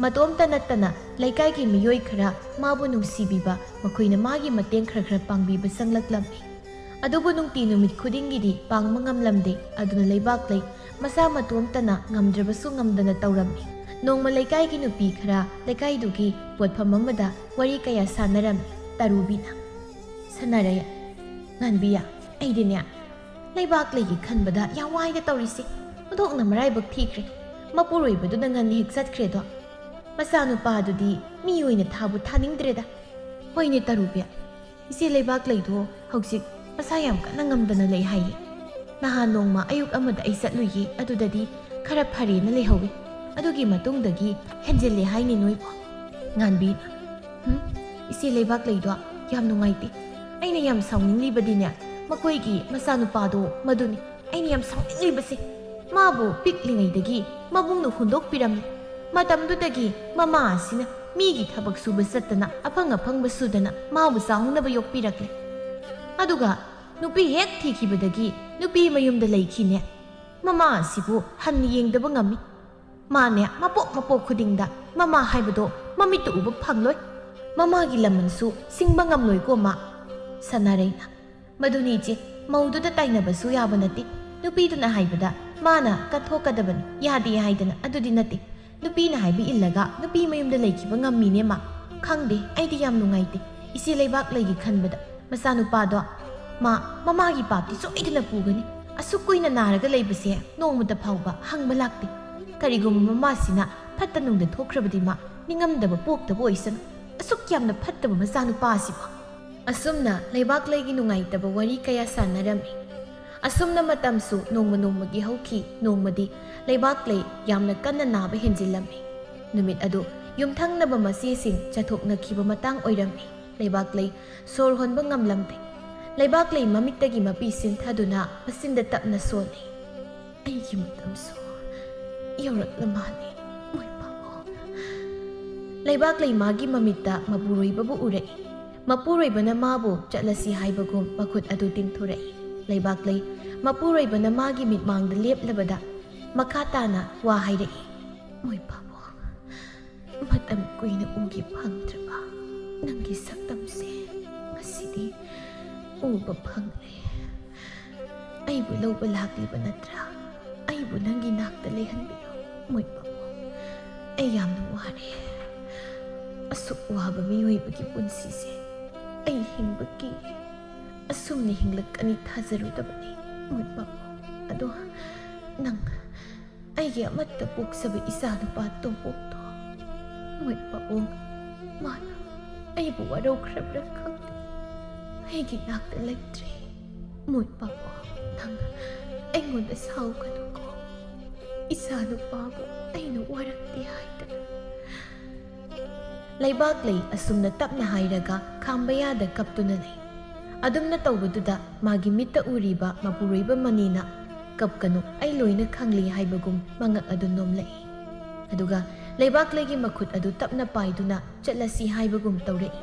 ꯃꯇꯣꯝꯇ ꯅꯠꯇꯅ ꯂꯩꯀꯥꯏꯒꯤ ꯃꯤꯑꯣꯏ ꯈꯔ ꯃꯥꯕꯨ ꯅꯨꯡꯁꯤꯕꯤꯕ, ꯃꯈꯣꯏꯅ ꯃꯥꯒꯤ ꯃꯇꯦꯡ ꯈꯔ ꯈꯔ ꯄꯥꯡꯕꯤꯕ ꯆꯪꯂꯛꯂꯝꯃꯤ꯫ ꯑꯗꯨꯕꯨ ꯅꯨꯡꯇꯤ ꯅꯨꯃꯤꯠ ꯈꯨꯗꯤꯡꯒꯤꯗꯤ ꯄꯥꯡꯕ ꯉꯝꯂꯝꯗꯦ꯫ ꯑꯗꯨꯅ ꯂꯩꯕꯥꯛꯂꯩ ꯃꯁꯥ ꯃꯇꯣꯝꯇꯅ ꯉꯝꯗ꯭ꯔꯕꯁꯨ ꯉꯝꯗꯅ ꯇꯧꯔꯝꯃꯤ꯫ ꯅꯣꯡꯃ ꯂꯩꯀꯥꯏꯒꯤ ꯅꯨꯄꯤ ꯈꯔ ꯂꯩꯀꯥꯏꯗꯨꯒꯤ ꯄꯣꯠꯐꯝ ꯑꯃꯗ ꯋꯥꯔꯤ ꯀꯌꯥ ꯁꯥꯟꯅꯔꯝꯃꯤ꯫ ꯇꯔꯨꯕꯤꯅ, "ꯁꯥꯟꯅꯔꯦ, ꯉꯥꯟꯕꯤꯌꯥ, ꯑꯩꯗꯤꯅꯦ, ꯂꯩꯕꯥꯛꯂꯩꯒꯤ ꯈꯟꯕꯗ ꯌꯥꯝ ꯋꯥꯏꯗ ꯇꯧꯔꯤꯁꯦ꯫ ꯑꯣꯟꯊꯣꯛꯅ ꯃꯔꯥꯏꯕꯛ ꯊꯤꯈ꯭ꯔꯦ꯫ ꯃꯄꯨꯔꯣꯏꯕꯗꯨꯅ ꯉꯟꯅ ꯍꯦꯛ ꯆꯠꯈ꯭ꯔꯦꯗꯣ꯫ ꯃꯆꯥꯅꯨꯄꯥꯗꯨꯗꯤ ꯃꯤ ꯑꯣꯏꯅ ꯊꯥꯕꯨ ꯊꯥꯅꯤꯡꯗ꯭ꯔꯦꯗ꯫ ꯍꯣꯏꯅꯦ ꯇꯔꯨꯕꯤ, ꯏꯆꯦ ꯂꯩꯕꯥꯛꯂꯩꯗꯣ ꯍꯧꯖꯤꯛ ꯃꯁꯥ ꯌꯥꯝ ꯀꯟꯅ ꯉꯝꯗꯅ ꯂꯩ ꯍꯥꯏꯌꯦ꯫ ꯅꯍꯥꯟ ꯅꯣꯡꯃ ꯑꯌꯨꯛ ꯑꯃꯗ ꯑꯩ ꯆꯠꯂꯨꯏꯌꯦ, ꯑꯗꯨꯗꯗꯤ ꯈꯔ ꯐꯔꯦꯅ ꯂꯩꯍꯧꯋꯦ꯫ ꯑꯗꯨꯒꯤ ꯃꯇꯨꯡꯗꯒꯤ ꯍꯦꯟꯖꯤꯜꯂꯦ ꯍꯥꯏꯅꯦ ꯅꯣꯏꯕꯣ꯫" ꯉꯥꯟꯕꯤꯅ, "ꯍꯨꯝ, ꯏꯆꯦ ꯂꯩꯕꯥꯛꯂꯩꯗꯣ ꯌꯥꯝ ꯅꯨꯡꯉꯥꯏꯇꯦ꯫ ꯑꯩꯅ ꯌꯥꯝ ꯁꯥꯎꯅꯤꯡꯂꯤꯕꯗꯤꯅꯦ, ꯃꯈꯣꯏꯒꯤ ꯃꯆꯥꯅꯨꯄꯥꯗꯣ ꯃꯗꯨꯅꯤ꯫ ꯑꯩꯅ ꯌꯥꯝ ꯁꯥꯎꯅꯤꯡꯂꯤꯕꯁꯦ꯫ ꯃꯥꯕꯨ ꯄꯤꯛꯂꯤꯉꯩꯗꯒꯤ ꯃꯕꯨꯡꯅ ꯍꯨꯟꯗꯣꯛꯄꯤꯔꯝꯃꯤ꯫ ꯃꯇꯝꯗꯨꯗꯒꯤ ꯃꯃꯥ ꯑꯁꯤꯅ ꯃꯤꯒꯤ ꯊꯕꯛ ꯁꯨꯕ ꯆꯠꯇꯅ, ꯑꯐꯪ ꯑꯐꯪꯕ ꯁꯨꯗꯅ ꯃꯥꯕꯨ ꯆꯥꯎꯅꯕ ꯌꯣꯛꯄꯤꯔꯛꯂꯦ꯫ ꯑꯗꯨꯒ ꯅꯨꯄꯤ ꯍꯦꯛ ꯊꯤꯈꯤꯕꯗꯒꯤ ꯅꯨꯄꯤ ꯃꯌꯨꯝꯗ ꯂꯩꯈꯤꯅꯦ꯫ ꯃꯃꯥ ꯑꯁꯤꯕꯨ ꯍꯟꯅ ꯌꯦꯡꯗꯕ ꯉꯝꯃꯤ꯫ ꯃꯥꯅꯦ, ꯃꯄꯣꯛ ꯃꯄꯣꯛ ꯈꯨꯗꯤꯡꯗ ꯃꯃꯥ ꯍꯥꯏꯕꯗꯣ ꯃꯃꯤꯠꯇ ꯎꯕ ꯐꯪꯂꯣꯏ꯫ ꯃꯃꯥꯒꯤ ꯂꯃꯟꯁꯨ ꯁꯤꯡꯕ ꯉꯝꯂꯣꯏꯀꯣ ꯃꯥ꯫" ꯁꯅꯥꯔꯩꯅ, "ꯃꯗꯨꯅꯤ ꯏꯆꯦ, ꯃꯧꯗꯨꯗ ꯇꯥꯏꯅꯕꯁꯨ ꯌꯥꯕ ꯅꯠꯇꯦ꯫ ꯅꯨꯄꯤꯗꯨꯅ ꯍꯥꯏꯕꯗ ꯃꯥꯅ ꯀꯠꯊꯣꯛꯀꯗꯕꯅꯤ, ꯌꯥꯗꯦ ꯍꯥꯏꯗꯅ ꯑꯗꯨꯗꯤ ꯅꯠꯇꯦ꯫ ꯅꯨꯄꯤꯅ ꯍꯥꯏꯕ ꯏꯜꯂꯒ ꯅꯨꯄꯤ ꯃꯌꯨꯝꯗ ꯂꯩꯈꯤꯕ ꯉꯝꯃꯤꯅꯦ ꯃꯥ꯫ ꯈꯪꯗꯦ, ꯑꯩꯗꯤ ꯌꯥꯝ ꯅꯨꯡꯉꯥꯏꯇꯦ ꯏꯆꯦ ꯂꯩꯕꯥꯛꯂꯩꯒꯤ ꯈꯟꯕꯗ꯫ ꯃꯆꯥꯅꯨꯄꯥꯗꯣ ꯃꯥ ꯃꯃꯥꯒꯤ ꯄꯥꯞꯇꯤ ꯁꯣꯏꯗꯅ ꯄꯨꯒꯅꯤ꯫ ꯑꯁꯨꯛ ꯀꯨꯏꯅ ꯅꯥꯔꯒ ꯂꯩꯕꯁꯦ ꯅꯣꯡꯃꯇ ꯐꯥꯎꯕ ꯍꯪꯕ ꯂꯥꯛꯇꯦ꯫ ꯀꯔꯤꯒꯨꯝꯕ ꯃꯃꯥꯁꯤꯅ ꯐꯠꯇ ꯅꯨꯡꯗ ꯊꯣꯛꯈ꯭ꯔꯕꯗꯤ ꯃꯥ ꯅꯤꯡꯉꯝꯗꯕ ꯄꯣꯛꯇꯕ ꯑꯣꯏꯁꯅꯨ꯫ ꯑꯁꯨꯛ ꯌꯥꯝꯅ ꯐꯠꯇꯕ ꯃꯆꯥꯅꯨꯄꯥ ꯑꯁꯤꯕꯨ꯫ ꯑꯁꯨꯝꯅ ꯂꯩꯕꯥꯛꯂꯩꯒꯤ ꯅꯨꯡꯉꯥꯏꯇꯕ ꯋꯥꯔꯤ ꯀꯌꯥ ꯁꯥꯟꯅꯔꯝꯃꯤ꯫ ꯑꯁꯨꯝꯅ ꯃꯇꯝꯁꯨ ꯅꯣꯡꯃ ꯅꯣꯡꯃꯒꯤ ꯍꯧꯈꯤ꯫ ꯅꯣꯡꯃꯗꯤ ꯂꯩꯕꯥꯛꯂꯩ ꯌꯥꯝꯅ ꯀꯟꯅ ꯅꯥꯕ ꯍꯦꯟꯖꯤꯜꯂꯝꯃꯤ꯫ ꯅꯨꯃꯤꯠ ꯑꯗꯨ ꯌꯨꯝꯊꯪꯅꯕ ꯃꯆꯦꯁꯤꯡ ꯆꯠꯊꯣꯛꯅꯈꯤꯕ ꯃꯇꯥꯡ ꯑꯣꯏꯔꯝꯃꯤ꯫ ꯂꯩꯕꯥꯛꯂꯩ ꯁꯣꯔ ꯍꯣꯟꯕ ꯉꯝꯂꯝꯗꯦ꯫ ꯂꯩꯕꯥꯛꯂꯩ ꯃꯃꯤꯠꯇꯒꯤ ꯃꯄꯤ ꯁꯤꯟꯊꯗꯨꯅ ꯃꯆꯤꯟꯗ ꯇꯞꯅ ꯁꯣꯜꯂꯤ꯫ "ꯑꯩꯒꯤ ꯃꯇꯝꯁꯨ ꯌꯧꯔꯛꯂ ꯃꯥꯜꯂꯦ, ꯃꯣꯏ ꯄꯥꯕꯨꯡ꯫" ꯂꯩꯕꯥꯛꯂꯩ ꯃꯥꯒꯤ ꯃꯃꯤꯠꯇ ꯃꯄꯨꯔꯣꯏꯕꯕꯨ ꯎꯔꯛꯏ꯫ ꯃꯄꯨꯔꯣꯏꯕꯅ ꯃꯥꯕꯨ ꯆꯠꯂꯁꯤ ꯍꯥꯏꯕꯒꯨꯝ ꯃꯈꯨꯠ ꯑꯗꯨ ꯇꯤꯡꯊꯣꯔꯛꯏ꯫ ꯂꯩꯕꯥꯛꯂꯩ ꯃꯄꯨꯔꯣꯏꯕꯅ ꯃꯥꯒꯤ ꯃꯤꯠꯃꯥꯡꯗ ꯂꯦꯞꯂꯕꯗ ꯃꯈꯥ ꯇꯥꯅ ꯋꯥ ꯍꯥꯏꯔꯛꯏ꯫ "ꯃꯣꯏ ꯄꯥꯕꯨꯡ, ꯃꯇꯝ ꯀꯨꯏꯅ ꯎꯒꯦ ꯐꯪꯗ꯭ꯔꯕ ꯅꯪꯒꯤ ꯁꯛꯇꯝꯁꯦ ꯉꯁꯤꯗꯤ ꯎꯕ ꯐꯪꯂꯦ꯫ ꯑꯩꯕꯨ ꯂꯧꯕ ꯂꯥꯛꯂꯤꯕ ꯅꯠꯇ꯭ꯔꯥ? ꯑꯩꯕꯨ ꯅꯪꯒꯤ ꯅꯥꯛꯇ ꯂꯩꯍꯟꯕꯤꯔꯣ, ꯃꯣꯏ ꯄꯥꯕꯨꯡ꯫ ꯑꯩ ꯌꯥꯝꯅ ꯋꯥꯔꯦ꯫ ꯑꯁꯨꯛ ꯋꯥꯕ ꯃꯤꯑꯣꯏꯕꯒꯤ ꯄꯨꯟꯁꯤꯁꯦ ꯑꯩ ꯍꯤꯡꯕ ꯀꯤꯔꯦ꯫ ꯑꯁꯨꯝꯅ ꯍꯤꯡꯂꯛꯀꯅꯤ ꯊꯥꯖꯔꯨꯗꯕꯅꯤ, ꯃꯣꯏ ꯄꯥꯕꯨꯡ꯫ ꯑꯗꯣ ꯅꯪ ꯑꯩꯒꯤ ꯑꯃꯠꯇ ꯄꯣꯛꯆꯕ ꯏꯆꯥ ꯅꯨꯄꯥ ꯇꯣꯝꯄꯣꯛꯇꯣ, ꯃꯣꯏ ꯄꯥꯕꯨꯡ, ꯃꯥꯅ ꯑꯩꯕꯨ ꯋꯥꯔꯧꯈ꯭ꯔꯕ꯭ꯔꯥ ꯈꯪꯗꯦ꯫ ꯑꯩꯒꯤ ꯅꯥꯛꯇ ꯂꯩꯇ꯭ꯔꯦ꯫ ꯃꯣꯏ ꯄꯥꯕꯨꯡ, ꯅꯪ ꯑꯩꯉꯣꯟꯗ ꯁꯥꯎꯒꯅꯨꯀꯣ꯫ ꯏꯆꯥ ꯅꯨꯄꯥꯕꯨ ꯑꯩꯅ ꯋꯥꯔꯛꯇꯦ ꯍꯥꯏꯗꯅ꯫" ꯂꯩꯕꯥꯛꯂꯩ ꯑꯁꯨꯝꯅ ꯇꯞꯅ ꯍꯥꯏꯔꯒ ꯈꯥꯝꯕ ꯌꯥꯗ ꯀꯞꯇꯨꯅ ꯂꯩ꯫ ꯑꯗꯨꯝꯅ ꯇꯧꯕꯗꯨꯗ ꯃꯥꯒꯤ ꯃꯤꯠꯇ ꯎꯔꯤꯕ ꯃꯄꯨꯔꯣꯏꯕ ꯃꯅꯤꯅ, "ꯀꯞꯀꯅꯨ, ꯑꯩ ꯂꯣꯏꯅ ꯈꯪꯂꯤ" ꯍꯥꯏꯕꯒꯨꯝ ꯃꯉꯛ ꯑꯗꯨ ꯅꯣꯝꯂꯛꯏ꯫ ꯑꯗꯨꯒ ꯂꯩꯕꯥꯛꯂꯩꯒꯤ ꯃꯈꯨꯠ ꯑꯗꯨ ꯇꯞꯅ ꯄꯥꯏꯗꯨꯅ ꯆꯠꯂꯁꯤ ꯍꯥꯏꯕꯒꯨꯝ ꯇꯧꯔꯛꯏ꯫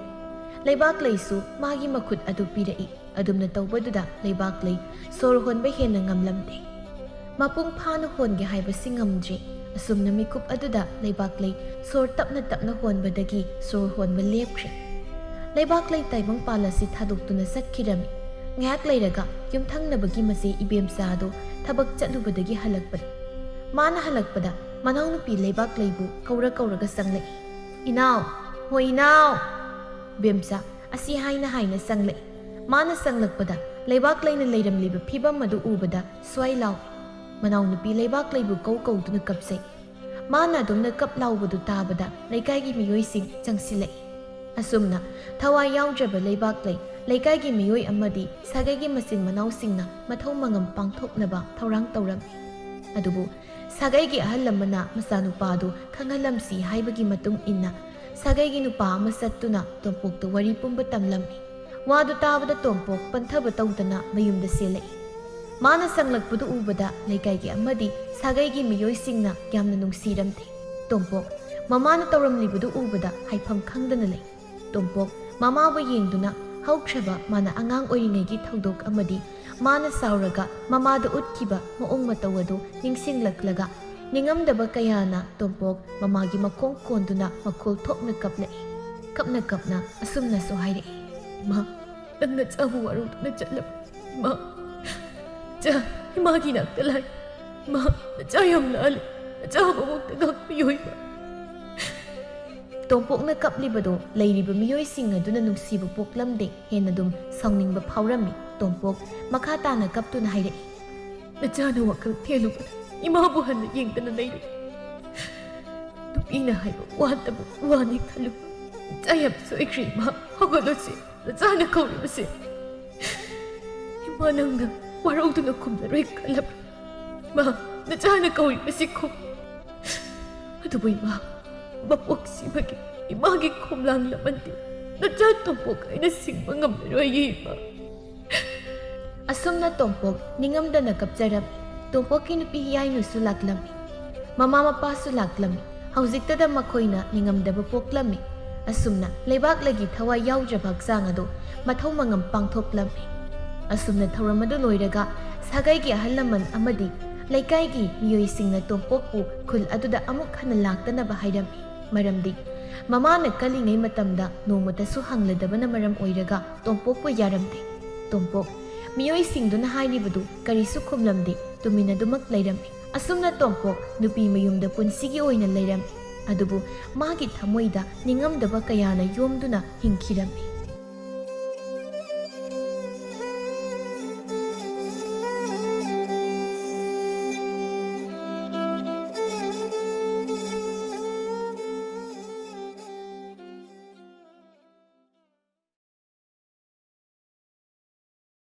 ꯂꯩꯕꯥꯛꯂꯩꯁꯨ ꯃꯥꯒꯤ ꯃꯈꯨꯠ ꯑꯗꯨ ꯄꯤꯔꯛꯏ꯫ ꯑꯗꯨꯝꯅ ꯇꯧꯕꯗꯨꯗ ꯂꯩꯕꯥꯛꯂꯩ ꯁꯣꯔ ꯍꯣꯟꯕ ꯍꯦꯟꯅ ꯉꯝꯂꯝꯗꯦ꯫ ꯃꯄꯨꯡ ꯐꯥꯅ ꯍꯣꯟꯒꯦ ꯍꯥꯏꯕꯁꯤ ꯉꯝꯗ꯭ꯔꯤ꯫ ꯑꯁꯨꯝꯅ ꯃꯤꯀꯨꯞ ꯑꯗꯨꯗ ꯂꯩꯕꯥꯛꯂꯩ ꯁꯣꯔ ꯇꯞꯅ ꯇꯞꯅ ꯍꯣꯟꯕꯗꯒꯤ ꯁꯣꯔ ꯍꯣꯟꯕ ꯂꯦꯞꯈ꯭ꯔꯦ꯫ ꯂꯩꯕꯥꯛꯂꯩ ꯇꯥꯏꯕꯪꯄꯥꯜ ꯑꯁꯤ ꯊꯥꯗꯣꯛꯇꯨꯅ ꯆꯠꯈꯤꯔꯝꯃꯤ꯫ ꯉꯥꯏꯍꯥꯛ ꯂꯩꯔꯒ ꯌꯨꯝꯊꯪꯅꯕꯒꯤ ꯃꯆꯦ ꯏꯕꯦꯝꯆꯥ ꯑꯗꯨ ꯊꯕꯛ ꯆꯠꯂꯨꯕꯗꯒꯤ ꯍꯜꯂꯛꯄꯅꯤ꯫ ꯃꯥꯅ ꯍꯜꯂꯛꯄꯗ ꯃꯅꯥꯎꯅꯨꯄꯤ ꯂꯩꯕꯥꯛꯂꯩꯕꯨ ꯀꯧꯔ ꯀꯧꯔꯒ ꯆꯪꯂꯛꯏ꯫ "ꯏꯅꯥꯎ, ꯍꯣ ꯏꯅꯥꯎ!" ꯏꯕꯦꯝꯆꯥ ꯑꯁꯤ ꯍꯥꯏꯅ ꯍꯥꯏꯅ ꯆꯪꯂꯛꯏ꯫ ꯃꯥꯅ ꯆꯪꯂꯛꯄꯗ ꯂꯩꯕꯥꯛꯂꯩꯅ ꯂꯩꯔꯝꯂꯤꯕ ꯐꯤꯕꯝ ꯑꯗꯨ ꯎꯕꯗ ꯁ꯭ꯋꯥꯏ ꯂꯥꯎꯏ꯫ ꯃꯅꯥꯎꯅꯨꯄꯤ ꯂꯩꯕꯥꯛꯂꯩꯕꯨ ꯀꯧ ꯀꯧꯗꯨꯅ ꯀꯞꯆꯩ꯫ ꯃꯥꯅ ꯑꯗꯨꯝꯅ ꯀꯞ ꯂꯥꯎꯕꯗꯨ ꯇꯥꯕꯗ ꯂꯩꯀꯥꯏꯒꯤ ꯃꯤꯑꯣꯏꯁꯤꯡ ꯆꯪꯁꯤꯜꯂꯛꯏ꯫ ꯑꯁꯨꯝꯅ ꯊꯋꯥꯏ ꯌꯥꯎꯗ꯭ꯔꯕ ꯂꯩꯕꯥꯛꯂꯩ ꯂꯩꯀꯥꯏꯒꯤ ꯃꯤꯑꯣꯏ ꯑꯃꯗꯤ ꯁꯥꯒꯩꯒꯤ ꯃꯆꯤꯟ ꯃꯅꯥꯎꯁꯤꯡꯅ ꯃꯊꯧ ꯃꯉꯝ ꯄꯥꯡꯊꯣꯛꯅꯕ ꯊꯧꯔꯥꯡ ꯇꯧꯔꯝꯃꯤ꯫ ꯑꯗꯨꯕꯨ ꯁꯥꯒꯩꯒꯤ ꯑꯍꯜ ꯑꯃꯅ ꯃꯆꯥꯅꯨꯄꯥꯗꯨ ꯈꯪꯍꯜꯂꯝꯁꯤ ꯍꯥꯏꯕꯒꯤ ꯃꯇꯨꯡ ꯏꯟꯅ ꯁꯥꯒꯩꯒꯤ ꯅꯨꯄꯥ ꯑꯃ ꯆꯠꯇꯨꯅ ꯇꯣꯝꯄꯣꯛꯇ ꯋꯥꯔꯤ ꯄꯨꯝꯕ ꯇꯝꯂꯝꯃꯤ꯫ ꯋꯥꯗꯨ ꯇꯥꯕꯗ ꯇꯣꯝꯄꯣꯛ ꯄꯟꯊꯕ ꯇꯧꯗꯅ ꯃꯌꯨꯝꯗ ꯆꯦꯜꯂꯛꯏ꯫ ꯃꯥꯅ ꯆꯪꯂꯛꯄꯗꯨ ꯎꯕꯗ ꯂꯩꯀꯥꯏꯒꯤ ꯑꯃꯗꯤ ꯁꯥꯒꯩꯒꯤ ꯃꯤꯑꯣꯏꯁꯤꯡꯅ ꯌꯥꯝꯅ ꯅꯨꯡꯁꯤꯔꯝꯗꯦ꯫ ꯇꯣꯝꯄꯣꯛ ꯃꯃꯥꯅ ꯇꯧꯔꯝꯂꯤꯕꯗꯨ ꯎꯕꯗ ꯍꯥꯏꯐꯝ ꯈꯪꯗꯅ ꯂꯩ꯫ ꯇꯣꯝꯄꯣꯛ ꯃꯃꯥꯕꯨ ꯌꯦꯡꯗꯨꯅ ꯍꯧꯈ꯭ꯔꯕ ꯃꯥꯅ ꯑꯉꯥꯡ ꯑꯣꯏꯔꯤꯉꯩꯒꯤ ꯊꯧꯗꯣꯛ ꯑꯃꯗꯤ ꯃꯥꯅ ꯆꯥꯎꯔꯒ ꯃꯃꯥꯗ ꯎꯠꯈꯤꯕ ꯃꯑꯣꯡ ꯃꯇꯧ ꯑꯗꯨ ꯅꯤꯡꯁꯤꯡꯂꯛꯂꯒ ꯅꯤꯡꯉꯝꯗꯕ ꯀꯌꯥꯅ ꯇꯣꯝꯄꯣꯛ ꯃꯃꯥꯒꯤ ꯃꯈꯣꯡ ꯀꯣꯟꯗꯨꯅ ꯃꯈꯣꯜ ꯊꯣꯛꯅ ꯀꯞꯂꯛꯏ꯫ ꯀꯞꯅ ꯀꯞꯅ ꯑꯁꯨꯝꯅꯁꯨ ꯍꯥꯏꯔꯛꯏ, "ꯏꯃꯥ, ꯅꯪ ꯅꯆꯥꯕꯨ ꯋꯥꯔꯧꯗꯨꯅ ꯆꯠꯂꯕ? ꯏꯃꯥ, ꯏꯆꯥ, ꯏꯃꯥꯒꯤ ꯅꯥꯛꯇ ꯂꯥꯛꯏ꯫ ꯏꯃꯥ, ꯅꯆꯥ ꯌꯥꯝ ꯂꯥꯜꯂꯤ꯫ ꯅꯆꯥ ꯃꯕꯨꯛꯇ ꯉꯥꯛꯄꯤꯌꯨ ꯏꯃꯥ꯫" ꯇꯣꯝꯄꯣꯛꯅ ꯀꯞꯂꯤꯕꯗꯣ ꯂꯩꯔꯤꯕ ꯃꯤꯑꯣꯏꯁꯤꯡ ꯑꯗꯨꯅ ꯅꯨꯡꯁꯤꯕ ꯄꯣꯛꯂꯝꯗꯦ, ꯍꯦꯟꯅ ꯑꯗꯨꯝ ꯁꯥꯎꯅꯤꯡꯕ ꯐꯥꯎꯔꯝꯃꯤ꯫ ꯇꯣꯝꯄꯣꯛ ꯃꯈꯥ ꯇꯥꯅ ꯀꯞꯇꯨꯅ ꯍꯥꯏꯔꯛꯏ, "ꯅꯆꯥꯅ ꯋꯥꯈꯜ ꯊꯦꯜꯂꯨꯕꯗ ꯏꯃꯥꯕꯨ ꯍꯟꯅ ꯌꯦꯡꯗꯅ ꯂꯩꯔꯨ꯫ ꯅꯨꯄꯤꯅ ꯍꯥꯏꯕ ꯋꯥꯠꯇꯕ ꯋꯥꯅꯤ ꯈꯜꯂꯨ꯫ ꯅꯆꯥ ꯌꯥꯝ ꯁꯣꯏꯈ꯭ꯔꯦ ꯏꯃꯥ꯫ ꯍꯧꯒꯠꯂꯨꯁꯤ, ꯅꯆꯥꯅ ꯀꯧꯔꯤꯕꯁꯦ꯫ ꯏꯃꯥ, ꯅꯪꯅ ꯋꯥꯔꯧꯗꯨꯅ ꯈꯨꯝꯂꯔꯣꯏ ꯈꯜꯂꯕ꯭ꯔꯥ? ꯏꯃꯥ, ꯅꯆꯥꯅ ꯀꯧꯔꯤꯕꯁꯤ ꯈꯨꯝ꯫" ꯑꯗꯨꯕꯨ ꯏꯃꯥ, ꯃꯄꯣꯛꯁꯤꯃꯒꯤ ꯏꯃꯥꯒꯤ ꯈꯣꯝꯂꯥꯡ ꯂꯃꯟꯗꯤ ꯅꯆꯥ ꯇꯣꯝꯄꯣꯛ ꯑꯩꯅ ꯁꯤꯡꯕ ꯉꯝꯂꯔꯣꯏꯌꯦ ꯏꯃꯥ꯫ ꯑꯁꯨꯝꯅ ꯇꯣꯝꯄꯣꯛ ꯅꯤꯡꯉꯝꯗꯅ ꯀꯞꯆꯔꯝꯃꯤ꯫ ꯇꯣꯝꯄꯣꯛꯀꯤ ꯅꯨꯄꯤ ꯌꯥꯏꯃꯁꯨ ꯂꯥꯛꯂꯝꯃꯤ꯫ ꯃꯃꯥ ꯃꯄꯥꯁꯨ ꯂꯥꯛꯂꯝꯃꯤ꯫ ꯍꯧꯖꯤꯛꯇꯗ ꯃꯈꯣꯏꯅ ꯅꯤꯡꯉꯝꯗꯕ ꯄꯣꯛꯂꯝꯃꯤ꯫ ꯑꯁꯨꯝꯅ ꯂꯩꯕꯥꯛꯂꯩꯒꯤ ꯊꯋꯥꯏ ꯌꯥꯎꯗ꯭ꯔꯕ ꯍꯛꯆꯥꯡ ꯑꯗꯨ ꯃꯊꯧ ꯃꯉꯝ ꯄꯥꯡꯊꯣꯛꯂꯝꯃꯤ꯫ ꯑꯁꯨꯝꯅ ꯊꯧꯔꯝ ꯑꯗꯨ ꯂꯣꯏꯔꯒ ꯁꯥꯒꯩꯒꯤ ꯑꯍꯜ ꯂꯃꯟ ꯑꯃꯗꯤ ꯂꯩꯀꯥꯏꯒꯤ ꯃꯤꯑꯣꯏꯁꯤꯡꯅ ꯇꯣꯝꯄꯣꯛꯄꯨ ꯈꯨꯜ ꯑꯗꯨꯗ ꯑꯃꯨꯛ ꯍꯟꯅ ꯂꯥꯛꯇꯅꯕ ꯍꯥꯏꯔꯝꯃꯤ꯫ ꯃꯔꯝꯗꯤ ꯃꯃꯥꯅ ꯀꯜꯂꯤꯉꯩ ꯃꯇꯝꯗ ꯅꯣꯡꯃꯇꯁꯨ ꯍꯪꯂꯗꯕꯅ ꯃꯔꯝ ꯑꯣꯏꯔꯒ ꯇꯣꯝꯄꯣꯛꯄꯨ ꯌꯥꯔꯝꯗꯦ꯫ ꯇꯣꯝꯄꯣꯛ, ꯃꯤꯑꯣꯏꯁꯤꯡꯗꯨꯅ ꯍꯥꯏꯔꯤꯕꯗꯨ ꯀꯔꯤꯁꯨ ꯈꯨꯝꯂꯝꯗꯦ, ꯇꯨꯃꯤꯟꯅꯗꯨꯃꯛ ꯂꯩꯔꯝꯃꯤ꯫ ꯑꯁꯨꯝꯅ ꯇꯣꯝꯄꯣꯛ ꯅꯨꯄꯤ ꯃꯌꯨꯝꯗ ꯄꯨꯟꯁꯤꯒꯤ ꯑꯣꯏꯅ ꯂꯩꯔꯝꯃꯤ꯫ ꯑꯗꯨꯕꯨ ꯃꯥꯒꯤ ꯊꯃꯣꯏꯗ ꯅꯤꯡꯉꯝꯗꯕ ꯀꯌꯥꯅ ꯌꯣꯝꯗꯨꯅ ꯍꯤꯡꯈꯤꯔꯝꯃꯤ꯫